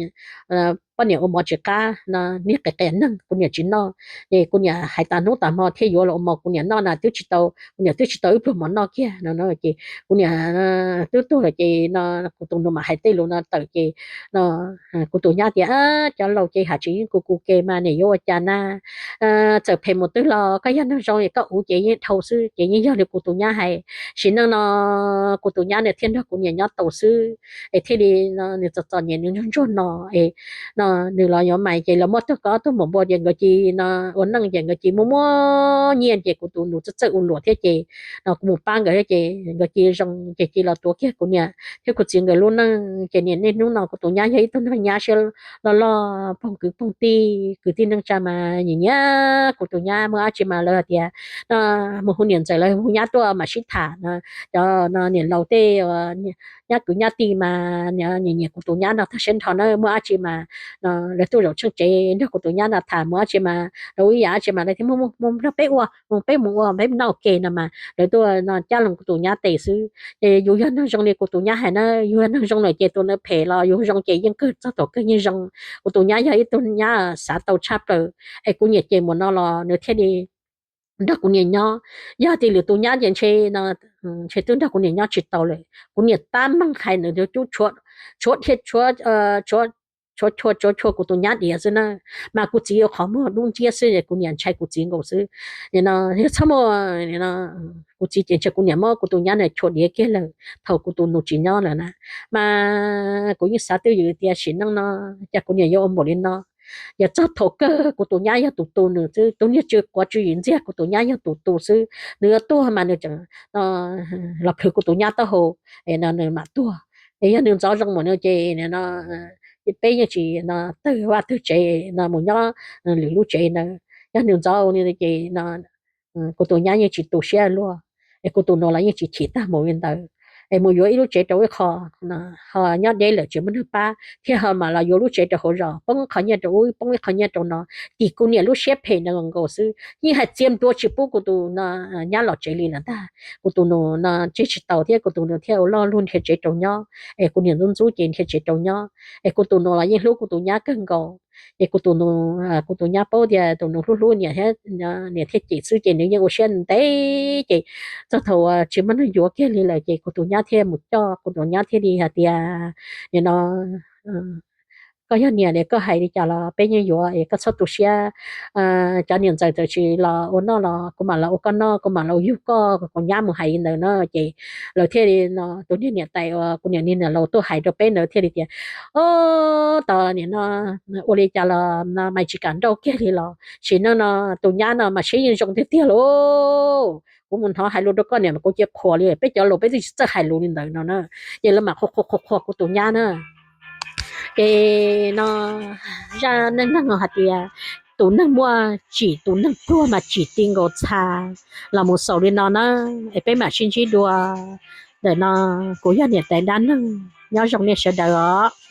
poj niam ua mov tsis qab no, niag qias qias neeg kuv niam tsis noj. Ces kuv niam hais tas hnub tas hmo thiaj yuav los ua mov kuv niam noj na, twb tsis tau, kuv niam twb tsis tau ib pluag mov noj kiag no. Ces kuv niam twb tuag lawm ces no kuv tus nus mam hais tej lus no tawm ces no kuv tus nyab tias, cov laus ces hais tsis yeej kuv kuv ke mas niam yuav ua cas na. Txawm phem mus twg los koj yog neeg zoo es koj ua ces yeej dhau xwb, ces yeej yog li kuv tus nyab hais. Sim neej no kuv tus nyab nws thiaj nrog kuv niam nyob tau xwb, es thiaj li no nws txom txom nyem nws ntsuag ntsuag no es no nws los yuav Maiv ces los muab tug kov tug maum npua ces nkawd cia li no ua neej ces nkawd cia li muaj muaj nyiaj ces kuv tus nus txawj txawj ua luam thiab ces no kuv mus pab nkawd thiab ces nkawd cia li zoo ces cia li los tuav kiag kuv niam thiab kuv txiv nkawd lub neej ces niaj hnub no kuv tus nyab yog ib tug neeg nyab siab loj loj, phooj kwv phooj tij kwv tij neej tsa mas nyiam nyiam kuv tus nyab. Muaj dab tsi mas lawv hais tias no mus hu niam ntxawm los hu nyab tuaj mam sib tham no. Cov no niam laus tej nyab kwv nyab tij mas nyiam nyiam kuv tus nyab no tag siab nrho na. Muaj dab tsi mas no lawv tuaj zaum tsheej tsev nrog kuv tus nyab no tham, muaj dab tsi mas lawv ua ib yam dab tsi mas lawv thiaj muab muab nrog peb ua, mus peb mus ua peb noj ua ke no mas lawv tuaj no cab loo kuv tus nyab tes xwb. Ces yus yog neeg zoo li kuv tus nyab hais na, yus yog neeg zoo lawm ces tus neeg phem los yus zoo ces yeej kawg txog thaum kawg yeej zoo. Kuv tus nyab yog ib tug nyab xav tau tshaj plaws, es kuv niam cem mus no los nws thiaj li nrog kuv niam nyob. Yog tias lwm tus nyab ces ntshe no ntshe twb nrog kuv niam nyob tsis tau lawm. Kuv niam tab meeg hais nws cub tshuav dhia tshuav tshuav chua tshuav chua kuv tus nyab diav xwb na, mas kuv txiv ua qhov muag dub nciab xwb, kuv niam ntshai kuv txiv nkaus xwb. No yog txhob muaj, kuv txiv ces ntshe kuv niam muab kuv tus nyab no chua diav kiag lawm thaum kuv tus nus tsis nyob lawm na. Mas kuv yeej xav twj ywm tias sim neej no cas kuv niam yuav ua npaum li no. Yog txog thaum kawg kuv tus nyab yog tus tu nws xwb, tus niag tsw quav tsw yim ntxiag kuv tus nyab yog tus tu xwb. Nws yuav tuag mas nws tseem los plhws kuv tus nyab taub hau, es no nws mam tuag. Es yog nws ntxov zoo mus no ces no peb yeej tsis no tawg vaj tawg tsev no mus nyob lwm lub tsev ntawd. Yog nws ntxov li ces no kuv tus nyab yeej tsis tu siab luaj, es kuv tus nus los yeej tsis chim tag mus li ntawd. Es mus yuav ib lub tsev rau ib qho, ho nyob deb lawm tsis muaj neeg pab thiab ho mam los yuav lub tsev rau hauv zos, poob ib qho nyiaj rau ub poob ib qho nyiaj rau no, tim kuv niam lub siab phem nkaus xwb yeej hais txias npluav tsis pub kuv tus no nyab los tsev li lawm ntag. Kuv tus nus no tseg tsis tau thiab kuv tus nus thiaj ua loj luag nrhiav tsev rau nyob, es kuv niam ntxub ntxub ces nrhiav tsev rau nyob, es kuv tus nus los yeej hlub kuv tus nyab kawg nkaus. Ces kuv tus nus, kuv tus nyab paub tias tus nus hlub hlub niam thiab, niam thiab cem xwb ces nws yeej ua siab ntev ces txog thaum uas tsis muaj neeg yuav kiag li lawm ces kuv tus nyab thiaj mus coj, kuv tus nyab thiaj li hais tias, nim no koj yog niam li koj hais li cas los peb yeej yuav es koj txhob tu siab. Cov niam ntxawm txawm tsis los ua noj los kuv mam los ua koj noj, kuv mam los ua yug koj, kuv nyab mus hais li ntawd na ces lawv thiaj li no, tus niag niam tais uas kuv niam niag niam laus tuaj hais rau peb ntawd thiaj li tias, Ob, tos nim no ua li cas los no mas tsis kam nrauj kiag li los sim neej no tus nyab no mas siab yeej zoo tiag tiag lauj. Kuv mus hnov hais lus rau koj niam mas kuv cia qhuas li, peb cov laus peb twb tsis txawj hais lus li ntawd no na. Ces lawv mam qhuas qhuas qhuas qhuas kuv tus nyab na. Ces no zaj neej neeg hais tias tus neeg muaj tsim tus neeg pluag mas tsim ti nkaus txha los mus xaus li no na. Es peb mam sib ntsib dua ntawm no. Kuv yog niam tais dab neeg, nyob zoo nej sawv daws os.